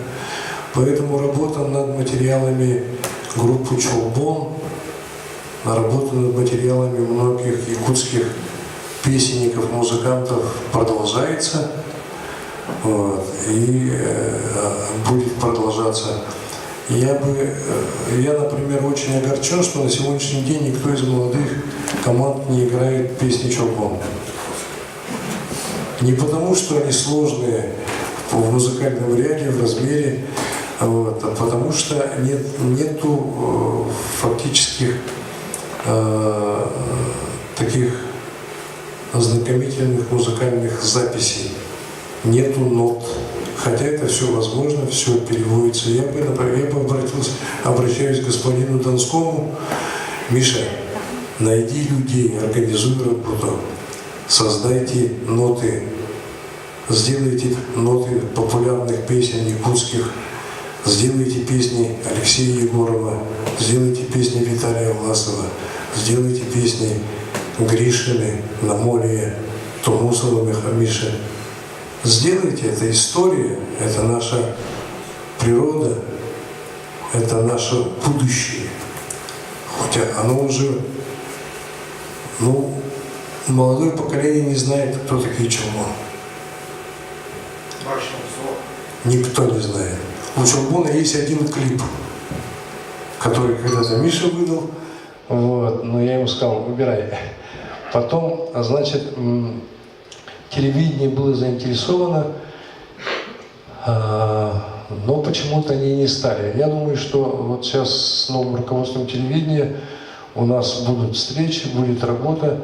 Поэтому работа над материалами группы Чолбон, работа над материалами многих якутских песенников, музыкантов продолжается. Вот, и будет продолжаться. Я, например, очень огорчен, что на сегодняшний день никто из молодых команд не играет песни Чолбон. Не потому, что они сложные в музыкальном ряде, в размере, вот, а потому что нету фактических таких ознакомительных музыкальных записей, нету нот. Хотя это все возможно, все переводится. Я бы, например, я бы обратился, обращаюсь к господину Донскому. Миша, найди людей, организуй работу, создайте ноты, сделайте ноты популярных песен якутских, сделайте песни Алексея Егорова, сделайте песни Виталия Власова, сделайте песни Гришины, Намолия, Тумусова Миши. Сделайте это история, это наша природа, это наше будущее. Хотя оно уже, ну, молодое поколение не знает, кто такие Чолбон. Никто не знает. У Чолбона есть один клип, который когда-то Миша выдал, вот, но я ему сказал: выбирай. Потом, значит, телевидение было заинтересовано. Но почему-то они не стали. Я думаю, что вот сейчас с новым руководством телевидения у нас будут встречи, будет работа.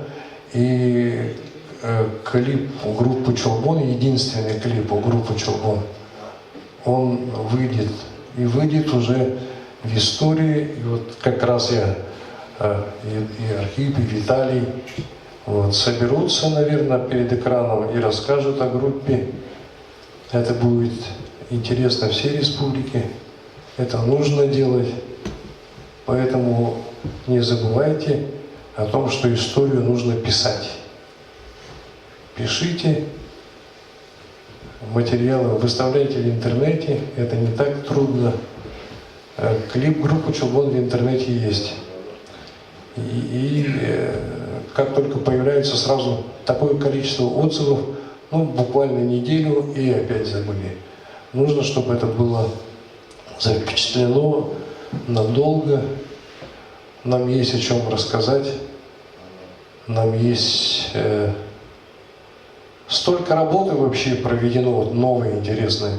И клип группы Чолбон, единственный клип у группы Чолбон, он выйдет. И выйдет уже в истории. И вот как раз я и Архип, и Виталий вот, соберутся, наверное, перед экраном и расскажут о группе. Это будет интересно всей республике. Это нужно делать. Поэтому не забывайте о том, что историю нужно писать. Пишите материалы, выставляйте в интернете. Это не так трудно. Клип группы Чолбон в интернете есть. И как только появляется сразу такое количество отзывов, ну, буквально неделю и опять забыли. Нужно, чтобы это было запечатлено надолго. Нам есть о чем рассказать. Нам есть столько работы вообще проведено, вот новой, интересной.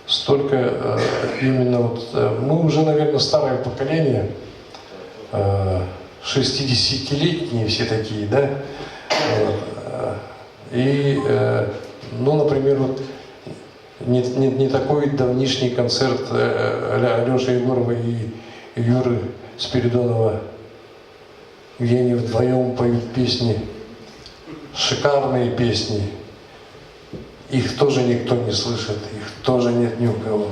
Столько именно вот, мы уже, наверное, старое поколение, 60-летние все такие, да? Вот. И, ну, например, вот не такой давнишний концерт Алеши Егорова и Юры Спиридонова, где они вдвоем поют песни, шикарные песни. Их тоже никто не слышит, их тоже нет ни у кого.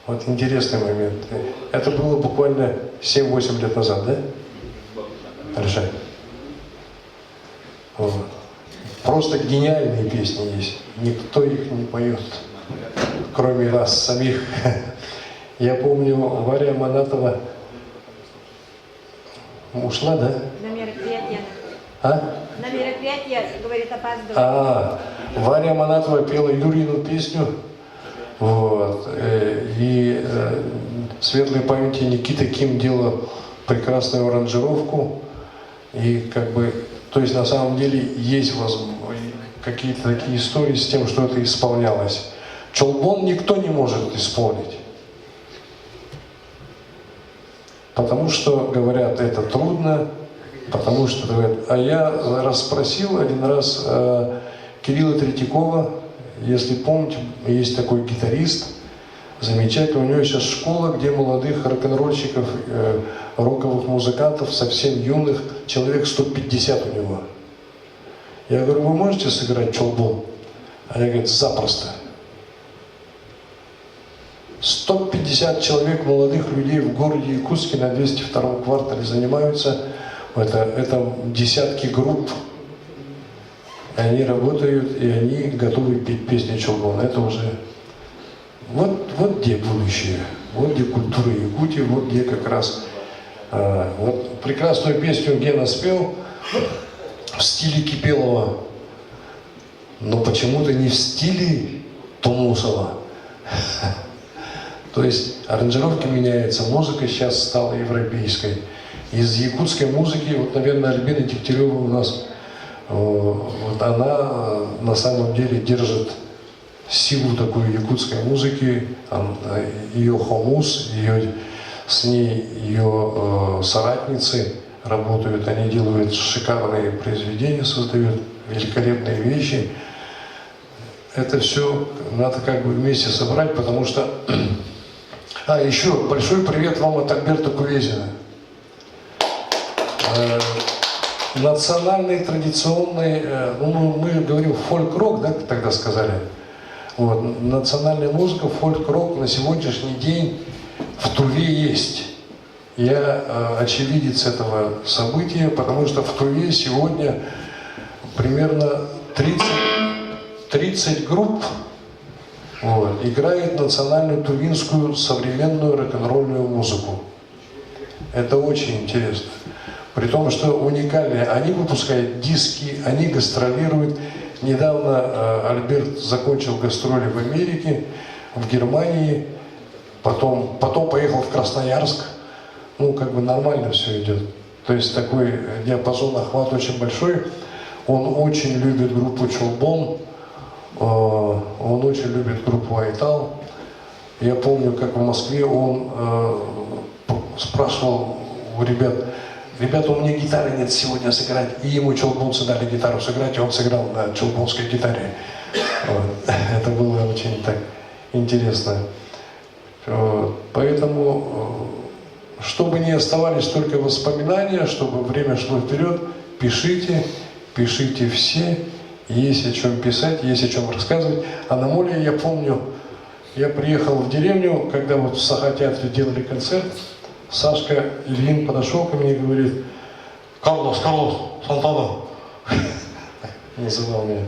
Вот интересный момент. Это было буквально 7-8 лет назад, да? Алеша? Вот. Просто гениальные песни есть. Никто их не поет, кроме вас самих. Я помню, Варя Манатова ушла, да? На мероприятие. А? На мероприятие, говорит, опаздывает. А, Варя Манатова пела Юрину песню. Вот. И светлой памяти Никита Ким делал прекрасную аранжировку. И как бы, то есть на самом деле есть какие-то такие истории с тем, что это исполнялось. Чолбон никто не может исполнить. Потому что, говорят, это трудно, потому что, говорят, а я расспросил один раз Кирилла Третьякова, если помните, есть такой гитарист, замечательный, у него сейчас школа, где молодых рок-н-ролльщиков, роковых музыкантов, совсем юных, человек 150 у него. Я говорю, вы можете сыграть чолбон? Они говорят, запросто. 150 человек, молодых людей в городе Якутске на 202 квартале занимаются. Это десятки групп. И они работают, и они готовы петь песни Чолбон. Это уже... Вот где будущее, вот где культура Якутии, вот где как раз... вот прекрасную песню Гена спел в стиле Кипелова, но почему-то не в стиле Тумусова. То есть аранжировки меняются, музыка сейчас стала европейской. Из якутской музыки, вот, наверное, Альбина Дегтярева у нас, вот она на самом деле держит силу такой якутской музыки, ее хомус, ее, с ней ее соратницы работают, они делают шикарные произведения, создают великолепные вещи. Это все надо как бы вместе собрать, потому что... А, еще большой привет вам от Альберта Кувезина. Национальный, традиционный, ну, мы говорим фольк-рок, да, тогда сказали. Вот, национальная музыка, фольк-рок на сегодняшний день в Туве есть. Я очевидец этого события, потому что в Туве сегодня примерно 30 групп, вот, играет национальную тувинскую современную рок-н-ролльную музыку. Это очень интересно. При том, что уникальные. Они выпускают диски, они гастролируют. Недавно Альберт закончил гастроли в Америке, в Германии, потом поехал в Красноярск. Ну, как бы нормально все идет. То есть такой диапазон, охват очень большой. Он очень любит группу Чолбон, он очень любит группу Айтал. Я помню, как в Москве он э, спрашивал у ребят, ребята, у меня гитары нет сегодня сыграть. И ему чолбонцы дали гитару сыграть, и он сыграл на чолбонской гитаре. Вот. Это было очень так интересно. Вот. Поэтому, э, чтобы не оставались только воспоминания, чтобы время шло вперед, пишите, пишите все, есть о чем писать, есть о чем рассказывать. А на моле, я помню, я приехал в деревню, когда вот в Саха-театре делали концерт, Сашка Ильин подошел ко мне и говорит, Карлос, Карлос, Сантана, называл меня.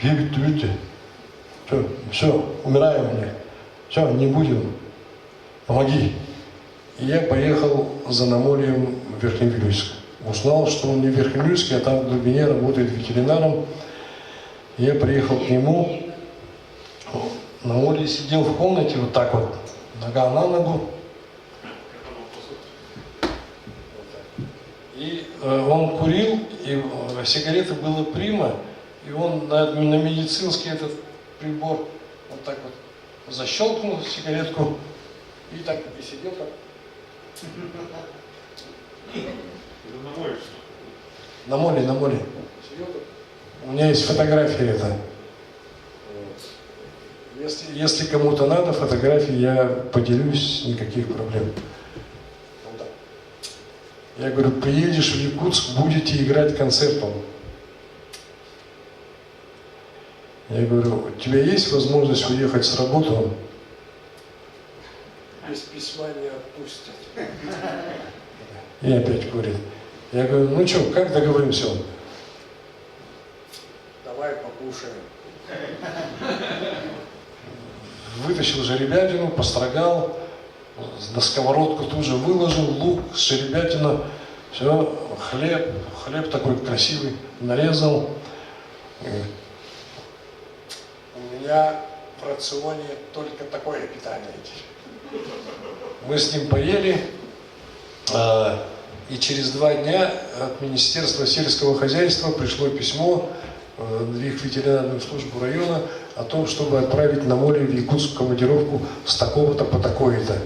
Видите, видите, все, все, умираем мне, все, не будем, помоги. И я поехал за Намольем в Верхневилюйск. Узнал, что он не в Верхневилюйске, а там в глубине работает ветеринаром. Я приехал к нему, Намолий сидел в комнате вот так вот, нога на ногу. И он курил, и сигареты было прима, и он на, на медицинский этот прибор вот так вот защелкнул сигаретку и так и сидел так. На моле, на моле. У меня есть фотография это. Если, если кому-то надо фотографии, я поделюсь, никаких проблем. Я говорю, приедешь в Якутск, будете играть концерт он. Я говорю, у тебя есть возможность уехать с работы? Он, без письма не отпустят. И опять курит. Я говорю, ну что, как договоримся? Он, давай покушаем. Вытащил жеребятину, построгал, на сковородку тут же выложил лук, жеребятина, все, хлеб, хлеб такой красивый, нарезал. У меня в рационе только такое питание. Мы с ним поели, и через 2 дня от Министерства сельского хозяйства пришло письмо в их ветеринарную службу района о том, чтобы отправить на море в Якутск командировку с такого-то по такое-то.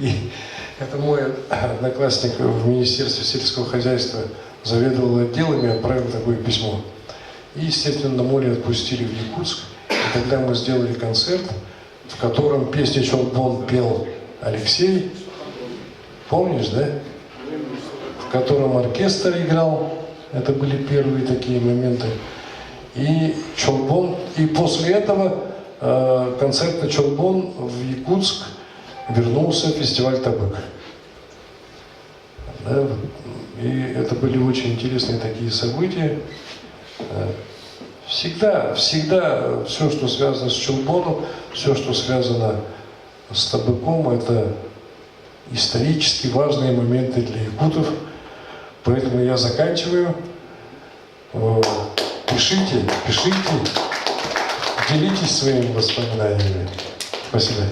И это мой одноклассник в Министерстве сельского хозяйства заведовал отделами и отправил такое письмо. И, естественно, на море отпустили в Якутск. И тогда мы сделали концерт, в котором песню «Чолбон» пел Алексей. Помнишь, да? В котором оркестр играл. Это были первые такие моменты. И Чолбон, и после этого концерта Чолбон в Якутск вернулся фестиваль Табык. Да, и это были очень интересные такие события. Всегда, всегда все, что связано с Чолбоном, все, что связано с Табыком, это исторически важные моменты для якутов. Поэтому я заканчиваю. Пишите, пишите, делитесь своими воспоминаниями. Спасибо.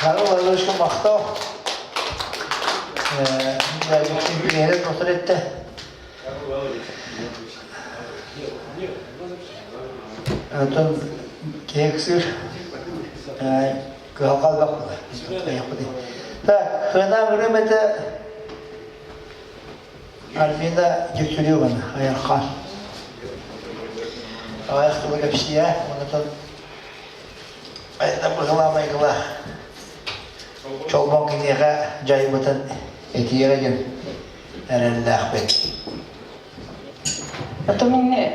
Карл Владимировичка махтал. Дьүксүн Онтон киһи кыһалҕа Так, хына ырым это Альбина Дегтяревна, Аярхан. Аяқтылы кәпсия, онытын айда бығыла Чолбон кинеға жайбытын этиереген әрәлләхбет. Потом мин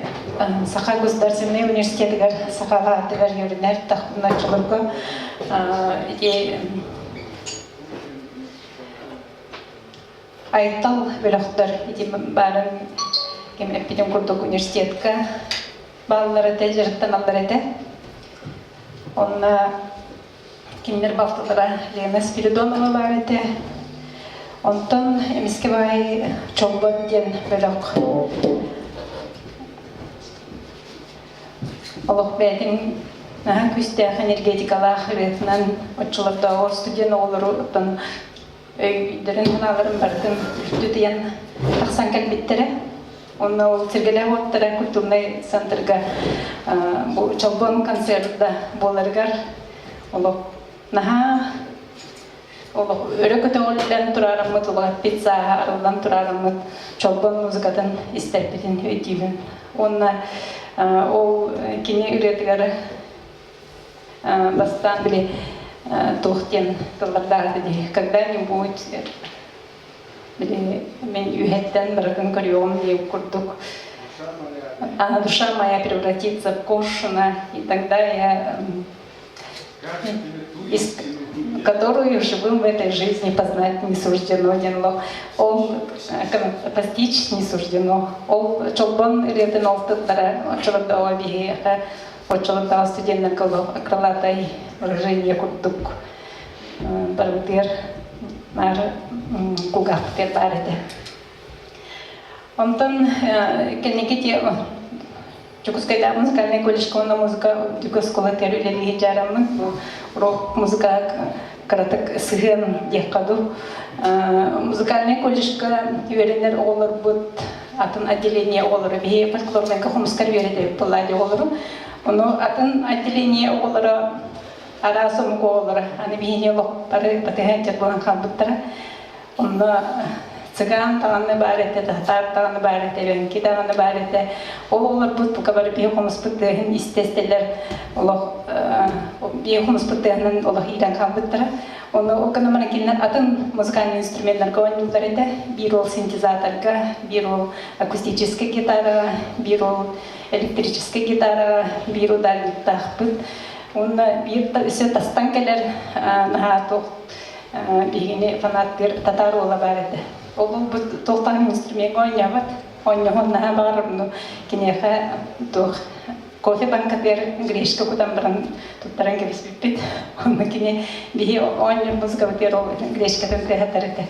Саха государственный университетигэр сахаҕа аттыгар үөрэнэр тахпыначчыларга ити Айтал бөлөхтөр ити баарын ким эппитин курдук университетка бааллар этэ дьарыктаналлар этэ. Онно кинилэр балтылара Лена Спиридонова баар этэ. Онтон эмискэ баай Чолбон диэн бөлөх олох бэйэтин наһаа күүстээх энергетикалаах ырыатынан оччолордооҕу студент оҕолору оттон өйдөрүн санааларын барытын үрдү тыйан тахсан кэлбиттэрэ. Онно ол Сэргэлээх уоттара культурнай центрга бу Чолбон концерт да буоларыгар олох наһаа олох өрө көтөҕүллэн тураараммыт, улааппыт сааһа арыллан тураараммыт Чолбон музыкатын истэрбитин өйдүүбүн. Уонна ол кини ырыатыгар бастаан били туох диэн тыллардаах этэ дии когда-нибудь били мин үһэттэн барытын көрүөҕүм диэн курдук а душа моя превратится в коршуна и тогда я из которую живым в этой жизни познать не суждено диэн ол постичь не суждено ол чолбон ырыатын ол тыллара оччолордооҕу биһиэхэ оччолордооҕу студеннарга крылатай выражение курдук барыбытыгар наар кулгаахпытыгар баар этэ. Онтон кэнники те Дьокуускайдааҕы музыкальнай колледжка уонна музыка үрдүк оскуолатыгар үлэлии сылдьараммын бу рок музыка кыратык сыһыан диэххэ дуу. Музыкальнай колледжка үөрэнэр оҕолорбут атын отделение оҕолоро биһи фольклорнайга хомускар үөрэтэбит буоллаа оҕолору. Ону атын отделение оҕолоро араас омук оҕолоро аны биһини олохтары батыһа буолан хаалбыттара. Онно цыган даҕаны баар этэ, татаар даҕаны баар этэ, эбэҥки даҕаны баар этэ. Ол оҕолорбут бука бары биһи хомуспут тыаһын истэ-истэлэр олох биһи хомуспут тыаһынан олох иирэн хаалбыттара. Ону ол гынан баран кинилэр атын музыкальный инструменнарга оонньууллар этэ. Биир ол синтезаторга, биир ол акустическай гитараҕа, биир ол электрическэй гитараҕа, биир ударниктаахпыт. Уонна биир өссө тастан кэлэр наһаа туох биһигини фанаттыыр татаар уола баар этэ. Ол буолбут туох даҕаны инструмеҥҥа оонньообот. Оонньоһуон наһаа баҕарар, ону киниэхэ туох кофе банкатыгар гречка кутан баран туттаран кэбиспиппит. Онно кини биһи оонньуур музыкабытыгар ол гречкатын тыаһатар этэ.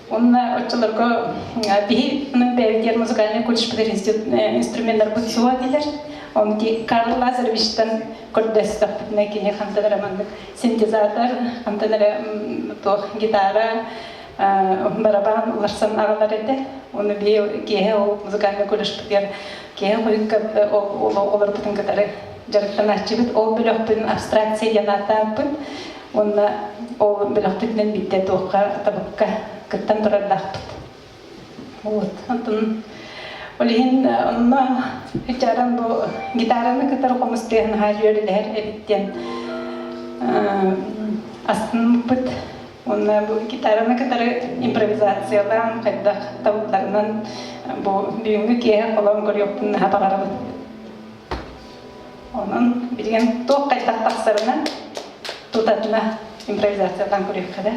Онно оччолорго биһи бэйэбитигэр музыкальный колледж инструменнарбыт суох этилэр. Оны Карл Лазаревичтан көрдөстөхпүтүнэ кини хантан эрэ маннык синтезатор, хантан эрэ туох гитара, барабан уларсан аҕалар этэ. Оны биһи киэһэ ол музыкальный колледжпытыгар киэһэ хойукка олорбутун кытары дьарыктанааччыбыт. Ол бөлөхпүн абстракция диэн ааттаабыппыт. Уонна ол бөлөхпүтүнэн биирдэ туохха табыкка кыттан турардаахпыт. Вот. Онтон ол иһин онно ичааран бу гитараны кытары хомус тыаһын наһаа үөрэлэһэр эбит диэн астыммыппыт. Уонна бу гитараны кытары импровизациялаан хайдах табылларынан бу бүгүҥҥү киэһэ холоон көрүөхпүн наһаа баҕарабын. Онон билигин туох хайдах тахсарынан тутатына импровизациялаан көрүөххэ да.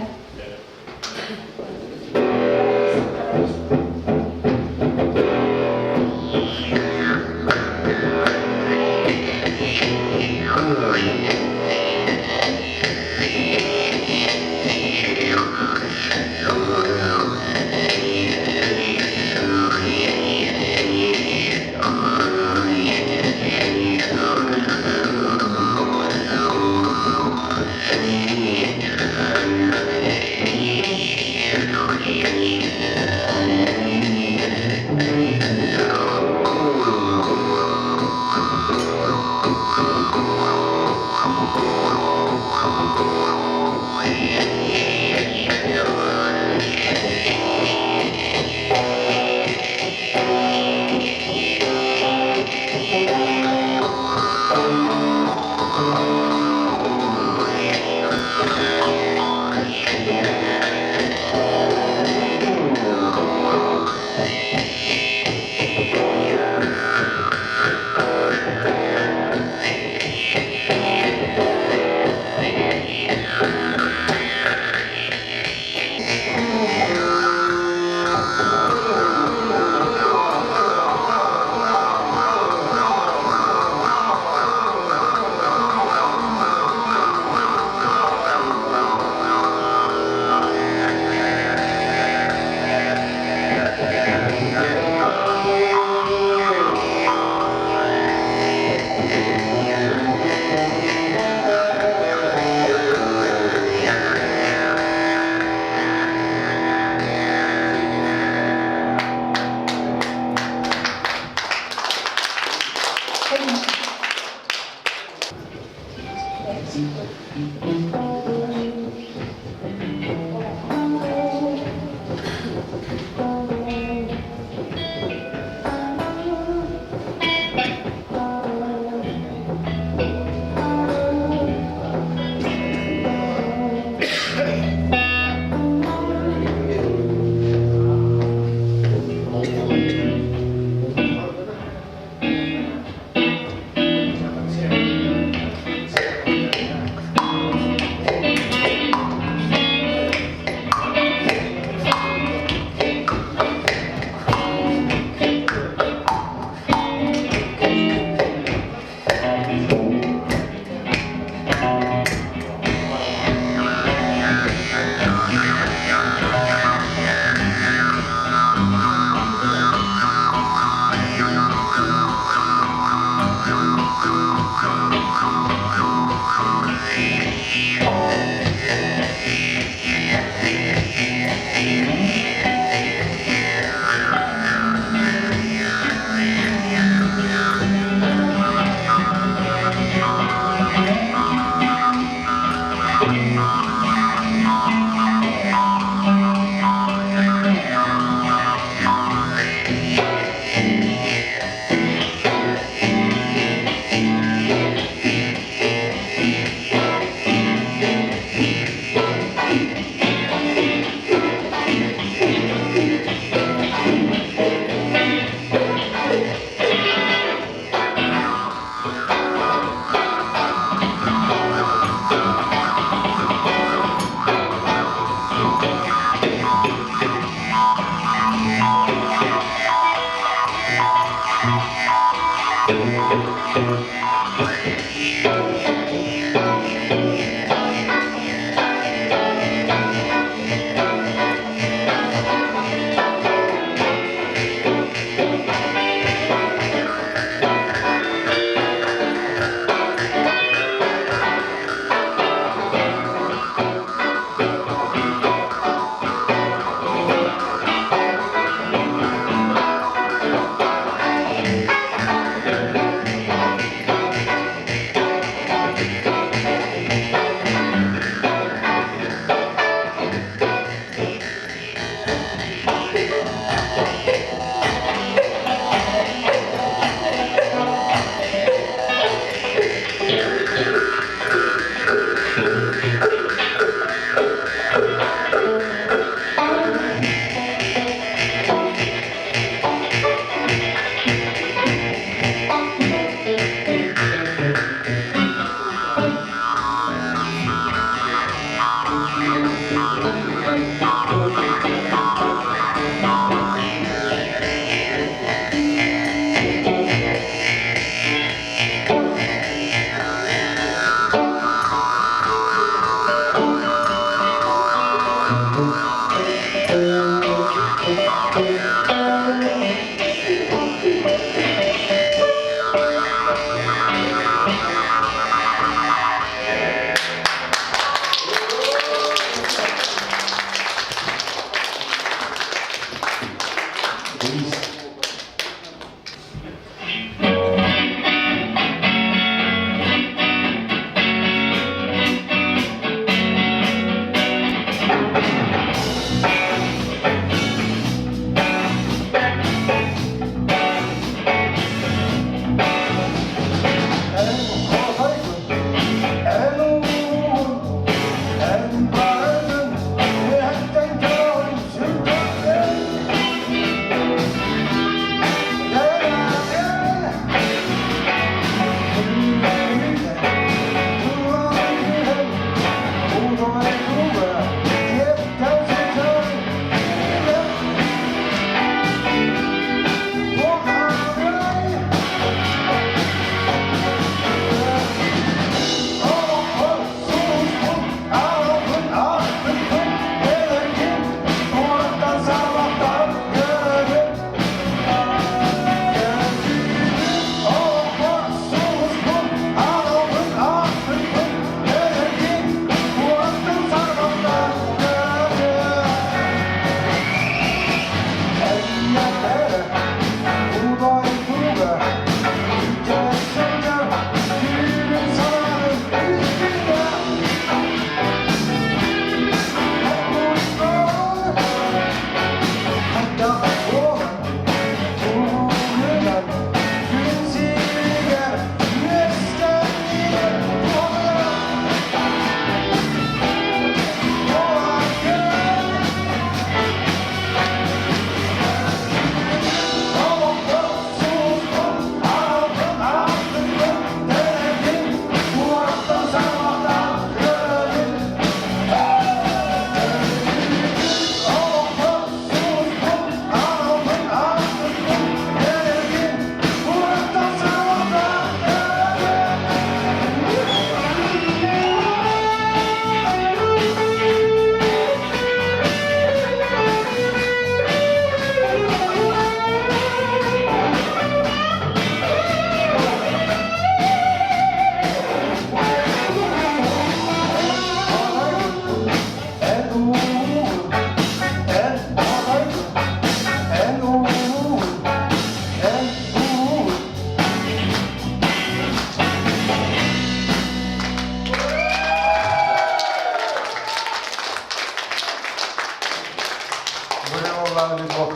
даҕаны туох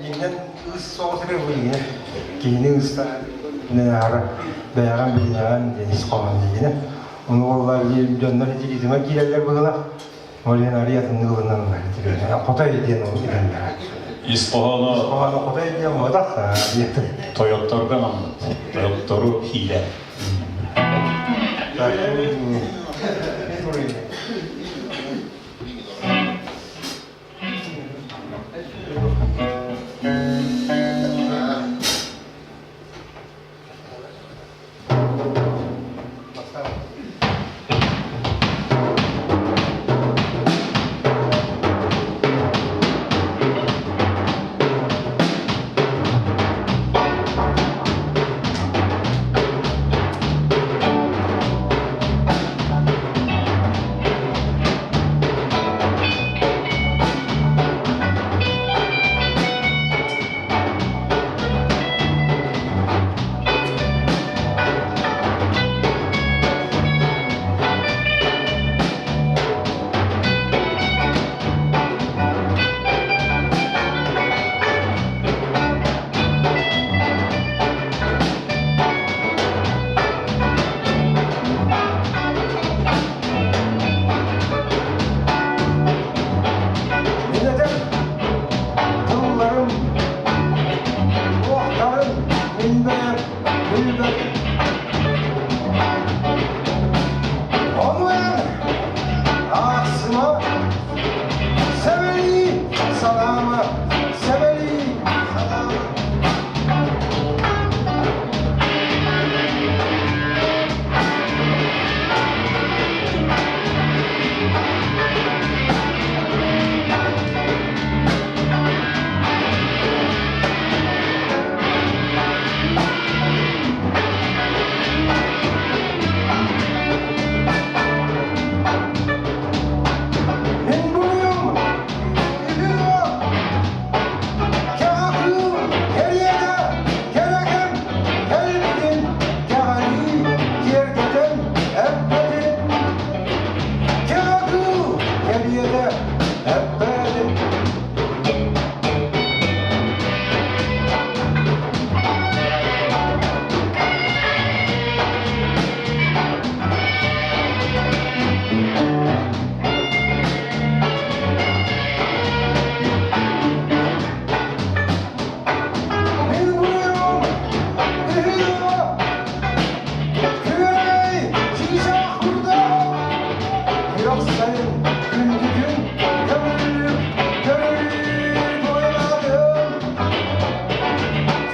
дьиҥинэн ыыс соҕус эрэ бу дьиҥинэн киһини ыыстаан аара бэйэҕин билинэҕин диэн ис хоһоон дьиҥинэ. Ону буолла дьоннор итиритимэ киирэллэр быһыылаах. Ол иһин арыый атыннык ылынан хотой диэн ол этэллэр. Ис хоһооно Ис хоһооно хотой диэн буотах диэтим. Тойотторго анаммыт. Тойоттору хиилэ. Мин этим тылларым, уохтарым мин бэйэм билбэтим. Ону эн аахсыма, сэбэлии санаама, сэбэлии санаама. Мин буруйум Кэҕэ кэриэтэ кэрэкэм кэлбитин кэҕэлии киэргэтэн эппэтин Кэҕэ кэриэтэ эппэтин Мин буруйум Күөрэй чыычаах курдук күөх сайын күндүтүн көҥүллүк көрүлүү туойлаатым.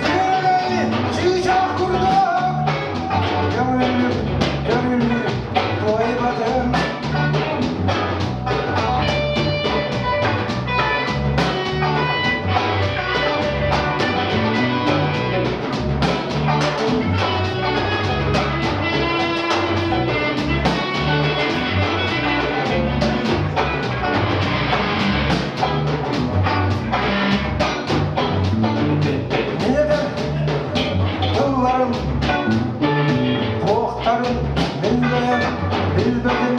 Күөрэй чыычаах курдук көҥүллүк көрүлүү туойбатым. Мин тылларым, туохтарын билбэйэм, билбэтим.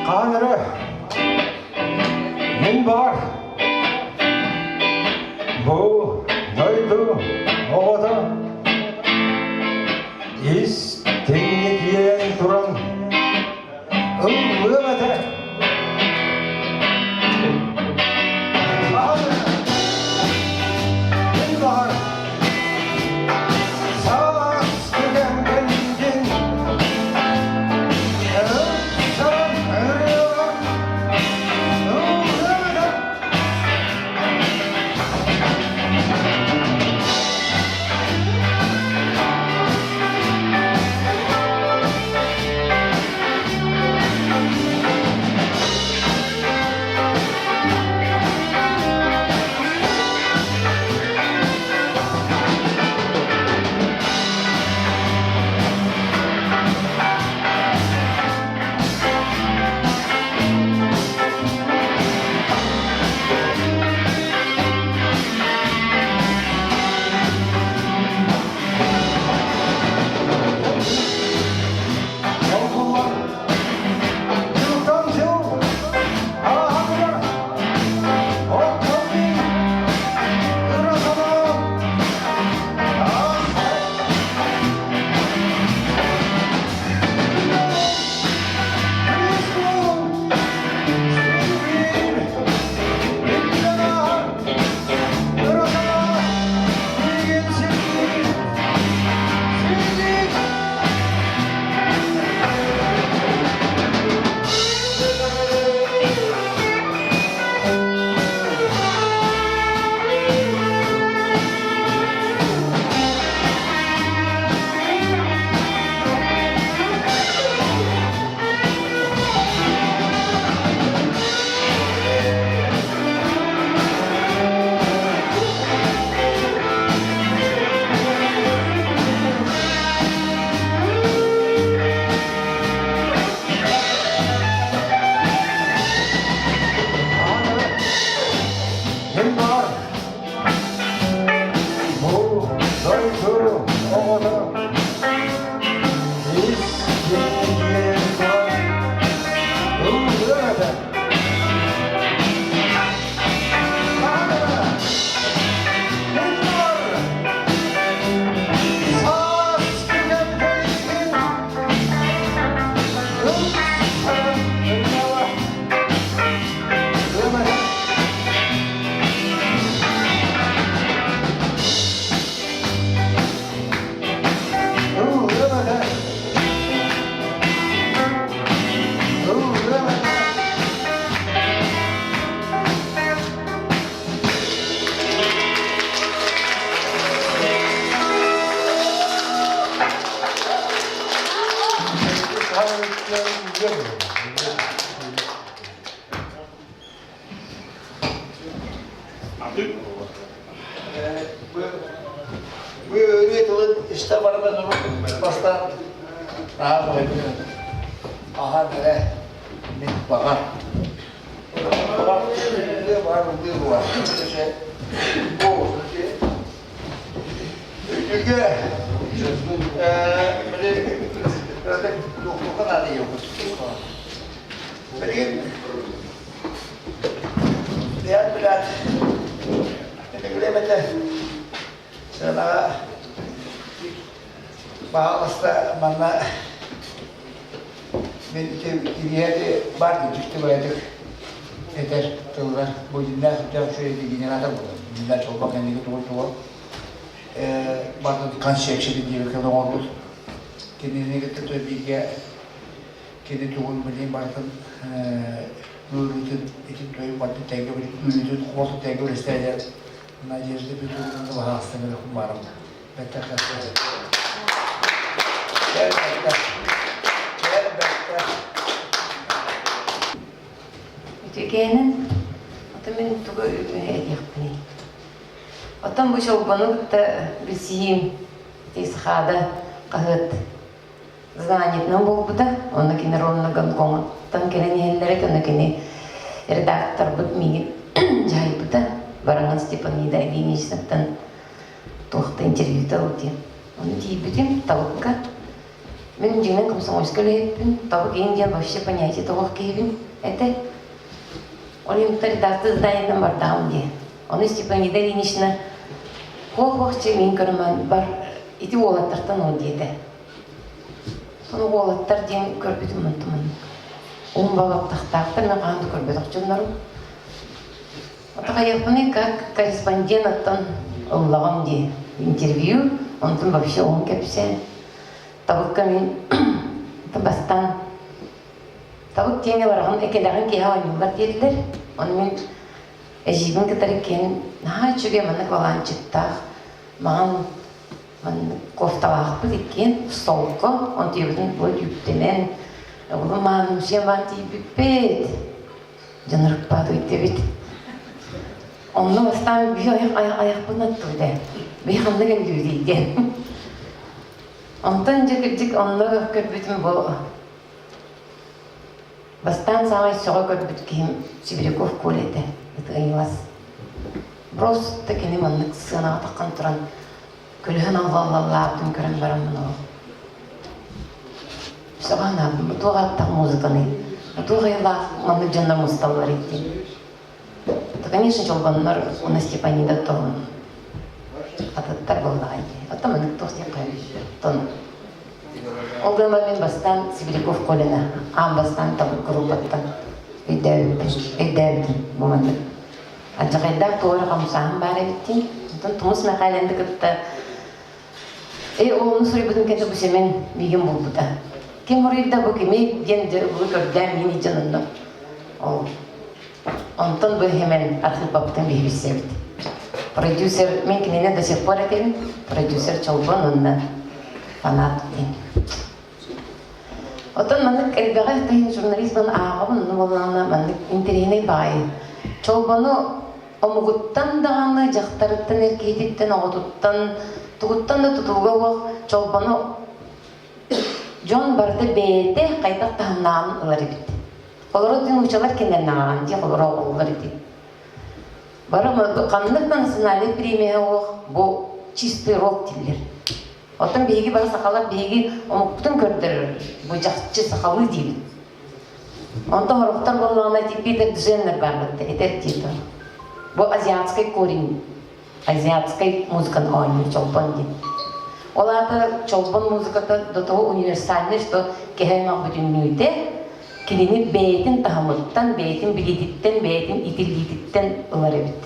Хаан эрэ, мин баар, бу дойду оҕото ис тэҥҥэ туран ыллыам этэ. Мин баар, саас кэм кэллин, ылсаран ырыаҕа ыллыам этэ. Бу ырыа тылын истэ барбан бастаан наһаа Аһан эрэ мин баҕар. Баҕар ыллыа баар ыллыа буолар. Өйдүүргэ били туохха наадыйыахпыт. Билигин билээт билээт билэбэтэ сыанаҕа баһаалыста манна мин ити кириэти баар дьикти баайдык этэр тыллар бу дьиннээх сүрдээх үчүгэй генератор буолар дьиннээх чолбон кэнники тугу тугу барытын концепция диэбиккэ оҥорбут кинини кытта бииргэ кини тугун билин барытын ыарыытын итин тойун барытын тэҥҥэ үөрүүтүн хомолтун тэҥҥэ үлэстээдэр Надежда Петровна баһаастан өлөхүм баарым бэттэх Үтүөкээнин, ото мин тугу этиэхпиний? Оттон бу чолбону кытта билсиһиим Тисхада хаһыат знанитынан буолбута. Онно кини ровно Гонконгтан кэлэн иһэллэрэ, онно кини редакторбыт миигин дьаһайбыта. Бараҥан Степанида Ильиничнаттан туох да интервью ыл диэн. Ону тиийбитим табыкка. Мин дьиҥинэн комсомольскай үлэһиппин, табык иин диэн вообще понятие тоҕох киһибин этэ. Ол иһин редактор зданиетынан бардаҕым дии. Ону Степанида Ильинична хуох-хуох чэ мин көрөмөн бар ити уолаттартан ол диэтэ. Сону уолаттар диэн көрбүтүм онтуман. Уун балаттахтаахтар мен хаһан да көрбөтөх дьоннорум. Отахайыахпыный как корреспондент оттон ыллаҕым дии интервью, онтон вообще уһун кэпсээн. Табыкка мин бастаан табык диэҥҥэ бараҕын экэлэҕин киһи оонньууллар диэтилэр. Ону мин эдьиийбин кытары киэн наһаа үчүгэй маннык балаанчыктаах маҥан маннык кофталаахпыт иккиэн столго онтуйабытын бу түүптэнэн улуу маанымсыйан баан тиийбиппит дьон ырыппаат ыйдыбит онно бастаан биһи айах айахпын аттыбыт ээ биһи ханна кэллибитий диэн онтон дьэ кырдьык онно көрбүтүм бу Бастаан саамай сөҕө көрбүт киһим Сибиряков Коля этэ, ытыгыйылас. Просто кини маннык сыанаҕа таххан туран күлүһэн аллаллаабытын көрөн бараммын ол сөҕө санаабытым, бу туох ааттаах музыканый, бу туох айылаах маннык дьоннор мусталлар ити. Да, конечно, чолбоннор уонна Степанида тоһун атыттар буоллаҕа дии. Оттон маннык туох диэххэ тон Ол гынан мин бастаан Сибиряков Коляны аан бастаан табык группаттан өйдөөбүппүн, өйдөөбүтүм бу маннык. Алдьархайдаах туох эрэ хамсааһын баар эбит дии. Онтон Тумус Мэхээлэнди кытта э ону суруйбутун кэннэ бу Сэмэн миигин булбута. Ким уруйда бу кими диэн дьэ бу көрдөөн миин илдьэн онно. Ол онтон бу Хэмэн архыыппаппытын биһи билсэбит. Продюсер, мин кинини до сих пор этэбин, продюсер Чолбон уонна фанат диэн. Оттон маннык элбэҕи тыһын журналистбын ааҕабын, онно буоллаҕына маннык интэриэһинэй баҕайы. Чолбону омугуттан даҕаны, дьахтарыттан, эр киһититтэн, оҕотуттан, тугуттан да тутулуга суох чолбону дьон барыта бэйэтэ хайдах таһымнааҕын ылар эбит. Олору нуучалар кинилэрнээҕин дии олоро оҕолор ити. Бары ханнык да национальный премия суох бу чистый рок дииллэр. Оттон биһиги бары сахалар биһиги омукпутун көрдөрөр бу чахчы сахалыы диибит. Онтон сорохтор буоллаҕына ити Питер Дженнер баарбыт этэр диэтэ. Бу азиатский корень, азиатскай музыканы оонньуур чолбон диэн. Ол аата чолбон музыката до того универсальный, что киһи аймах бүтүннүүтэ кинини бэйэтин таһымыттан, бэйэтин билиититтэн, бэйэтин итиллиититтэн ылар эбит.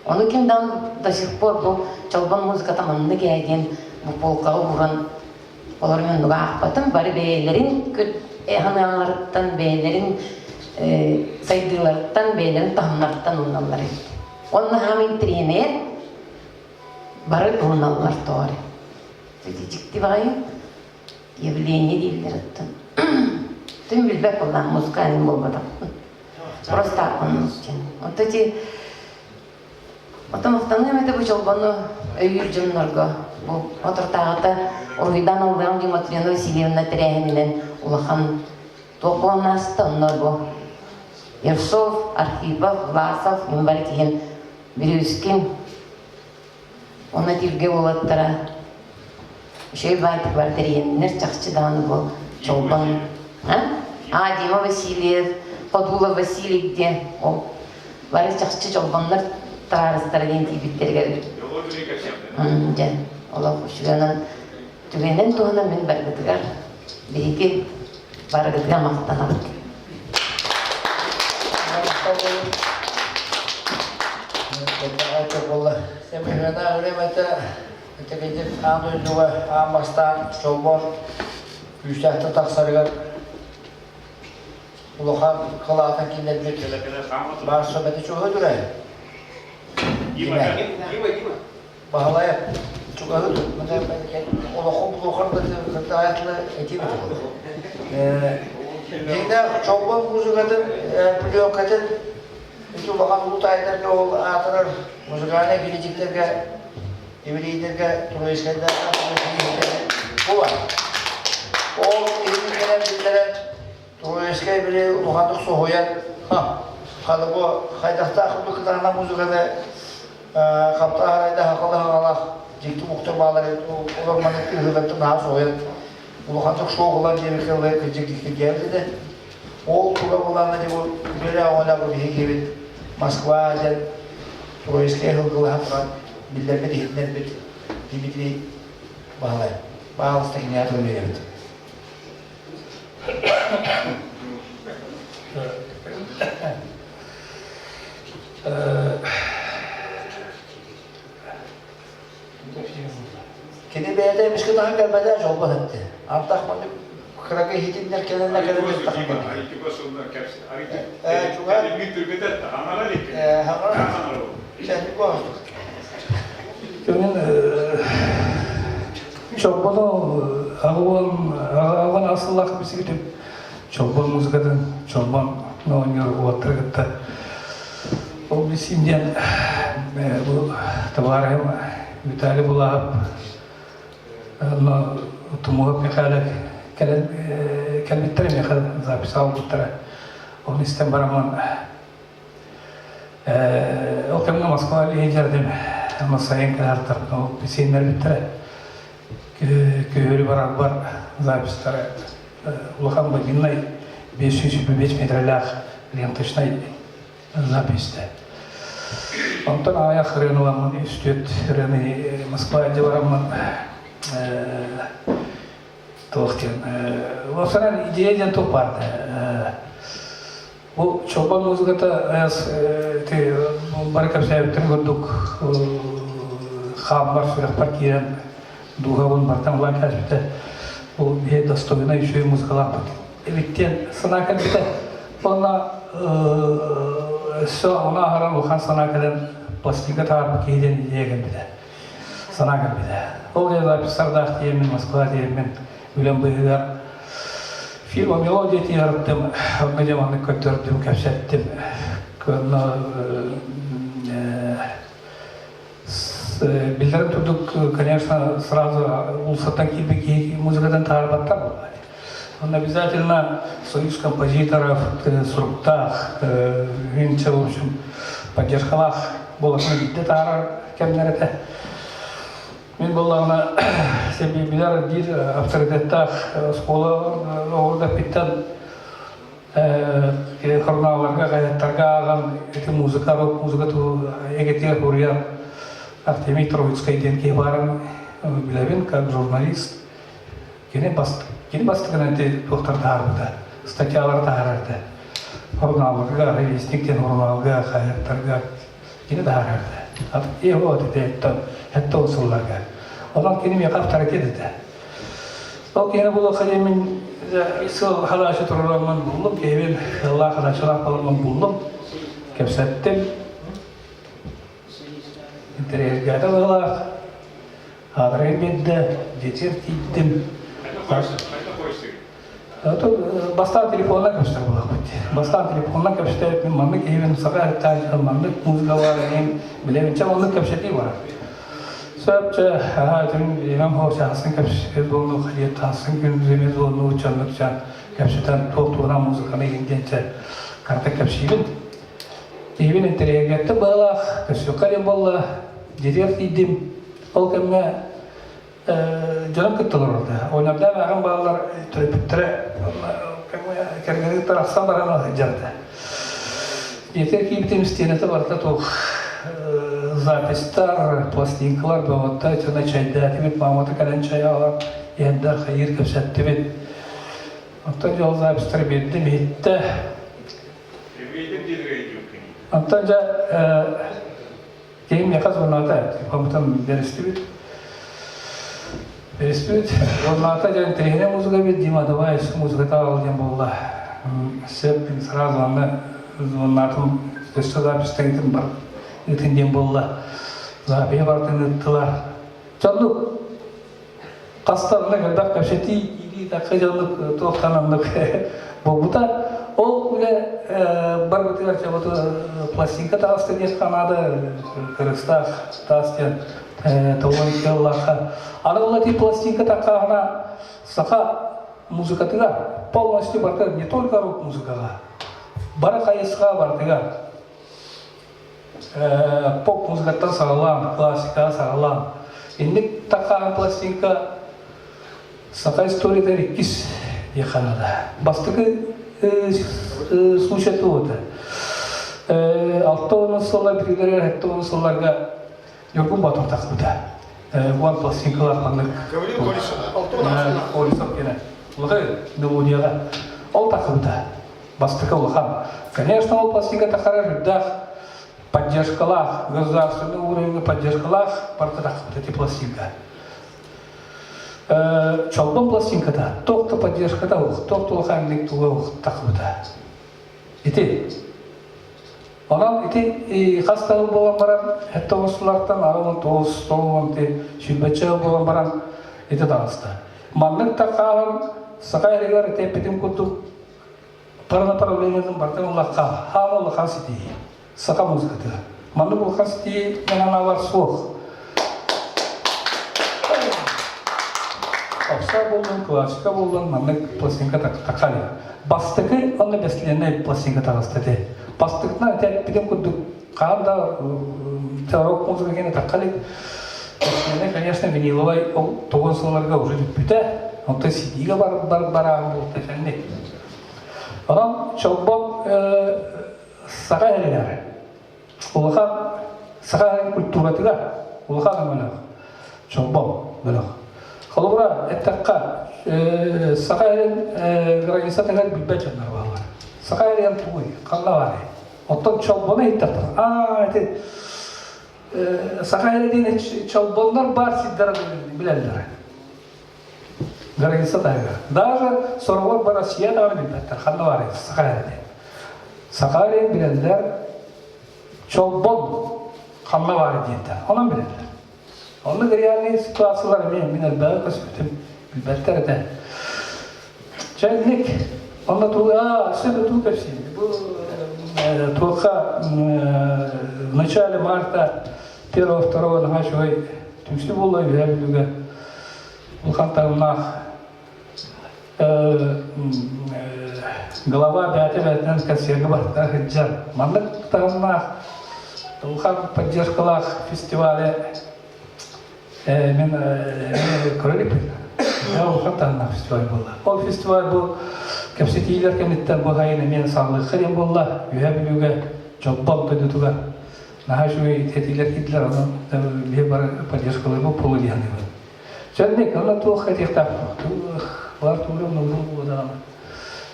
Ону ким даҕаны до сих пор бу чолбон музыката маннык ээ диэн бу полкаҕа ууран олор оннуга аахпатым. Бары бэйэлэрин санааларыттан, бэйэлэрин сайдыыларыттан, бэйэлэрин таһымнарыттан умналлар эбит. Онно хаам интириэнээр бары умналлар тоҕо эрэ. Дьикти баҕайы явление дииллэр оттон. Түн билбэт буоллаах музыкальный буолбатах. Просто оннук диэн. Онто ити. Оттон махтаныам этэ бу чолбону өйүүр дьоннорго. Бу отортааҕыта уруйдаан аллыам дии Мотрена Васильевна тэрээһининэн улахан туох буолан ааста онно бу Ершов, Архипов, Власов, мин бары киһин Брюскин уонна тиргэ уолаттара үчүгэй баайтык бары тэрийэннэр чахчы даҕаны бу чолбон а Дима Васильев, Ходулов Василий диэн ол бары чахчы чолбоннор табаарыстара диэн тиийбиттэригэр дьэ олох үчүгэй түгэнин туһунан мин барыгытыгар биһиги барыгытыгар махтанабыт. Аан дойдуга аан бастаан чолбон күүстээхтик тахсарыгар улахан кылаатын киллэрбит баар сөбөтө чугаһы турай. Дима. Баһылай чугаһы олоххо булуохар кытаайатлы этим Дьиҥнээх чолбон музыкатын, пленкатын ити улахан улуу таайдарга ол аатырар музыкальнай критиктэргэ еврейдэргэ туристарга була. Ол иһин кэлэн биллэрэн Троицкай били улаханнык соһуйан ханы бу хайдахтаах курдук кытаанах музыканы хаптааһарайда хахалаһаҕалаах дьикти муктар баалар олор маннык тыаһыылартан наһаа соһуйан улаханнык шоу диэбиккэ ылы кырдьык дьиктиргээбит этэ. Ол туга булаана дьэ бу үлэлээх оҕолоох биһиги Москва диэн Троицкай сылгылаһан туран биллэрбит иһитиннэрбит Дмитрий Баһылай. Баһылыста киниэхэ тыл биэрэбит. Кини бэйэтэ эмискэ таһан кэлбэтэ дьолбот этти. Антах маннык кыракый иһитиннэр кэлэннэ кэлэн таһан Көнүн чолбону аҕуон аҕан асыллаах бисигитим чолбон музыкатын чолбон оонньуур уоттары кытта ол бисим диэн бу табаарыһым Виталий Булаһап Тумуһап Михайлов кэлэн кэлбиттэрэ миэхэ записал ылбыттара оны истэн бараммын ол кэмҥэ Москва лидердим сайын кэлэр сиэннэрбиттэрэ күһүөрү барарбар записьтары улахан бобиннай 505 метрэлээх ленточнай записьтэ. Онтон аҕыйах ырыаны ыламмын үстүөт ырыаны Москва дьэ бараммын туох диэн уопсайынан идея диэн туох баар Бу чолбон музыката ити бары кэпсээбиттэрин курдук хааммар сүрэхпэр киирэн дууһабын бартан ылан кээспитэ. Бу биһи достойнай үчүгэй музыкалаахпыт эбит диэн санаа кэлбитэ. Уонна өссө ону аһаран улахан санаа кэлэн пластинка таһаарбыт киһи диэн идея кэлбитэ. Санаа кэлбитэ. Ол диэн записардаах тиийэммин Москва тиийэммин үлэм быыһыгар фирма мелодия тиэртим, онно дьэ маннык көрдөрдүм, кэпсэттим. Онно биллэрин курдук, конечно, сразу улусаттан киирбит киһи музыкадан таарбаттар буолла. Он обязательно союз композиторов суруктаах, инче, в общем, поддержкалаах буолатын биирдэ таарар кэмнэр этэ. Мин буоллаҕына сэбиэбилэр биир авторитеттаах оскуола оҕурдаппиттан журналларга, газеттарга ааҕан ити музыка, рок-музыка эгэтигэр суруйар Артемий Троицкай диэн киһи баарын билэбин как журналист. Кини бас кини бастакынан ити туохтар таһаарбыта, статьялары таһаарар этэ. Журналларга, «Вестник» диэн журналга, хаһыаттарга Кини таһаарарда. Его этэ это сылларга. Онон кини миэхэ авторитет этэ. Ол киһини булуохха диэн мин сыл хадаачы турураммын буллум, киһибин сыллаах хадаачылаах буоламмын буллум, кэпсэттим. Интэриэһиргээтэ быһыылаах. Аадырайын биэрдэ, дьиэтигэр тиийдим. Бастаан телефонна көстөр буолабыт. Бастаан телефонна көстөөт, мин маннык киһибин саха эртаан маннык музыка бар, мен билэбин чэ оннук кэпсэтии барар. Сөп чэ, аха түн имам хоо чаасын кэпсэтии буолну, халиет таасын күн земе буолну, чаннык ча кэпсэтэн туох туһунан музыканы иһин чэ карта кэпсиибин. Киһибин интэриэһиргэттим быһыылаах, көссүөххэ диэн буолла, дьиэтигэр тиийдим. Ол кэмҥэ дьонум кытта олорорда. Оонньордоох ааҕын бааллар төрөппүттэрэ кэргэни кытта арахсан баран сылдьар этэ. Дьиэтигэр киирбитим истиэнэтэ барыта туох записьтар, пластинкалар бөҕөттө итиннэ чэйдээтибит, маамата кэлэн чэй аҕалан иһэрдэр хайыыр кэпсэттибит. Оттон дьол записьтары биэрдим, иһиттэ. Оттон дьэ киһим миэхэ звоната, телефоммутун бэристибит. Бэристибит. Звоната дьэ интэриэһинэй музыка эбит, Дима, давай музыка таал диэн буолла. Сөп, мин сразу аны звоннаатым, өссө запись тэҥитин бар ыытын диэн буолла. Запиһи барытын ыыттылар. Дьоннук Хастарына элбэх кэпсэтии, киирии-тахсыы дьоннук туохтан оннук буолбута. Ол үлэ барбытыгар чабыты пластинка таҕыста диэх наада кырыстаах таас диэн тоҕон кыаллаахха. Аны ол эти пластинка таххаҕына саха музыкатыгар полностью барыта не только рок музыкаҕа бары хайысха барытыгар поп музыкаттан саҕалаан, классикаҕа саҕалаан. Инник такаан пластинка саха историята иккис диэххэ наада. Бастакы случай туота. 60 сыллар бүтүлэригэр 70 сылларга Ньургун Боотур тахсыбыта. Уон пластинкалар маннык. Колесов диэн. Улахан мелодияҕа. Ол тахсыбыта. Бастакы улахан. Конечно, ол пластинка тахсара үрдээх поддержкалаах, государственный уровень поддержкалаах барыта тахсыбыта эти пластинка. Чолбон пластинката, туох да поддержката суох, туох да улахан туга тахсыбыта. Ити Онон ити хас да буолан баран, хэттэ оҕустулартан аҕылын тоҕус тоҕуон ти сүүрбэччэ буолан баран ити таҕыста. Маннык да хаалан саха эригэр ити эппитим курдук паранаправлениетын барытын ыллахха хаама улахан ситиһии. Саха музыкатыгар. Маннык улахан ситиһии мен анаабар суох. Попса буоллун, классика буоллун, маннык пластинка такали. Бастакы онно бэстилиэннэй пластинка таҕыста этэ. Бастакытынан ити эппитим курдук хаһан да рок музыка кэнэ тахха илик. Бэстилиэннэй, конечно, виниловай ол тоҕус сылларга уже бүппүтэ. Онтон CD-га бар бар бараан буолта сэнник. Онон Чолбон саха эригэр улахан саха культуратыгар улахан өҥөлөөх Чолбон бөлөх. Холобура, эттэххэ, саха эрин границатыгар билбэт дьоннор бааллар. Саха эрин тугуй, ханна баарый? Оттон Чолбону иһиттэхтэр, аа, ити саха эрин Чолбоннор баар сирдэрэ билэллэр. Граница таһыгар. Даже сороҕор бар Россия даҕаны билбэттэр, ханна баарый саха эрин. Саха эрин билэллэр, Чолбон ханна баар диэнтэн. Онон билэллэр. Оннук реальный ситуациялар эмиэ мин элбэҕи көспүтүм, билбэттэр этэ. Чэ, онно туу, аа, сөбө туу кэпсиим. Бу туохха в начале марта первого, второго наһаа үчүгэй түмсүү буолла Үөһээ Бүлүүгэ. Улахан таһымнаах глава бэйэтэ бэйэтинэн концерга барыта сылдьар. Маннык таһымнаах улахан поддержкалаах фестивали мен көрө иликпин. Улахан таһымнаах фестиваль буолла. Ол фестиваль бу кэпсэтиилэр кэнниттэн бу сайын эмиэ саҕалыахха диэн буолла. Үөһээ Бүлүүгэ Чолбон дойдутугар наһаа үчүгэй этиилэр киирдилэр, онон биһи бары поддержкаларбыт буолуо дии саныыбын. Чэнник, онно туох этиэхтээх бар туурам нуурум буодаҕына.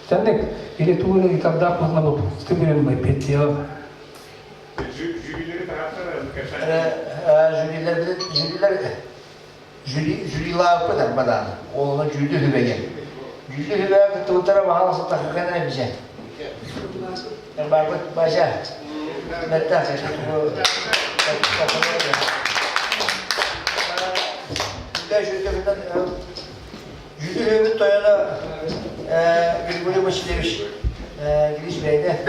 Чэнник, или туура гитардаах буолна бу стыбырын байпеттиэҕим. Жюрилери Жюрилер жюрилер жюри жюрилааппыт арбадаан. Олону дьүүллү хүбэген. Дьүүллү хүбэҕэ кыттыбыттара баҕа сытахыкканара бизэ. Барбыт бажа. Мэтта. Дьүүллү хүбүт тойоно. Григорий Васильевич Гриш бэйдэ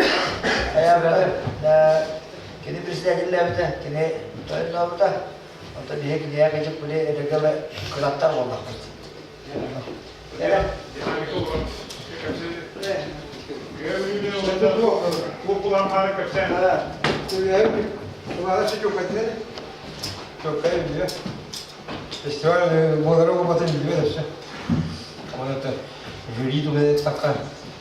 хайаабыта кини председателлээбитэ, кини тойоннообута. Онтон биһиги киниэхэ кэчик били эдэргэ кылаттар буоллахпыт. Фестиваль буолара буолбатын билбэт өссө. Оны жюри тугу такка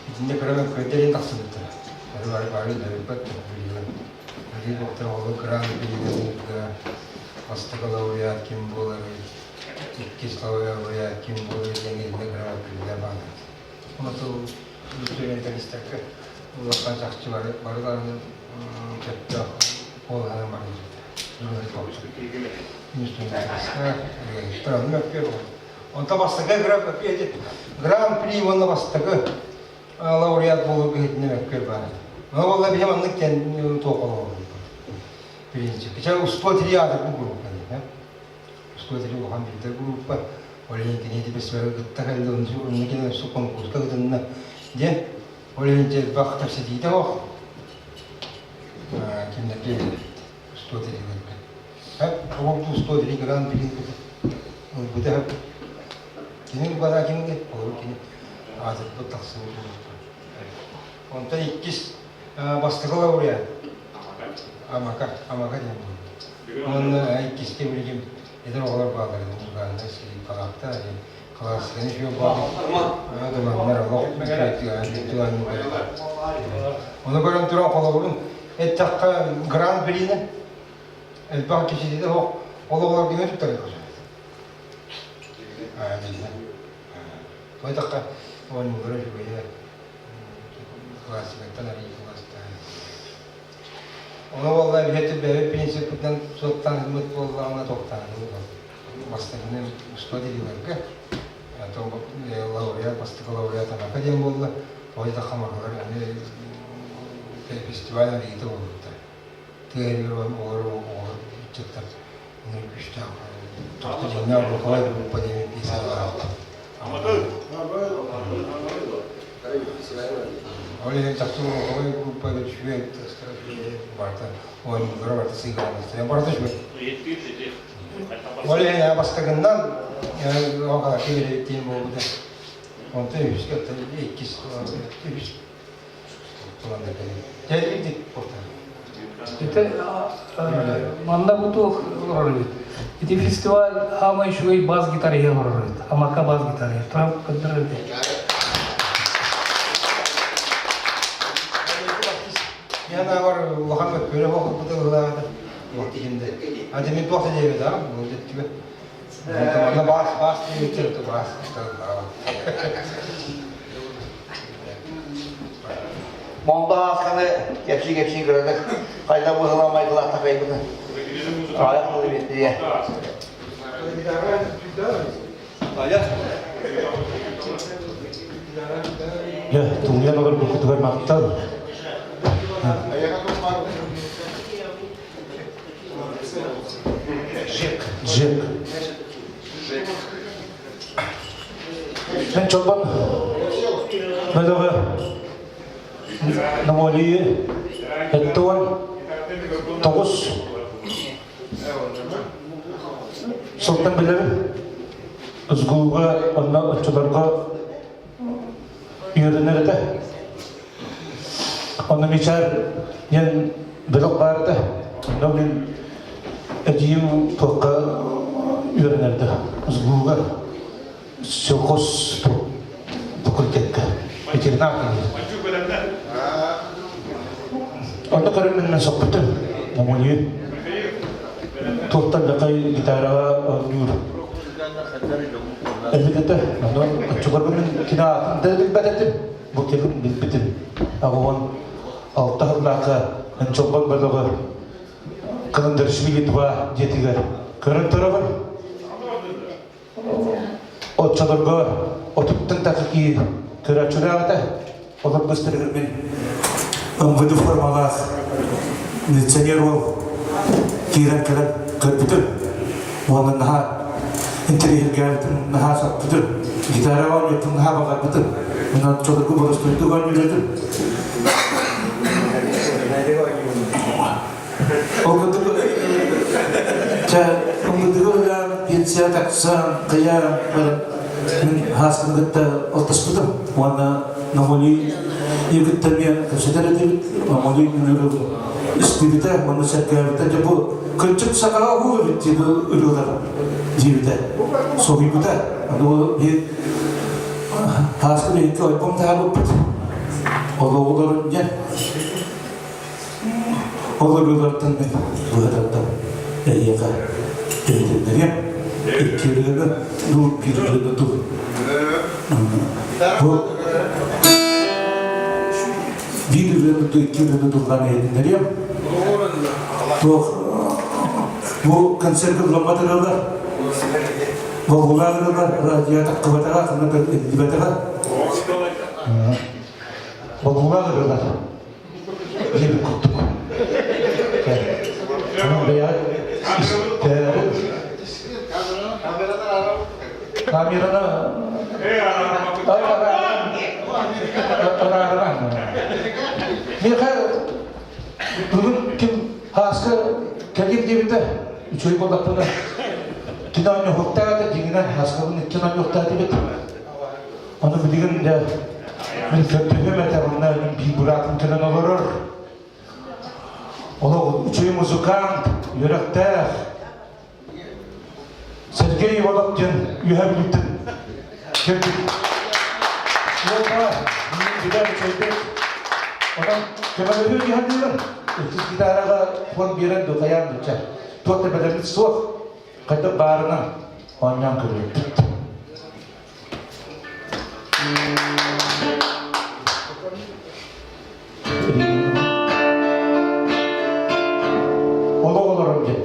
итинне көрө көйдерин тахсыбыттар. Бары бары бары дөрүппөт жюрилар. Жюри доктор оҕолор гран при бастакы лауреат ким буоларый, иккис лауреат ким буоларый диэн итинне гран прилер баар. Оноту инструменталистарга улахан чахчы бары барыларын сөптөөх буолаһынан барыллар. Онто бастакы гран-при уонна бастакы лауреат буолуу иһитинэ мөккүөр баар. Ону буолла биһи маннык диэн туохолоһоллор. Принцип. Кича устуо три аатырбыт группа диэн. Устуо три улахан билдэр группа. Ол иһин кини фестивальга кытта кэллэ, онно кини өссө конкурска кытынна диэн. Ол иһин элбэх кэпсэтиитэ суох. Кинилэргэ устуо трилэргэ. Оҕолорду устуо три гран-при ылбыта. Кини ылбата ким де, олору кини аатырбыт тахсыбыт Онтон иккис бастакы лауреат Амака, Амака диэн буолбут. Уонна иккиске билигин эдэр оҕолор бааллар, музыкальнай скрипкалаахтар, классиканы үчүгэй буолар, олох Ону көрөн туран холобурун эттэххэ гран-прини элбэх киһитэ суох ол оҕолор кими туттарыахха сөп. Тойтахха оонньуулара үчүгэйэ классикаттан арыый кылаастаан. Ону буолла биһиэти бэйэбит принциппитинэн суоттаан ылбыт буоллаҕына туохтааһыны бастакыны устуо дилилэргэ лауреат бастакы лауреат Анака диэн буолла тойтахха макалар эмиэ фестиваль арыйыыта буолбуттар тыа иһигэр олорор оҕолор ыччаттар күүстээх тохто дьиҥнээх руковой группа диэн пьеса Ол иһин чахчы руковой группа үчүгэй барыта оонньуулара барыта сыыһаланыста барыта үчүгэй. Ол иһин бастакыннан оҕалаки диэн буолбута. Онтон үһүскэ иккис үһүс Ити манна бу туох олорор эбит. Ити фестиваль аамай үчүгэй бас гитариһа олорор эбит. Амака бас гитариһа. Трамп көрдөрөр эбит. Мен бар улахан мөккүөрэ буолбут ыллаата. Туох дигинде. А мен туох диэбит а? Бу деттүбэ. Манна бас бас диэбит бас. Монда аасканы кэпсии-кэпсии кыратык хайда быһылаан майгылаахта кайбыны. Аҕыйах тылы биэрдиэ. Дьэ, тулуйан олорбуккутугар махтал. Джек. Мен чолбон бөлөҕө Намолийы эттуон тоҕус сылтан билэбин. СГУга онно оччолорго үөрэнэр этэ. Онно Мичаар диэн бөлөх баар этэ. Онно мин эдьиийим туохха үөрэнэрдэ СГУга сельхоз факультетка ветеринар Онно көрөн мен соппутум. Намолию. Туохтан дакай гитараҕа оонньуур. Эбит этэ. Онон оччолорго мин кини аатын да билбэт этим. Бу кэлин билбитим. 86 сыллаахха Чолбон бөлөҕө Кыландаришвили 2 дьиэтигэр көрөн турабын. Оччолорго отуттан тахса киһи көрөөччүлээх этэ. Олор быстарыгар мин МВД формалаах милиционер уол киирэн кэлэн көрбүтүм. Уонна наһаа интэриэһиргээбитим, наһаа саппытым. Гитараҕа оонньуохпун наһаа баҕарбытым. Мен чолоргу боростойдук оонньуурэтим. Ол курдук чэ ымбытыгы ылан пенсия тахсан кыйаан баран мин хааскын кытта алтыспытым уонна Намолий кытта эмиэ кэпсэтэр этибит. Намолий мин истибитэ уонна сэргээбитэ. Дьэ бу кырдьык сахаҕа уһуу эбит дии бу ырыалар диэбитэ. Соһуйбута. Аны биир хааскын биһикки ойбом таһаарбыппыт. Олоҕуларын дьэ Ол ырыалартан мин быһатартан эһиэхэ иһитиннэриэм. Икки ырыаны дуу, биир ырыаны дуу. Бу биир ырыаны дуу, икки ырыаны дуулаан иһитиннэриэм. Туох бу концерт ылламмат ырыалар, болҕулаах ырыалар радио таххыбатаҕа, ханна да иһиллибэтэҕэ. Болҕулаах ырыалар. Диэбит курдук. Онон бэйэҕит истээри камераны араарынан. Миэхэ бүгүн ким хааска кэлиэм диэбитэ үчүгэй буоллахпына кино оонньуохтаата дьиҥинэн хааскабын икки оонньуохтаат эбит. Ону билигин дьэ мин көрдөһүөм этэ, онно мин биир быраатым кэлэн олорор. Олох үчүгэй музыкант, үөрэхтээх. Сергей Иванов диэн Үөһээ Бүлүүттэн кэлбит. Уолба мин билэр үчүгэйдик. Онон көмөлөһүө диһэн диилэр. Иккис гитараҕа фон биэрэн духайаан дуча. Туох да бэлэммит суох. Хайдах баарынан оонньоон көрүөхпүт. Олох олорор диэн.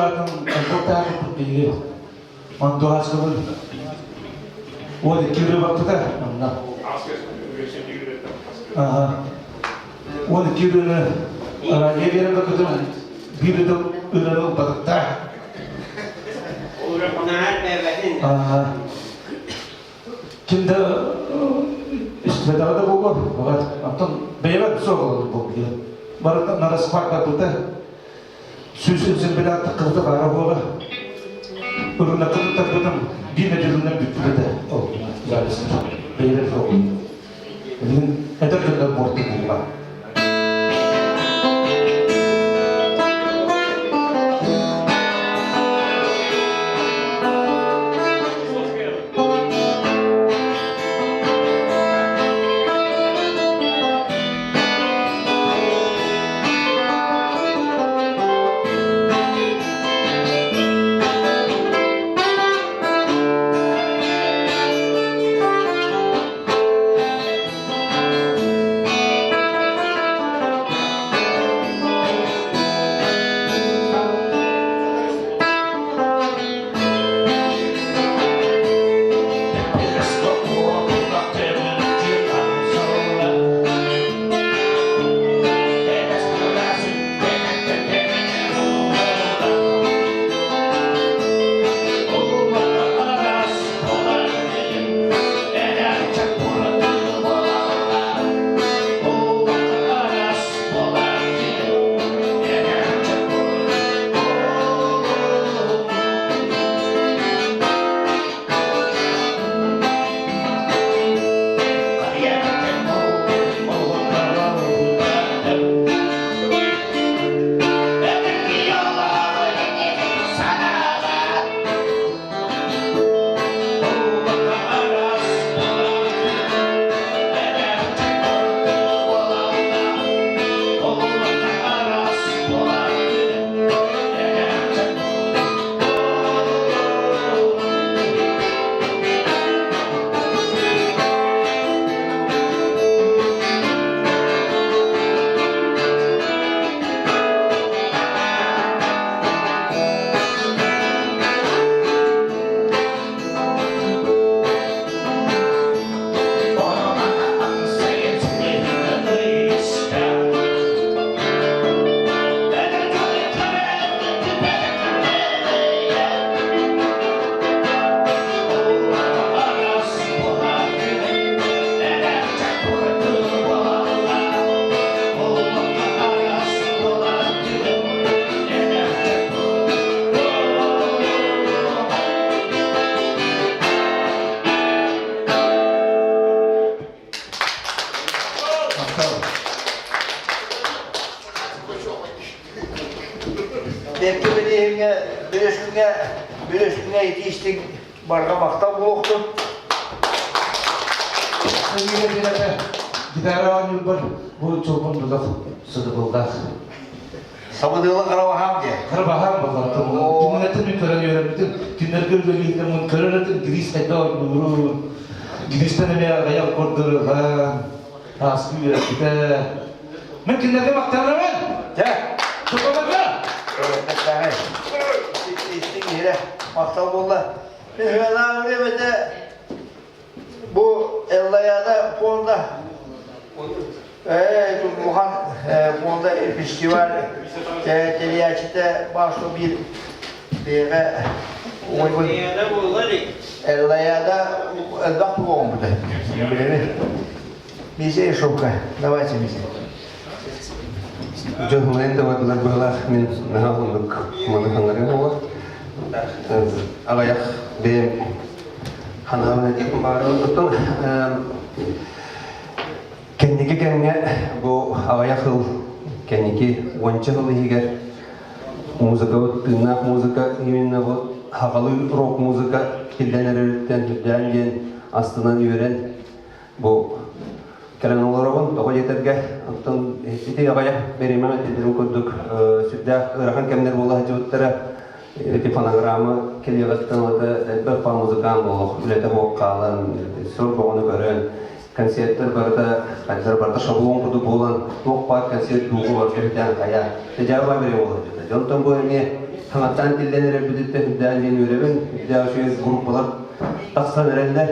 атын альбом биһиги Ондуһаскыбын 12 ырыа баппыта онно. Ага. 12 ырыаны радио биэрэн барбытым биир ыдыл ырыаны ылбатыктар. Ага. Ким да истибэтэҕэ да буолуо. Оттон бэйэбэр суох буолуо. Барыта нараспак барбыта. Сүүс билэ таххыбыта баара буола. Ырынакка туттарбытым биир нэдиэлэнэн бүппүт этэ. Ол записьтар. Бэйэлэр суох. Билигин эдэр дьоннор буорту буолла. Бэркэ билиһиҥҥэ, бүрүскүҥэ, бүрүскүҥэ итиистик барҕа махтал буолуохтун. Гитара оонньуурбар бу чолбон бөлөх сыдыбыллаах. Сабыдыалы Карабаһаам диye. Карабаһаам буолла. Кинилэртэн мен көрөн үөрэммитим. Кинилэргэ үлэлиирдэн көрөр этим Грис хайда оонньуурун. Гристэн эмиэ аҕыйах көрдөрөллөр. Ааспы үөрэппитэ. Мен кинилэргэ махтанабын. Дьэ. Чолбоннорго. Истиҥ иһирэ махтал буолла. Мен Хыанаан эбэтэ бу Эллаяда фонда Ээ, улахан фонда фестиваль тэрийээччитэ баасто биир бэйэҕэ уойбун Эллаяда элбэх тугу оҥорбута. Билэбин. Мисе Шовка, давайте Мисе. Дьон да бардылар быһылаах мин наһаа оннук маны хаҥарыам буолар. Аҕыйах бэйэм ханаабын этиэхпин баҕарабын. Оттон кэнники кэмҥэ бу аҕыйах сыл кэнники уонча сыл иһигэр музыкабыт тыыннаах музыка именно бу сахалыы рок музыка киллэн эрэриттэн үрдээн диэн астынан үөрэн бу кэлэн олоробун тоҕо диэтэргэ оттон ити аҕыйах бириэмэҕэ этиллэрин курдук сүрдээх ыарахан кэмнэр буола сылдьыбыттара ити фонограмма кэлиэҕиттэн ылата элбэх музыкант буолуох үлэтэ буолуох хаалан сур боҕону көрөн концерттэр барыта хайдах барыта шаблон курдук буолан туох баар концерт дуугу барыта бүтэн хайа тэдьаабаа бириэмэ буола сылдьыбыта дьонтон бу эмиэ. Хаҥаттаан тиллэн эрэрбититтэн үрдээн диэн үөрэбин. Үрдээх үчүгэй группалар тахсан эрэллэр.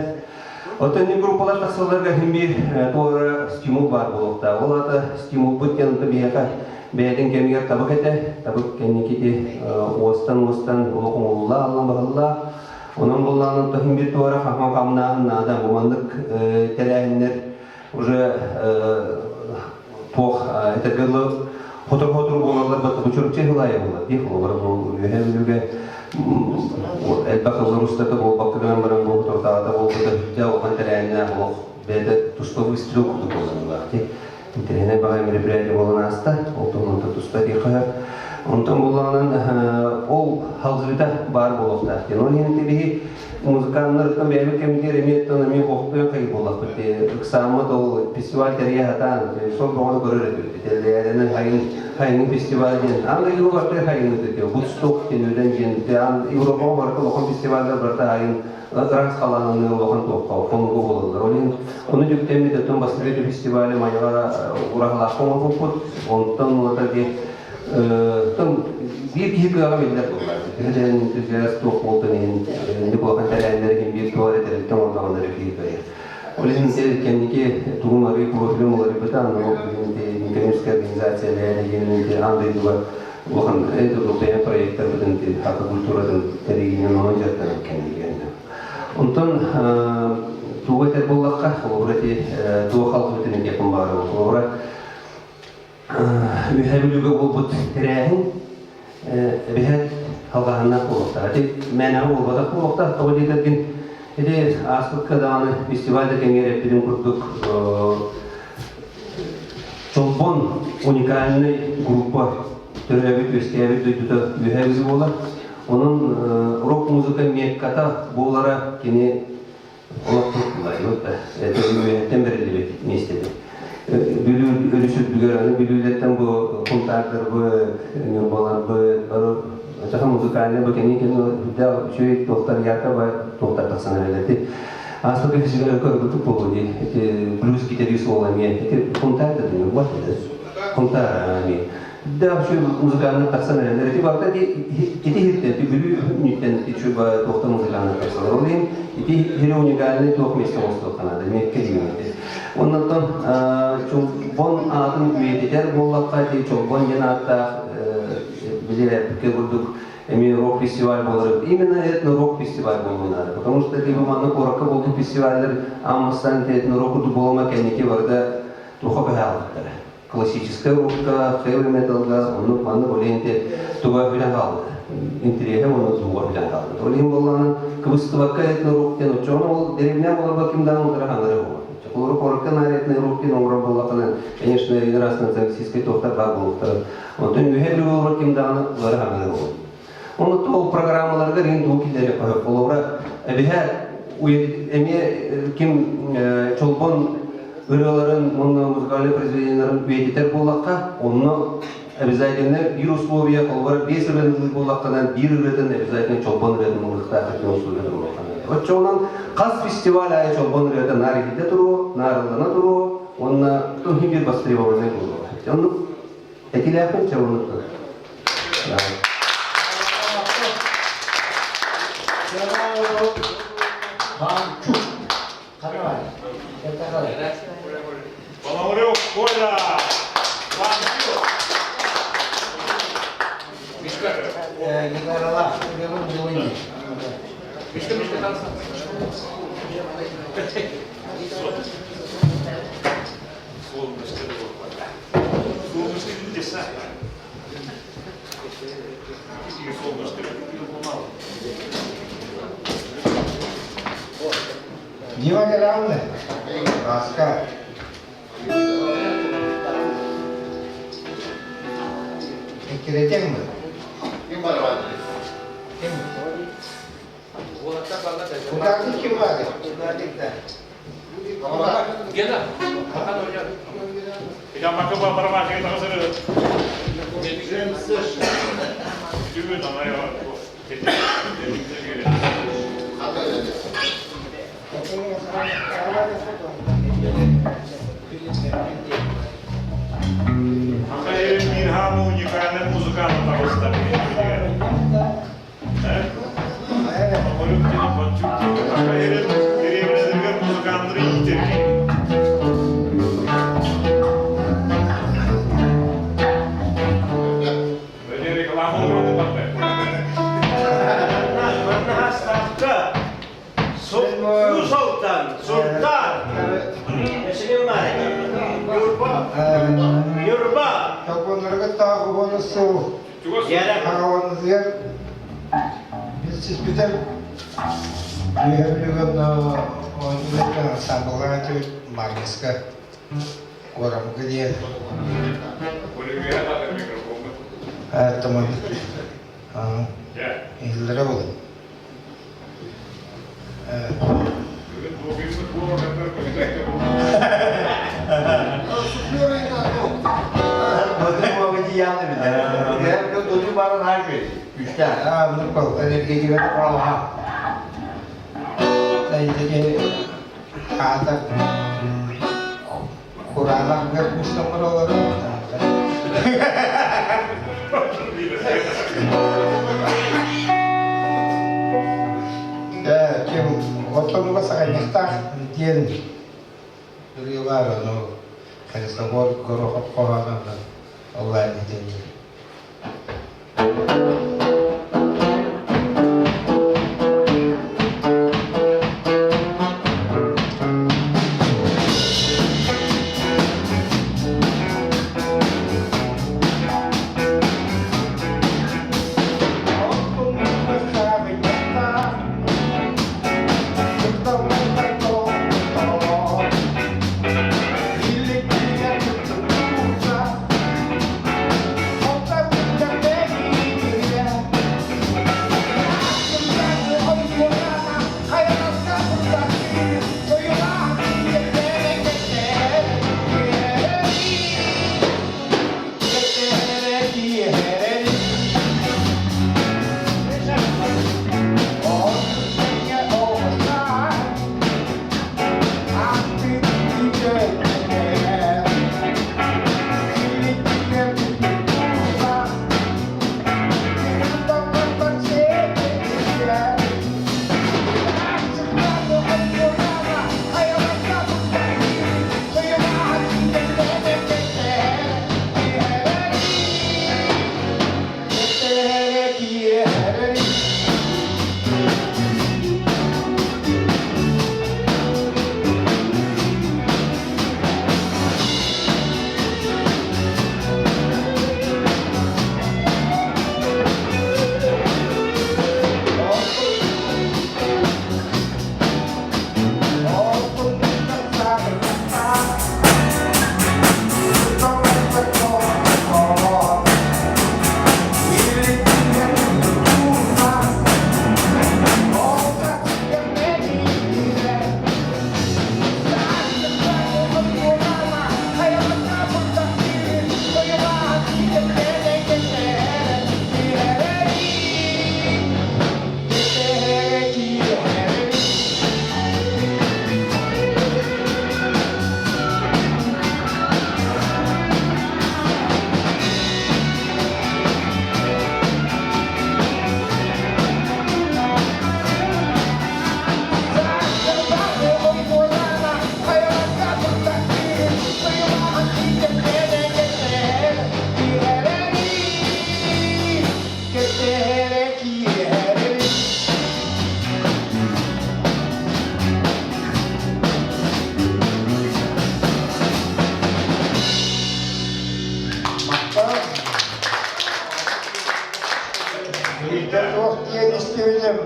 Оттон ини группалар тахсалларга иһин биир туора стимул баар буолуохтаах. Ол аата стимулбут диэн биһиэхэ бэйэтин кэмигэр табык этэ. Табык кэнникити уостан-уостан олох оҥоһулла аллан баһылла. Онон буллаанын тоһин биир туора хаһан хамнааһын наада. Бу маннык тэрээһиннэр уже туох этэргэ дылы хотор-хотор буолаллар бат бу чурапчы ыһылаайа буолар дии холобура бу үөһээ бүлүүгэ элбэх сыллар устата буолбакка гынан баран бу хотуртааҕыта буолбута сүрдээх улахан тэрээһиннээх олох бэйэтэ туспа выстрел курдук буолан дии интэриэһинэй баҕайы мероприятие буолан ааста ол туһунан туспа диэххэ сөп онтон буоллаҕынан ол халҕыыта баар буолуохтаах диэн ол иһин биһи Музыканнарыттан бэйэбит кэмитиэр эмиэ эмиэ хоһуйан хайы буоллахпыт дии. Ыксааммыт ол фестиваль тэрийэ сатаан, сол бөҕөнү көрөр этибит. Тэллэйэринэн хайын хайыҥҥы фестиваль диэн. Аан дойдуга барыта хайыҥҥы дии. Вудсток диэн үлэн диэн. Аан Европаҕа барыта улахан фестиваллар барыта хайын ыраас халаананы улахан туохха хонугу буолаллар. Ол иһин ону дьүктэммит оттон бастакы фестивали Майаҕа ураһалаахха оҥорбуппут. Онтон улата диэн биир киһи кыаҕа биллэр буолла. Төһө энтузиаст туох буолтун иһин инник улахан тэрээһиннэр иһин биир туох эрэ тэрилтэ оҥордоҕуна эрэ киһи кыайар. Ол иһин кэнники тугум арыы профилым уларыйбыта, аны ол билигин некоммерческая организация лэһэлигин аан дойдуга улахан бэйэ проекттарбытын хата культуратын тэрийиинэн онон дьарыктанан кэнники. Онтон тугу этэр буоллахха, холобура ити туох халҕыбытын этиэхпин баҕарабын. Холобура Үөһээ Бүлүүгэ буолбут тэрээһин эбэһээт халҕаһыннаах буолуохтаах. Ити мээнэҕэ буолбатах буолуохтаах. Тоҕо диэтэргин ити ааспыкка даҕаны фестиваль да кэмигэр эппитим курдук Чолбон уникальнай группа төрөөбүт үөскээбит дойдута Үөһээ Бүлүү буолар. Онон рок-музыка мекката буолара кини олохтууллар да это үөһэттэн бэриллибит миэстэбит. Бүлүү өрүс үрдүгэр аны Бүлүүлэртэн бу Хунтаардарбыт, Ньурбаларбыт, бары чаха музыкальный бу кэнники кэнни үрдээх үчүгэй туохтар якобы туохтар тахсан эрэллэр. Ити ааспыт фестиваль көрбүтүк буолуо дии. Ити блюз гитарист уол эмиэ. Ити Хунтаар да Ньурба Хунтаар эмиэ. Да вообще музыкальный тахсан эрэллэр. Ити барыта ити ити ити Бүлүү нүттэн ити туохта музыкальный тахсалар. Ол иһин ити хири уникальный туох месте оҥостуохха наада. Мекке диэн ити. Оннуттан Чолбон аатын үйэтитэр буоллахха ити Чолбон диэн ааттаах билэр курдук эмиэ рок-фестиваль буолар. Именно этно-рок фестиваль буолуон наада. Потому что ити бу манна куоракка буолбут фестиваллар аан этно-рок курдук буолума кэнники барыта туха быһаалбыттара. Классическай рокка, хэви металга оннук маннык ол иһин туга билэн хаалбыта. Интэриэһэ уонна звуга билэн хаалбыта. Ол иһин буоллаҕына кыбыстыбакка этно-рок диэн оччоҕуна ол дэриэбинэ буоларга ким даҕаны утары хаҥырыа буолар. Холобура куоракка наар этно-рок диэн оҥорор буоллаххына, конечно, раз националистическай туохтар баар буолуохтара. Онтон үөһээ Бүлүү олорор ким даҕаны утары хаҥырыа буолар. Онно ол программаларыгар иһин тугу киллэриэххэ сөп. Холобура, эбиһээт эмиэ ким Чолбон ырыаларын уонна музыкальнай произведениеларын үйэтитэр буоллахха, онно обязательно биир условие, холобура, биэс ырыаны ылыы буоллаххына, биир ырыатын обязательно Чолбон ырыатын ылыахтаах ити условие туруохха. Оччоҕунан хас фестиваль аайы Чолбон ырыата наар иһиллэ туруо, наар ыллана туруо, уонна иһин биир востребованный буолуо. Оннук этилээхпин чэ оннук. Пономарев Коля! Дима Геравны, Аска. Эккиретең ми? Ким бар бар? Ким? Кударды ким бар? Гена, музыкант таҕыста Музыканттары иитэр. Султан, Султан. Ньурба. Чолбоннорго тааҕы сыл хаҕаланыгар билсиспитим. Үөһэ Бүлүүгэ оонньууларга ансаамбылга Маргиска Куорамга диэн. Туман. Иһиллэрэ буолуо. Кураанах мустаммар олорор. Ким оттонуга саҕайнахтаах диэн ырыа баар ону Христофор Горохов хоһоонунан онлайн этэллэр. Туох диэн истибитим,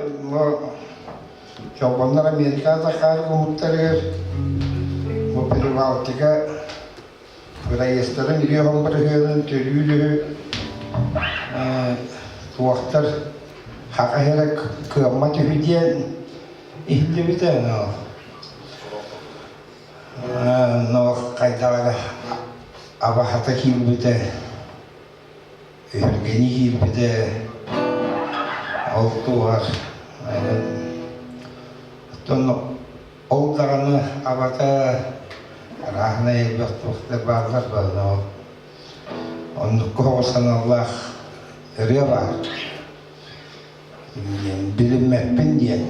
Чолбоннор Америка Захар уһуктарыгар бу Прибалтика проездтарын үһү бырыһыанын төлүүлүһү туохтар хаха эрэ кыаммат үһү диэн иһиллибитэ но хайдах эрэ абаһата киирбитэ өһүргэни киирбитэ ол туоһар оттон ол даҕаны абата арааһынай элбэх туохтар бааллар баҕана ол оннукка оҕо саналлаах. ырыа баар. Билиммэппин диэн.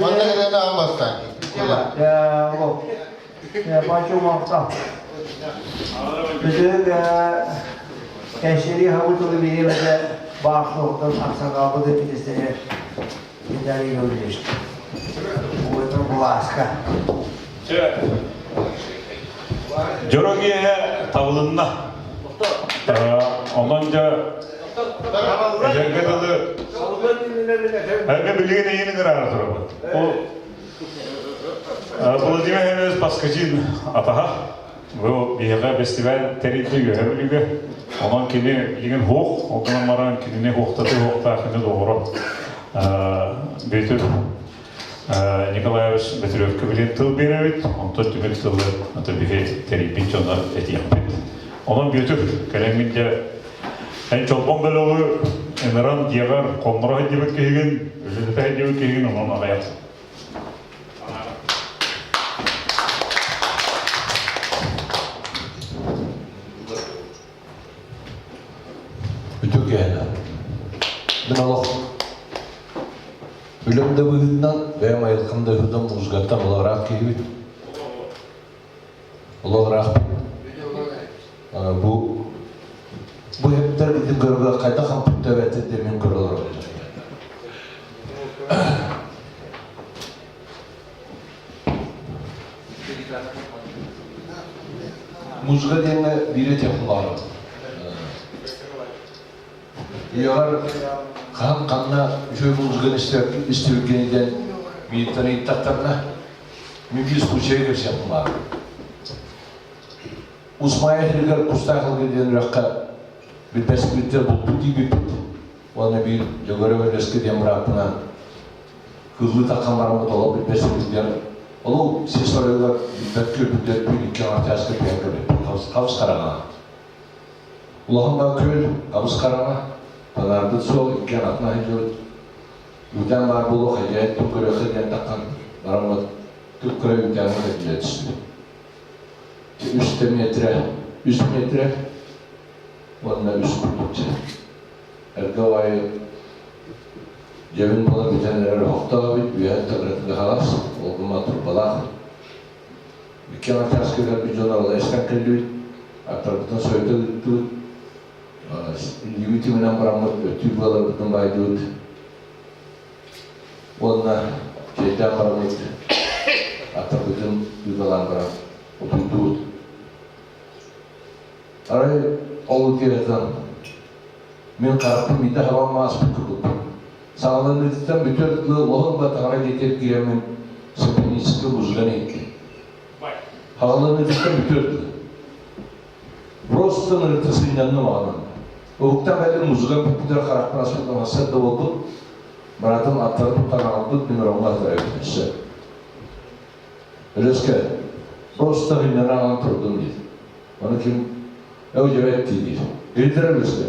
Манна кэлэн аан бастаан. Кэшери хабытылы бириэмэтэ баар суохтан аксакалбыт эпитестере Виталий Гаврилович. Это булааска. Дьоро киэһэ табылынна. Онон дьэ эһэргэ дылы Эгэ билигин эйиин ыҥыраары турабыт. Ол Владимир Хемевич Паскачин атаһа. Бу биһиэхэ фестиваль тэрийди үөһэ бүлүүгэ. Онон кини билигин хуох, ол гынан баран кинини хуохтаты хуохтаах кини доҕоро Бүөтүр Николаевич Бөтүрүөпкэ билин тыл биэрэбит, онтон түмүк тылы аты биһи тэрийбит дьоно этиэхпит. Онон Бүөтүр, кэлэҥмин дьэ эн чолбон бөлөҕү. Ыҥыран дьиэҕэр хонноро сылдьыбыт киһигин, үлэлэтэ сылдьыбыт киһигин онон аҕыйах. Үтүө киэһэ. Мин олох үлэм да быһыытынан, бэйэм айылҕам да быһыытынан музыкаттан олох киһибит. Олох ыраахпыт. Бу бу эптэр ити көргө хайдах хампытта эбэтэ диэн мин көрө олоробун. Музыка диэҥҥэ биир этиэх баҕарабын. Үйэҕэр хаһан ханна үчүгэй музыканы истибиккиний диэн мииттэн ыйыттахтарына, мин биир случайы кэпсиэхпин баҕарабын. Усмая сиригэр Кустаах Ылгы диэн үрэххэ билбэспиттэр бултуу тиийбиппит. Уонна биир Дьөгүөрэ Өлөскө диэн бырааппынан кыллыы таххан бараммыт олох билбэт сирбитигэр олох сир соройугар билбэт күөлбүтүгэр түүн икки аҥар чааска түһэн көрбүппүт хабыс хараҥа. Улахан да күөл хабыс хараҥа, панаарбыт суол икки аҥатынан сылдьыбыт. Үүтээн баар буолуох эдьэйэн түк көрүөххэ диэн таххан бараммыт түк көрө үүтээҥҥэ кэтиллэ түстүбүт. Үстэ метрэ, үс метрэ уонна үс курдук Эргэ баайы дьэбин буолан бүтэн эрэр оһохтоох эбит, үөһэ тыгырытыга хаҕас, олгума турбалаах. Икки аҥар чааска кэлбит дьон аралай истэн кэллибит, аттарбытын сойута ыыттыбыт, илиибит иминэн бараммыт өттүү быаларбытын баайдыбыт уонна чэйдээн бараммыт аттарбытын ыыталаан баран утуйдубут. Арай ол утуйартан мин харахпын биирдэ хабан ааспыт курдукпун. Саҕаланыытыттан бүтүөр дылы олох да таҥара дьиэтигэр киирэммин симфоническай музыканы иһиттим. Хаҕаланыытыттан бүтүөр дылы. Просто ырыта сынньанным аҕанан. Уһуктан кэллим музыка бүппүтүгэр харахпын аспыт оҥостор да буолбут. Быраатым аттары туттан аҕалбыт мин ороҥҥо атар эбит өссө. Өлөскө просто сынньана аҕалан турдум диир. Ону ким өйдөбөт диир. Илдьэр өлөскө.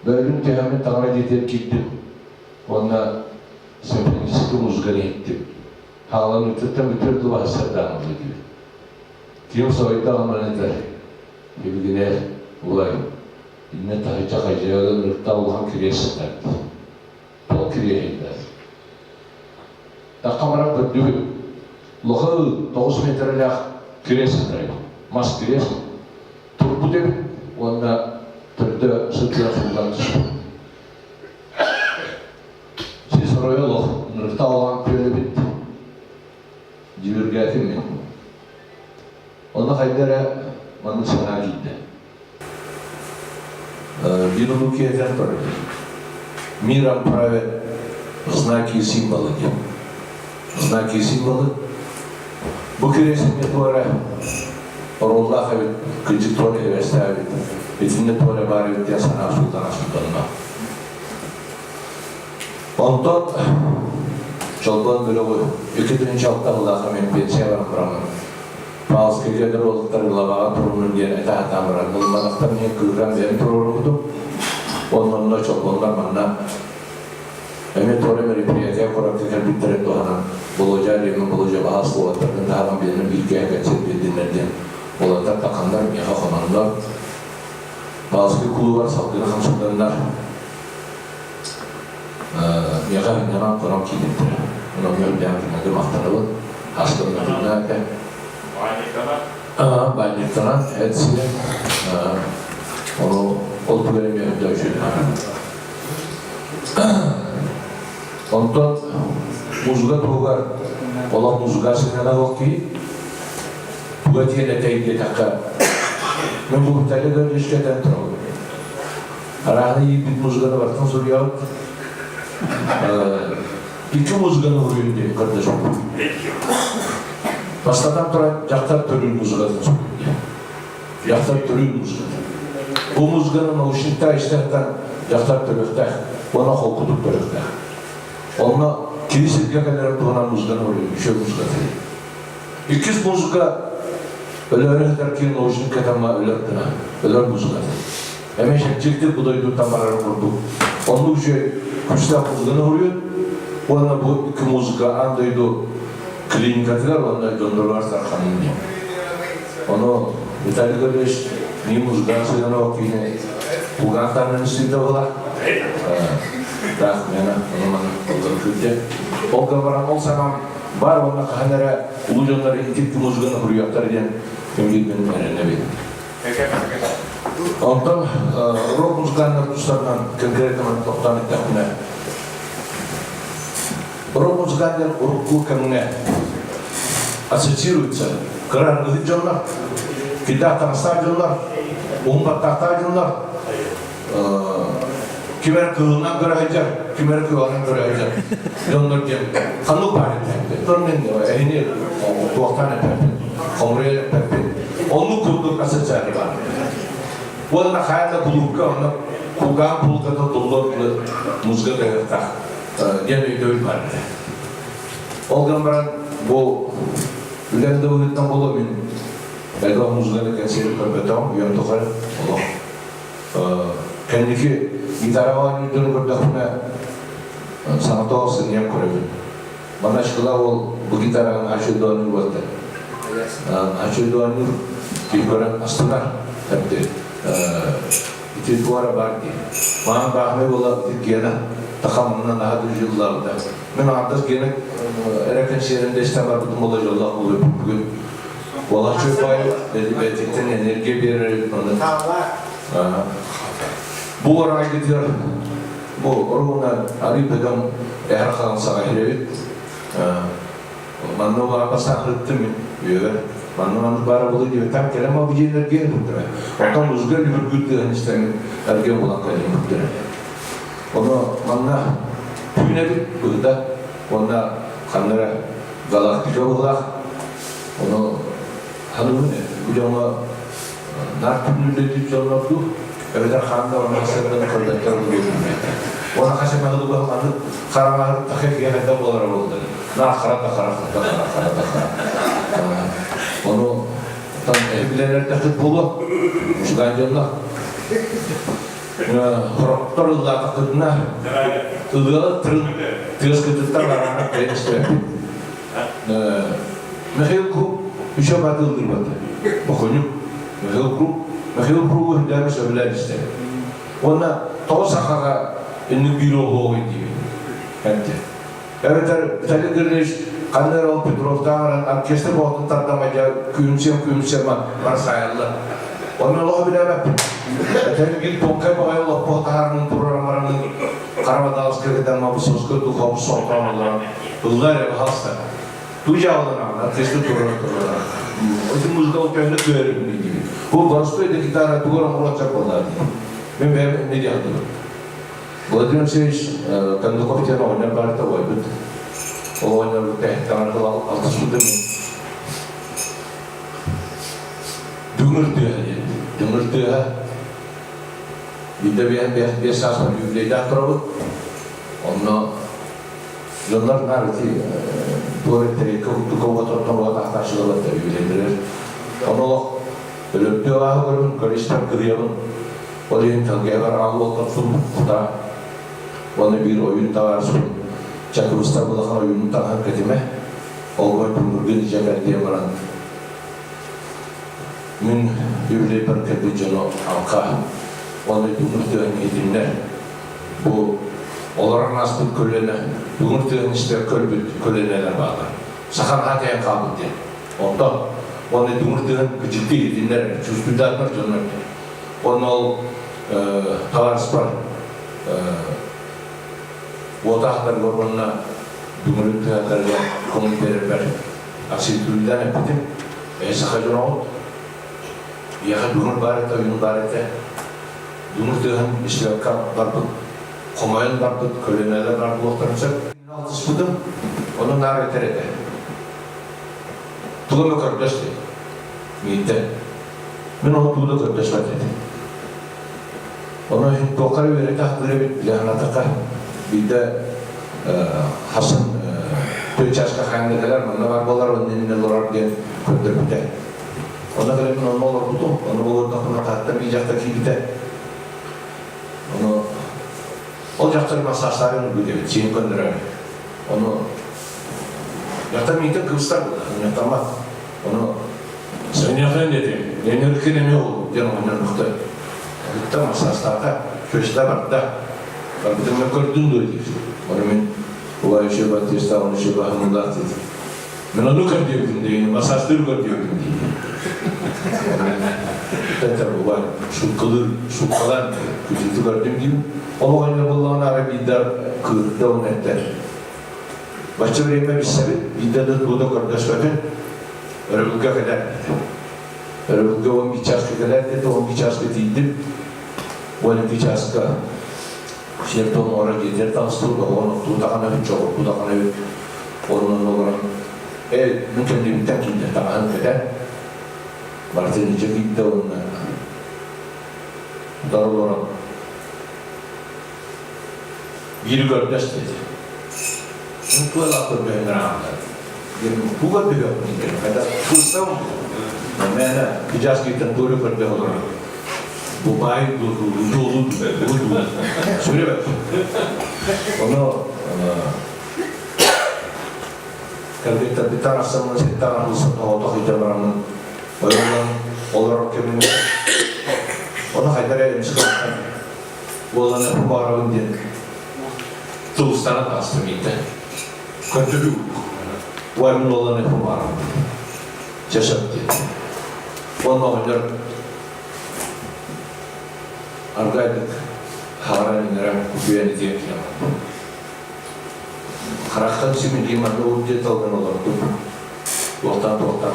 Бөлүн түһэммин таҥара дьиэтигэр киирдим. Уонна симфоническай музыканы иһиттим. Хаалан ыытыттан бүтүөр дылы сардаан диир. Ким соһуйдаҕын этэр. Ибигинэ улай иннэ таһыча хадьыалын ырта улахан кириэс сытар. Туох кириэһийдэр? Тахха баран көрдүбүт. Улахан 9 метрэлээх кириэс сытар эбит. Мас кириэс турбут эбит уонна төрдө сылдьан сууллан түспүт. Сис оройо олох ынырыкта улахан күөл эбит. Дьүһүргээтим мин. Онно хайда эрэ маннык санаа киирдэ. Биир улуу киһи этэн турар. Миром правят знаки и символы диэн. Знаки и символы. Бу кириэсингэ туора оруоллаах эбит, кырдьык туора эбэстээбит, итиннэ туора баар эбит диэн санаа султана султанна. Онтон Чолбон бөлөҕү 2006 сыллаахха мин пенсия баран бараммын Павловскай дьиэлэр уолаттар главаҕа туруннун диэн этэ сатаан баран ылымматахтар иһин кыыран бэйэм туруорубутум. Уонна онно чолбоннор манна эмиэ туора мероприятие куракка кэлбиттэрин туһанан Болуодьа Римма Болуодьа баһаас уолаттарбын таһааран биэрэн бииргэ кэнсиэр биэрдиннэр диэн уолаттар тахханнар миэхэ хононнор. Павловскай кулуубар салгыны хамсатаннар миэхэ ынньанан хонон киирбиттэрэ. Онон үөрдээн күннэргэ махтанабын. Астыммытым этэ. Баанньыктанан эт сиэн ону ол түгэн эмиэ өйдөө үчүгэй. Онтон музыка туһугар олох музыка сыһыана суох киһи туга диэн этэй диэтэххэ мин бу Виталий Гавриловичка этэн турабын. Арааһы иирбит музыканы барытын суруйабыт. Икки музыканы уруйун диэн көрдөспүт. Бастатан туран дьахтар төрүүр музыкатын суруйун диэн. Дьахтар төрүүр музыката. Бу музыканы наушниктаах истэхтэн дьахтар төрүөхтээх уонна холкутук төрүөхтээх. Онно кини сиргэ кэлэрин туһунан музыканы уруйун, үчүгэй музыката. Иккис музыка өлөөрү сытар киһи наушник кэтэммэ өлөр гына, өлөр музыката. Эмиэ чэпчэкитик бу дойдуттан барарын курдук. Оннук үчүгэй күүстээх музыканы суруйан уонна бу икки музыка аан дойду клиникатыгар уонна дьонноругар тарханын диэн. Ону Виталий Гаврилович мин музыканан сыһыана киһини кулгаах таһынан истибитэ буолар. Так, мена, ону маны күрдэ. Ол баран ол санаам бар уонна хаһан эрэ улуу дьоннор итик музыканы суруйуохтар диэн кэмигин эрэнэбин. Онтон рок музыканнар тустарынан конкретно тохтоон эттэхпинэ, рок музыканнар урукку кэмҥэ ассоциируются кыра ырыһыт дьоннор, кирдээх таҥастаах дьоннор, уһун баттахтаах дьоннор, ким эрэ кыылынан көрө сылдьар, ким эрэ кыыланан көрө сылдьар дьоннор диэн ханнык баар этэ. Мен эһини туохтаан эппэппин, хомуруйан эппэппин. Оннук курдук ассоциация баар. Уонна хайа да кулуупка онно кулгаах пулката туллар музыка кыһыахтаах диэн өйдөбүл баар этэ. Ол гынан баран бу үлэм да быһыытынан буолуо мин элбэх музыканы кэнсиэри көрбөтөҕүм үйэм тухары олох Кэнники гитараҕа оонньуурдарын көрдөхпүнэ, саҥата сыныйан көрөбүн. Манна школа ол бу гитараҕын аччык оонньуур буолта. Аччык оонньуур киһи көрөн астынар. Эбди ити туора бар дии. Маан баахмай буола гена тахамынан наһаа дьыллаабыта. Мен аҥардас гена эрэ кэнсиэрин истэн барбытым буола дьоллоох буолуо бүгүн. Уолаччы бай бэйэтиттэн энергия биэрэр онно. Бу орайгытыгар бу оруона арый бөдөҥ эһэр хаҕын саҕа иһирэбит. Манна улахан бастаан ырыттым мин үөбэр. Манна маннык баара буолуо диэбиттэн кэлэн бу дьиэн эргиэн быттара. Онтон музыка лүһүргүүр тыаһын истэн эргиэн булан кэлин быттара. Ону манна түүнэбит быһыта уонна ханна эрэ галактика быһылаах Ону ханыгын бу дьоҥҥо наар түмүллүллүт дьоннордуу эбэтэр хаанда баран сырдан көрбөттөр Уона хас эмэ хылы маннык хараҥаһын тахы киэһэдэ буолара буолла. Наар хара да хара да хара хара да хара. Ону там билэлэр тахыт буолуо. Музыкант дьонно. Хороктор ыллаатахтарына ылыала тырын тыас кытыттан араана кэлэн истибэппит. Михаил Круг үчө баты ыллырбата. Бохонюк Михаил Круг Михаил Кругу үрдээн сөбүлээн истэр. Уонна тоҕо сахаҕа инник биир оһуоҕуй диибин. Эбитэ. Эбэтэр Виталий Григорьевич ханна эрэ ол Петровтаах оркестр боотун тардамайдьа күһүмсүөм күһүмсүөм бар саайаллар. Оны олох билээбэппин. Этэн бил тонкай баҕайы олохпо таһаармын турарам барамын Карабадалска кытамма Высоцкай духову соҕотоон олорон ылла эрэ баһалста. Туу дьаалланаҕын оркестр турар турар. Ити музыка ол төһөнү көөрүм диибин. Бу боростуой да гитара тугар оҥоруон буоллаа дии. Мен бэйэм эмне диэхтибин. Владимир Алексеевич Кондаков диэн оҕонньор баар да уойбут. Ол оҕонньор тэһиттэҕин алтыспытым. Дүҥүр тыаһа диэн. Дүҥүр тыаһа биирдэ биэс сааспар юбилейдаах турабыт. Онно дьоннор наар ити туор эттэриэккэ курдук оҕотортон уотахтааччылар юбилейдэрэр. Ону олох өлөрдүү ааһы көрөбүн, көрүстэр кырыйабын. Ол иһин тэлгэһэбэр аал уолтан кута уонна биир ойуун табаарыспын Чакырыстар улахан ойуунун таҥаһын кэтимэ, ол күнгүргүн илдьэ кэл диэн баран мин юбилейбар кэлбит дьону алка уонна дүҥүр тыаһын иһитиннэр. Бу олорон ааспыт көлүөнэ дүҥүр тыаһын истэр көрбүт көлүөнэлэр бааллар. Саха наһаа тэйэн хаалбыт диэн. Онтон уонна дүҥүр тыаһын кычыкты иһитиннэр, чувствуйдаатынар дьоннор диэн. Уонна ол табаарыспар уотаахтарга уонна дүҥүрүн тыаһатарга көҥүл биэрэрбэр акцентируйдаан эппитим. Ээ саха дьоноҕут, биһиэхэ дүҥүр баар этэ, ойуун баар этэ. Дүҥүр тыаһын истибэккэ барбыт, хомойон барбыт көлүөнэлэр баар буолуохтарын сөп. Алтыспытым, ону наар этэр этэ. Тугу эмэ көрдөс диэн. Мииттэн. Мин ону тугу да көрдөспөт этим. Ону иһин туохха эрэ үөрэтэх эбит билэ санаатахха биирдэ хасан төрт чааска хаһан да кэлэр манна бар буолар уонна иннинэ олорор диэн көрдөрбүтэ. Онно кэлэн мин онно олорбутум. Онно олордохпуна таһыттан биир дьахтар киирбитэ. Ону ол дьахтар массажтаарын ылбыт эбит, сиэн көннөрөр. Ону дьахтар миитин кыбыстар буолла, Ону сынньатан диэтим, Ленеркин эмиэ ол диэн оҕонньор мөхтө. Кытта массажтаата, көстө барда. Барбытын көрдүн дуо диир. Ону мин убай еще Батиста, он еще баһымылаах диэтим. Мен ону көрдүөбүтүм дии, массажтыыр көрдүөбүтүм дии. Это убай шуткалыыр, шуткалаан күтүтү көрдүм диим. Ол оҕонньор буоллаҕына ара биирдэ кыырда он эттэр. Бачча время билсэбит, биирдэ да тугу да көрдөспөтүн, өрөбүлгэ кэлэр. Өрөбүлгэ 11 чааска кэлэр диэтэ, 11 чааска тиийдим. 12 чааска сиэр-туом оҥорор дьиэтигэр таҕыстыбыт, оҕон оттуу даҕаны, чоҕургу даҕаны онон олорон ээ мин кэннибиттэн киирдэ таҥаһын кэтэн барытын илдьэ киирдэ уонна утары олорон биири көрдөс диэтэ. Мин туолаах көрдөһүннэр аамтар. Диэн бу көрдөһүөхпүн диэн хайда кыыстам мээнэ кыдьаас кииртэн туору көрдөһө олорор. Бу баай дуолу сүрүбэт. Ону кэргэттэрбиттэн арахсаммын ситтэн арылсан оҕотох илдьэ бараммын ойолон олорор кэмим ону хайдар эрэ эмискэ буолан баарабын диэн тулустаран таҕыстым иитэ көрдөрүү уаймын буолан баарабын чэ сөп диэн уонна оҕонньор аргайдык хаҕаран иҥэрэн кутуйан итиэн киһи Харахтан симилии манна ур диэн талган олордум. Туохтан туохтан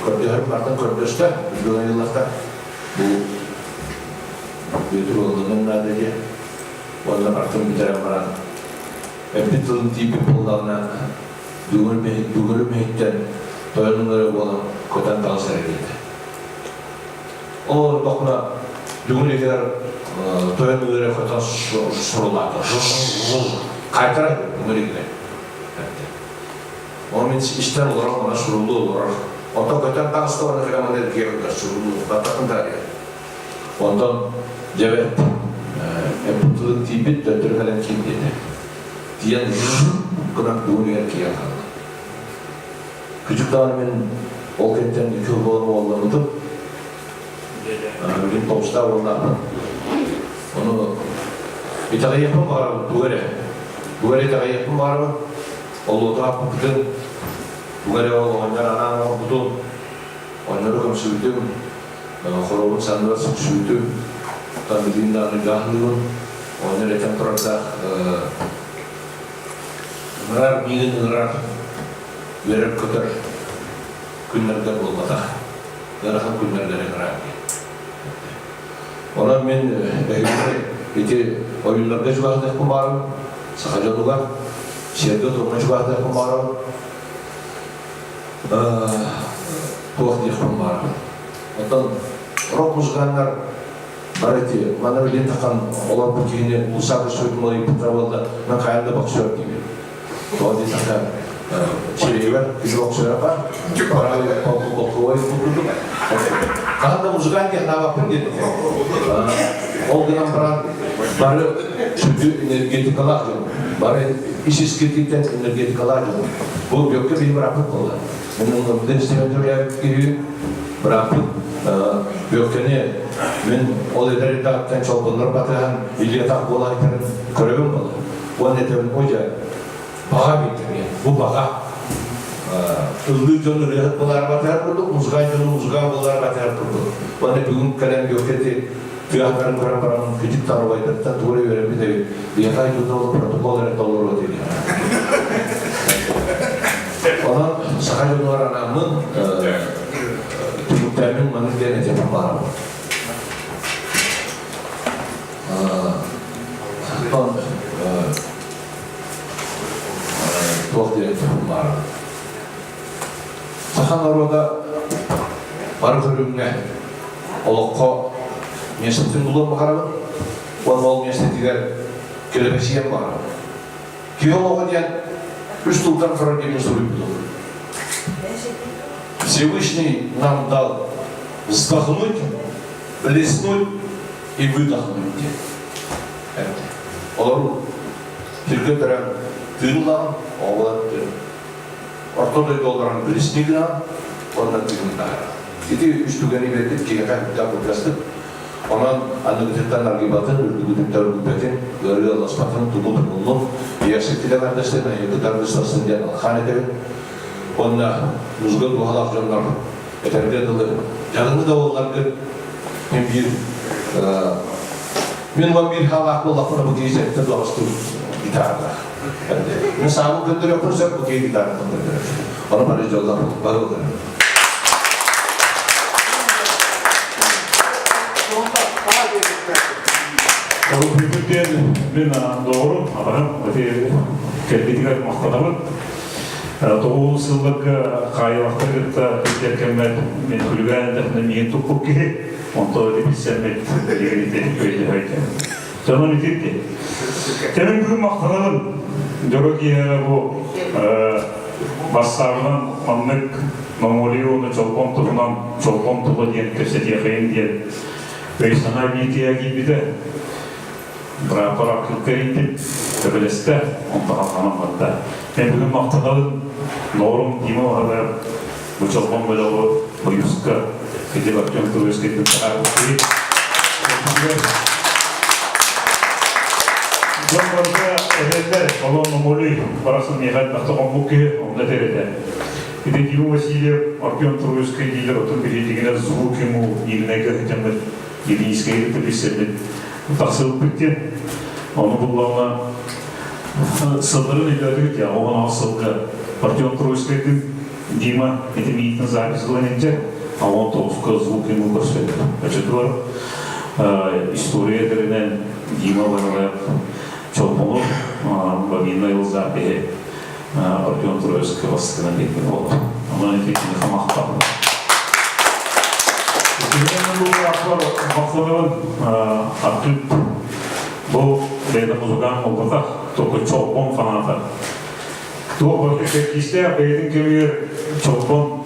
көрдөһөр бартан көрдөстө, бүгүн ыйыллахта бу Бүөтүр уолланын наада диye. Уонна бартын бүтэрэн баран эппит тылын тиийбит буоллаҕына бүгүрү мэһиттэн тойон ыҥыры буолан көтөн таҕысар диэтэ. Ол олордохпуна бүгүн игэр тойон ыҥыры көтөн сурулаата. Қайтара ыҥыры игэр. Ол мин истэн олорон мана суруллуу олорор. Онтон көтөн таҕыста уонна кэлэн маны эргийэ көтөр суруллуу. Баттахын таарыйар. Онтон дьэбэт эппит тылын тиийбит төттөрү кэлэн киир диэтэ. Тиийэн гынан бүгүн үйэр киирэн хаалла. Күчүк даҕаны мин ол кэнниттэн үчүгэй буолан уолламмытым. Билин тоҕустаах уоллаахпын. Ону итэҕэйиэхпин баҕарабын тугу эрэ. Тугу эрэ итэҕэйиэхпин баҕарабын. Олуоту ааппытын, тугу эрэ ол оҕонньор анаан оҥорбутун, оҕонньору көмсүбүтүм, хоруобун санныгар сүксүбүтүм, оттон билигин даҕаны дьааһылыыбын. Оҕонньор этэн турардаах ыҥырар миигин ыҥырар, үөрэр-көтөр күннэргэ буолбатах, ыарахан күннэргэ ыҥырар диэн. Онон мин эһигини ити ойууларга чугаһатыахпын баарым, саха дьонугар, сиэргэ-туомҥа чугаһатыахпын баарым, туох диэхпин баарым. Оттон рок-музыканнар бары ити манна билин тахан олорбут киһини улусаа көрсүбүт малыйбыттара буолла, мен хайан да боксер диибин. Тоҕо диэтэххэ, сирэйигэр киһи боксера бар, полковой курдук. Хаһан да музыкант диэн наабаппын диэн Ол гынан баран бары сүдү энергетикалаах дьон, бары ис-искититтэн энергетикалаах дьон. Бу Бүөккэ биһи бырааппыт буолла. Мен ылбытын истибэн төрөөбүт киһи бырааппыт Бүөккэни мин ол эдэр эрдэҕиттэн чолбоннор батыһан илии-атах буола айтарын көрөбүн буолла. Уонна этэбин, ой дьэ, баҕа эбит бу баҕа. Ыллыы дьон ырыаһыт буолаар батыһар курдук, музыкант дьону музыкант буолаар батыһар курдук. Уонна бүгүн кэлэн Бүөккэ тыаһтарын көрөн баран күтүк таругайдартан тугу эрэ үөрэммит эбит. Биһиэхэ айтылла протокол эрэ толоруо диэн. Онон саха дьонугар анааммын түмүктээммин маннык диэн этиэхпин баҕарабын. Оттон туох диэн этиэхпин баҕарабын. Саха норуота бары көрүҥҥэ олоххо миэстэтин булуон баҕарабын уонна ол миэстэтигэр кэлэбэсийэн баҕарабын. Киһи олоҕо диэн үс тылтан турар диэн суруйбутум. Всевышний нам дал вздохнуть, блеснуть. И выдохнуть диэн. Олор сиргэ төрөөн тыын ылаҕын, оҕолор орто дойду олорон билисни гынан, уонна тыынын таһаарар. Ити үс түгэни биэрдик киһиэхэ үрдээх былдьастык. Онон аныгытыттан аргыйбатын, үрдүгүтүттэн үргүппэтин, ыарыы алласпатын, туму тумуллун, ийэхситтилэн ардастын, айыгыт аргыстасын диэн алхаан этэбин. Уонна музыка туһалаах дьоннор этэргэ дылы дьадаҥы да буолларгын мин биир мин уон биир хаалаах буоллахпына бу киһи сэттэ тоҕустуу гитаралаах. Мин саамын көрдөрүөхпүн сөп, бу киһи гитаратын көрдөрөр. Ону бары дьоллор бары олорор. Ол диэн мин доҕорум, аҕам ити кэлбитигэр махтанабын. Тоҕус сылларга хаайылахтар кытта кырдьар кэммэр мин күлүгээн эрдэхпинэ миигин туппут киһи, онто ити билсэммит билигин ити өйдөһөйдө. Дьонум итирди. Кэлин бүгүн махтанабын. Дьоро киэһэ бу бассаабынан маннык Монголия уонна Чолбон туһунан Чолбон тула диэн кэпсэтиэхэйин диэн өй-санаа биитиэ киирбитэ. Бырааппар архыыпка эрийдим, көмөлөстө, онто халҕанан барда. Мен бүгүн махтанабын Норум Дима Баһылаев бу Чолбон бөлөҕү Ойууска Федя Артем Троицкай таһаарбыт Дьон барыта этэллэр, олон Момолүй барахсан миэхэ элбэхтэ хоммут киһи, онно этэр этэ. Ити Дима Васильев, Артем Троицкай дииллэр, отун биһиэтигинэ звук ему Иринайга сытаммыт Илиискэйи кытта билсэммит тахсыбыппыт диэн. Ону буллаҕына сылларын өйдөөтүгүт я 16 сылга Артем Троицкайдыын Дима ити миитин запись ылан илдьэ, а 19-ка звук ему көрсөттө. Оччотугар история этэринэн Дима Ванилаев Чолбонов бобинный ыл запиһи Артем Троицкай бастакынан биэрбит буолар. Онон ити киниэхэ махтал. Махтанабын Артык бу бэйэтэ музыкант буолбатах, только чолбон фаната. Туох барыта кэрдиистээх бэйэтин кэмигэр чолбон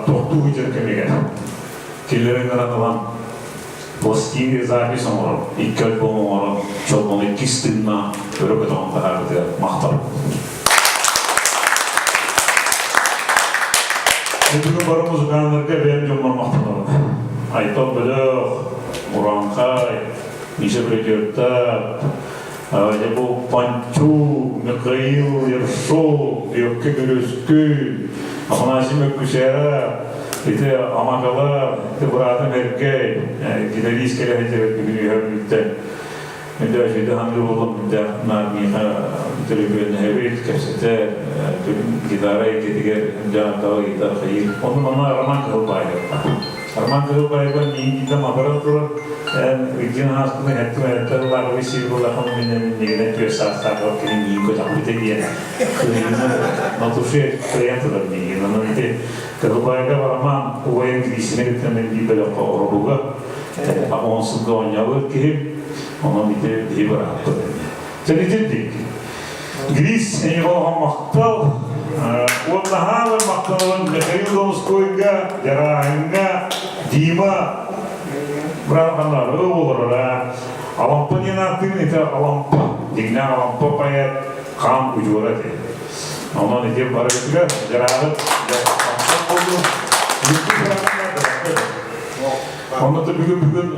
тохтуу сылдьар кэмигэр киллэрэн гынан ылан пластины запись оҥорон, икки альбом оҥорон, чолбону иккис тыыннаан өрө көтөҕөн таһаарбытыгар махтал. Бүгүн бары музыканнарга бэйэм дьоммор махтанабын. Айтал Бөлөх, Ураанхай, Миша Придерта, дьэ бу Панчу, Михаил Ершов, Бүөккэ Бүрүскү, Афанасий Мөккүсээрэ, ити Амакалар, ити быраатым Эргэй, гитарист кэлэ сылдьар бүгүн үөһэ Бүлүүттэн. Мин үчүгэй ханыыр буоллум, на миэхэ төлөпүөннэһэбит, кэпсэтэ, гитара эйгэтигэр дьаантаҕа гитара хайыыр. Онно манна Роман Кыһылбаев. Роман Кыһылбаева миигин абаран турар, эн ыйдыын ааспыны эттим эттэн ылаарбы сир буолахын миннен миннигинэн түөс саастаах кини миигин көтөхпүтэ диэн кыайыыны на душе кыайан турар миигин. Онон ити Кыһылбаева Роман убайын Кирисини кытта мен биир бөлөххө оробуга он сылга оонньообут киһи, онон ити биһи бырааппыт. Сэнитирдик. Грис эйиэхэ улахан махтал. Уонна хаалар махталын Михаил Донскойга, Дьарааһыҥҥа, Дима быраапаннар олорор. Алампа диэн ааттыын ити Алампа, дьиҥнээх Алампа поэт хаан удьуора этэ. Онон ити барыгытыгар Дьарааһын махтал буоллун. Онно бүгүн бүгүн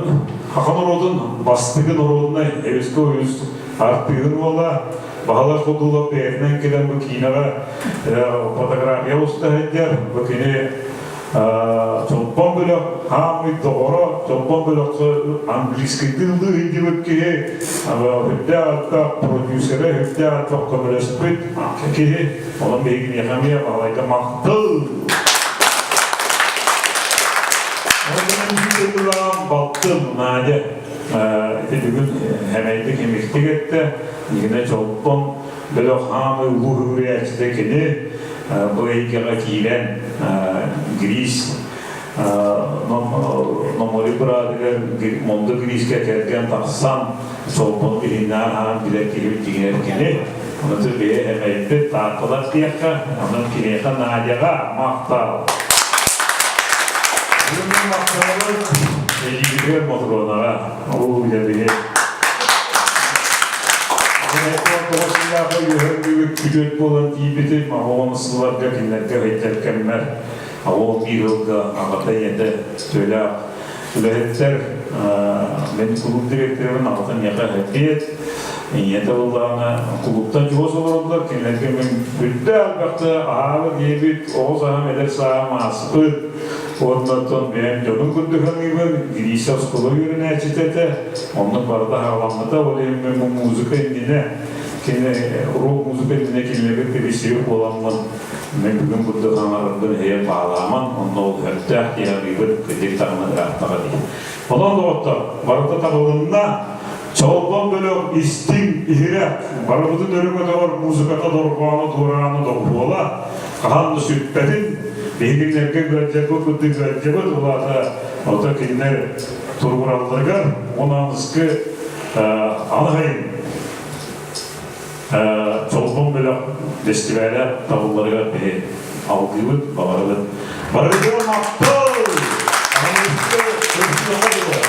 Хаха норуотун бастыҥы норуодунай Эвеско үс артыыһын уола Баһылай Ходулов бэйэтинэн кэлэн бу киинэҕэ фотография уста сылдьар. Бу кини Чолбон бөлөх хаамый доҕоро, Чолбон бөлөххө английскайдыы ыллыы сылдьыбыт киһи, үрдээх аттаах продюсера, үрдээх аттаах көмөлөспүт киһи. Онон биһиги миэхэ эмиэ Баһылайга махтал! Балтым Надя ити бүгүн хэмэйдик химиктик эттэ, Нина Чолбон бөлөх хаамыы улуу үгүрүйээччитэ кини бу эйгэҕэ киирэн Грис Номори быраатыгар Мондо Грискэ кэргэн тахсан Чолбону иһиннээн аһаан билэр киһи дьиҥэр кини. Ону бэйэ эмэйбит таатталар диэххэ, онон киниэхэ Надяҕа махтал. Бүгүн махталыбыт эйигин. Ийэбитигэр Мотуруонаҕа ол үлэбиһи Тоҕус сыллааҕы үөһэ күтүөт буолан тиийбитим, оҕом сылларга кинилэргэ өйдер кэммэр оҕом биир ылга аҕата ийэтэ төлөөх үлэһиттэр мен кулууп директорын аҕата миэхэ эппиэт ийэтэ буоллаҕына кулууптан чугас олороллор кинилэргэ мин үрдэ элбэхтэ аһаабыт ийэбит оҕо саһам эдэр сааһым ааспыт Оннотон бэйэм дьонум курдук саныыбын, Гриша оскуола үөрэнээччитэ этэ, онно барыта аҕаламмыта, ол иһин мин бу музыка иннинэ, кини рок-музыка иннинэ кинилэргэ пересиэ буоламмын, мен бүгүн курдук хаҥарарбын эһиэ баалааман, онно ол өттөөх киһи арыыбын, кырдьык даҕаны ырааттаҕа дии. Онон доҕоттор, барыта табылынна, Чолбон бөлөх истиҥ, иһирэх, барыбытын өрө көтөҕөр музыката дорҕооно дуораана доҕуһуола, хаһан да сүппэтин, биһигиннэргэ ыалдьарбыт курдук ыалдьабыт, ол аата ото кинилэр туругуралларыгар уон аныскы аныһайын Чолбон бөлөх фестивалэ табылларыгар биһи алгыыбыт, баҕарабыт. Барыгытыгар махтал! Аныскы көрсүөххэ дылы!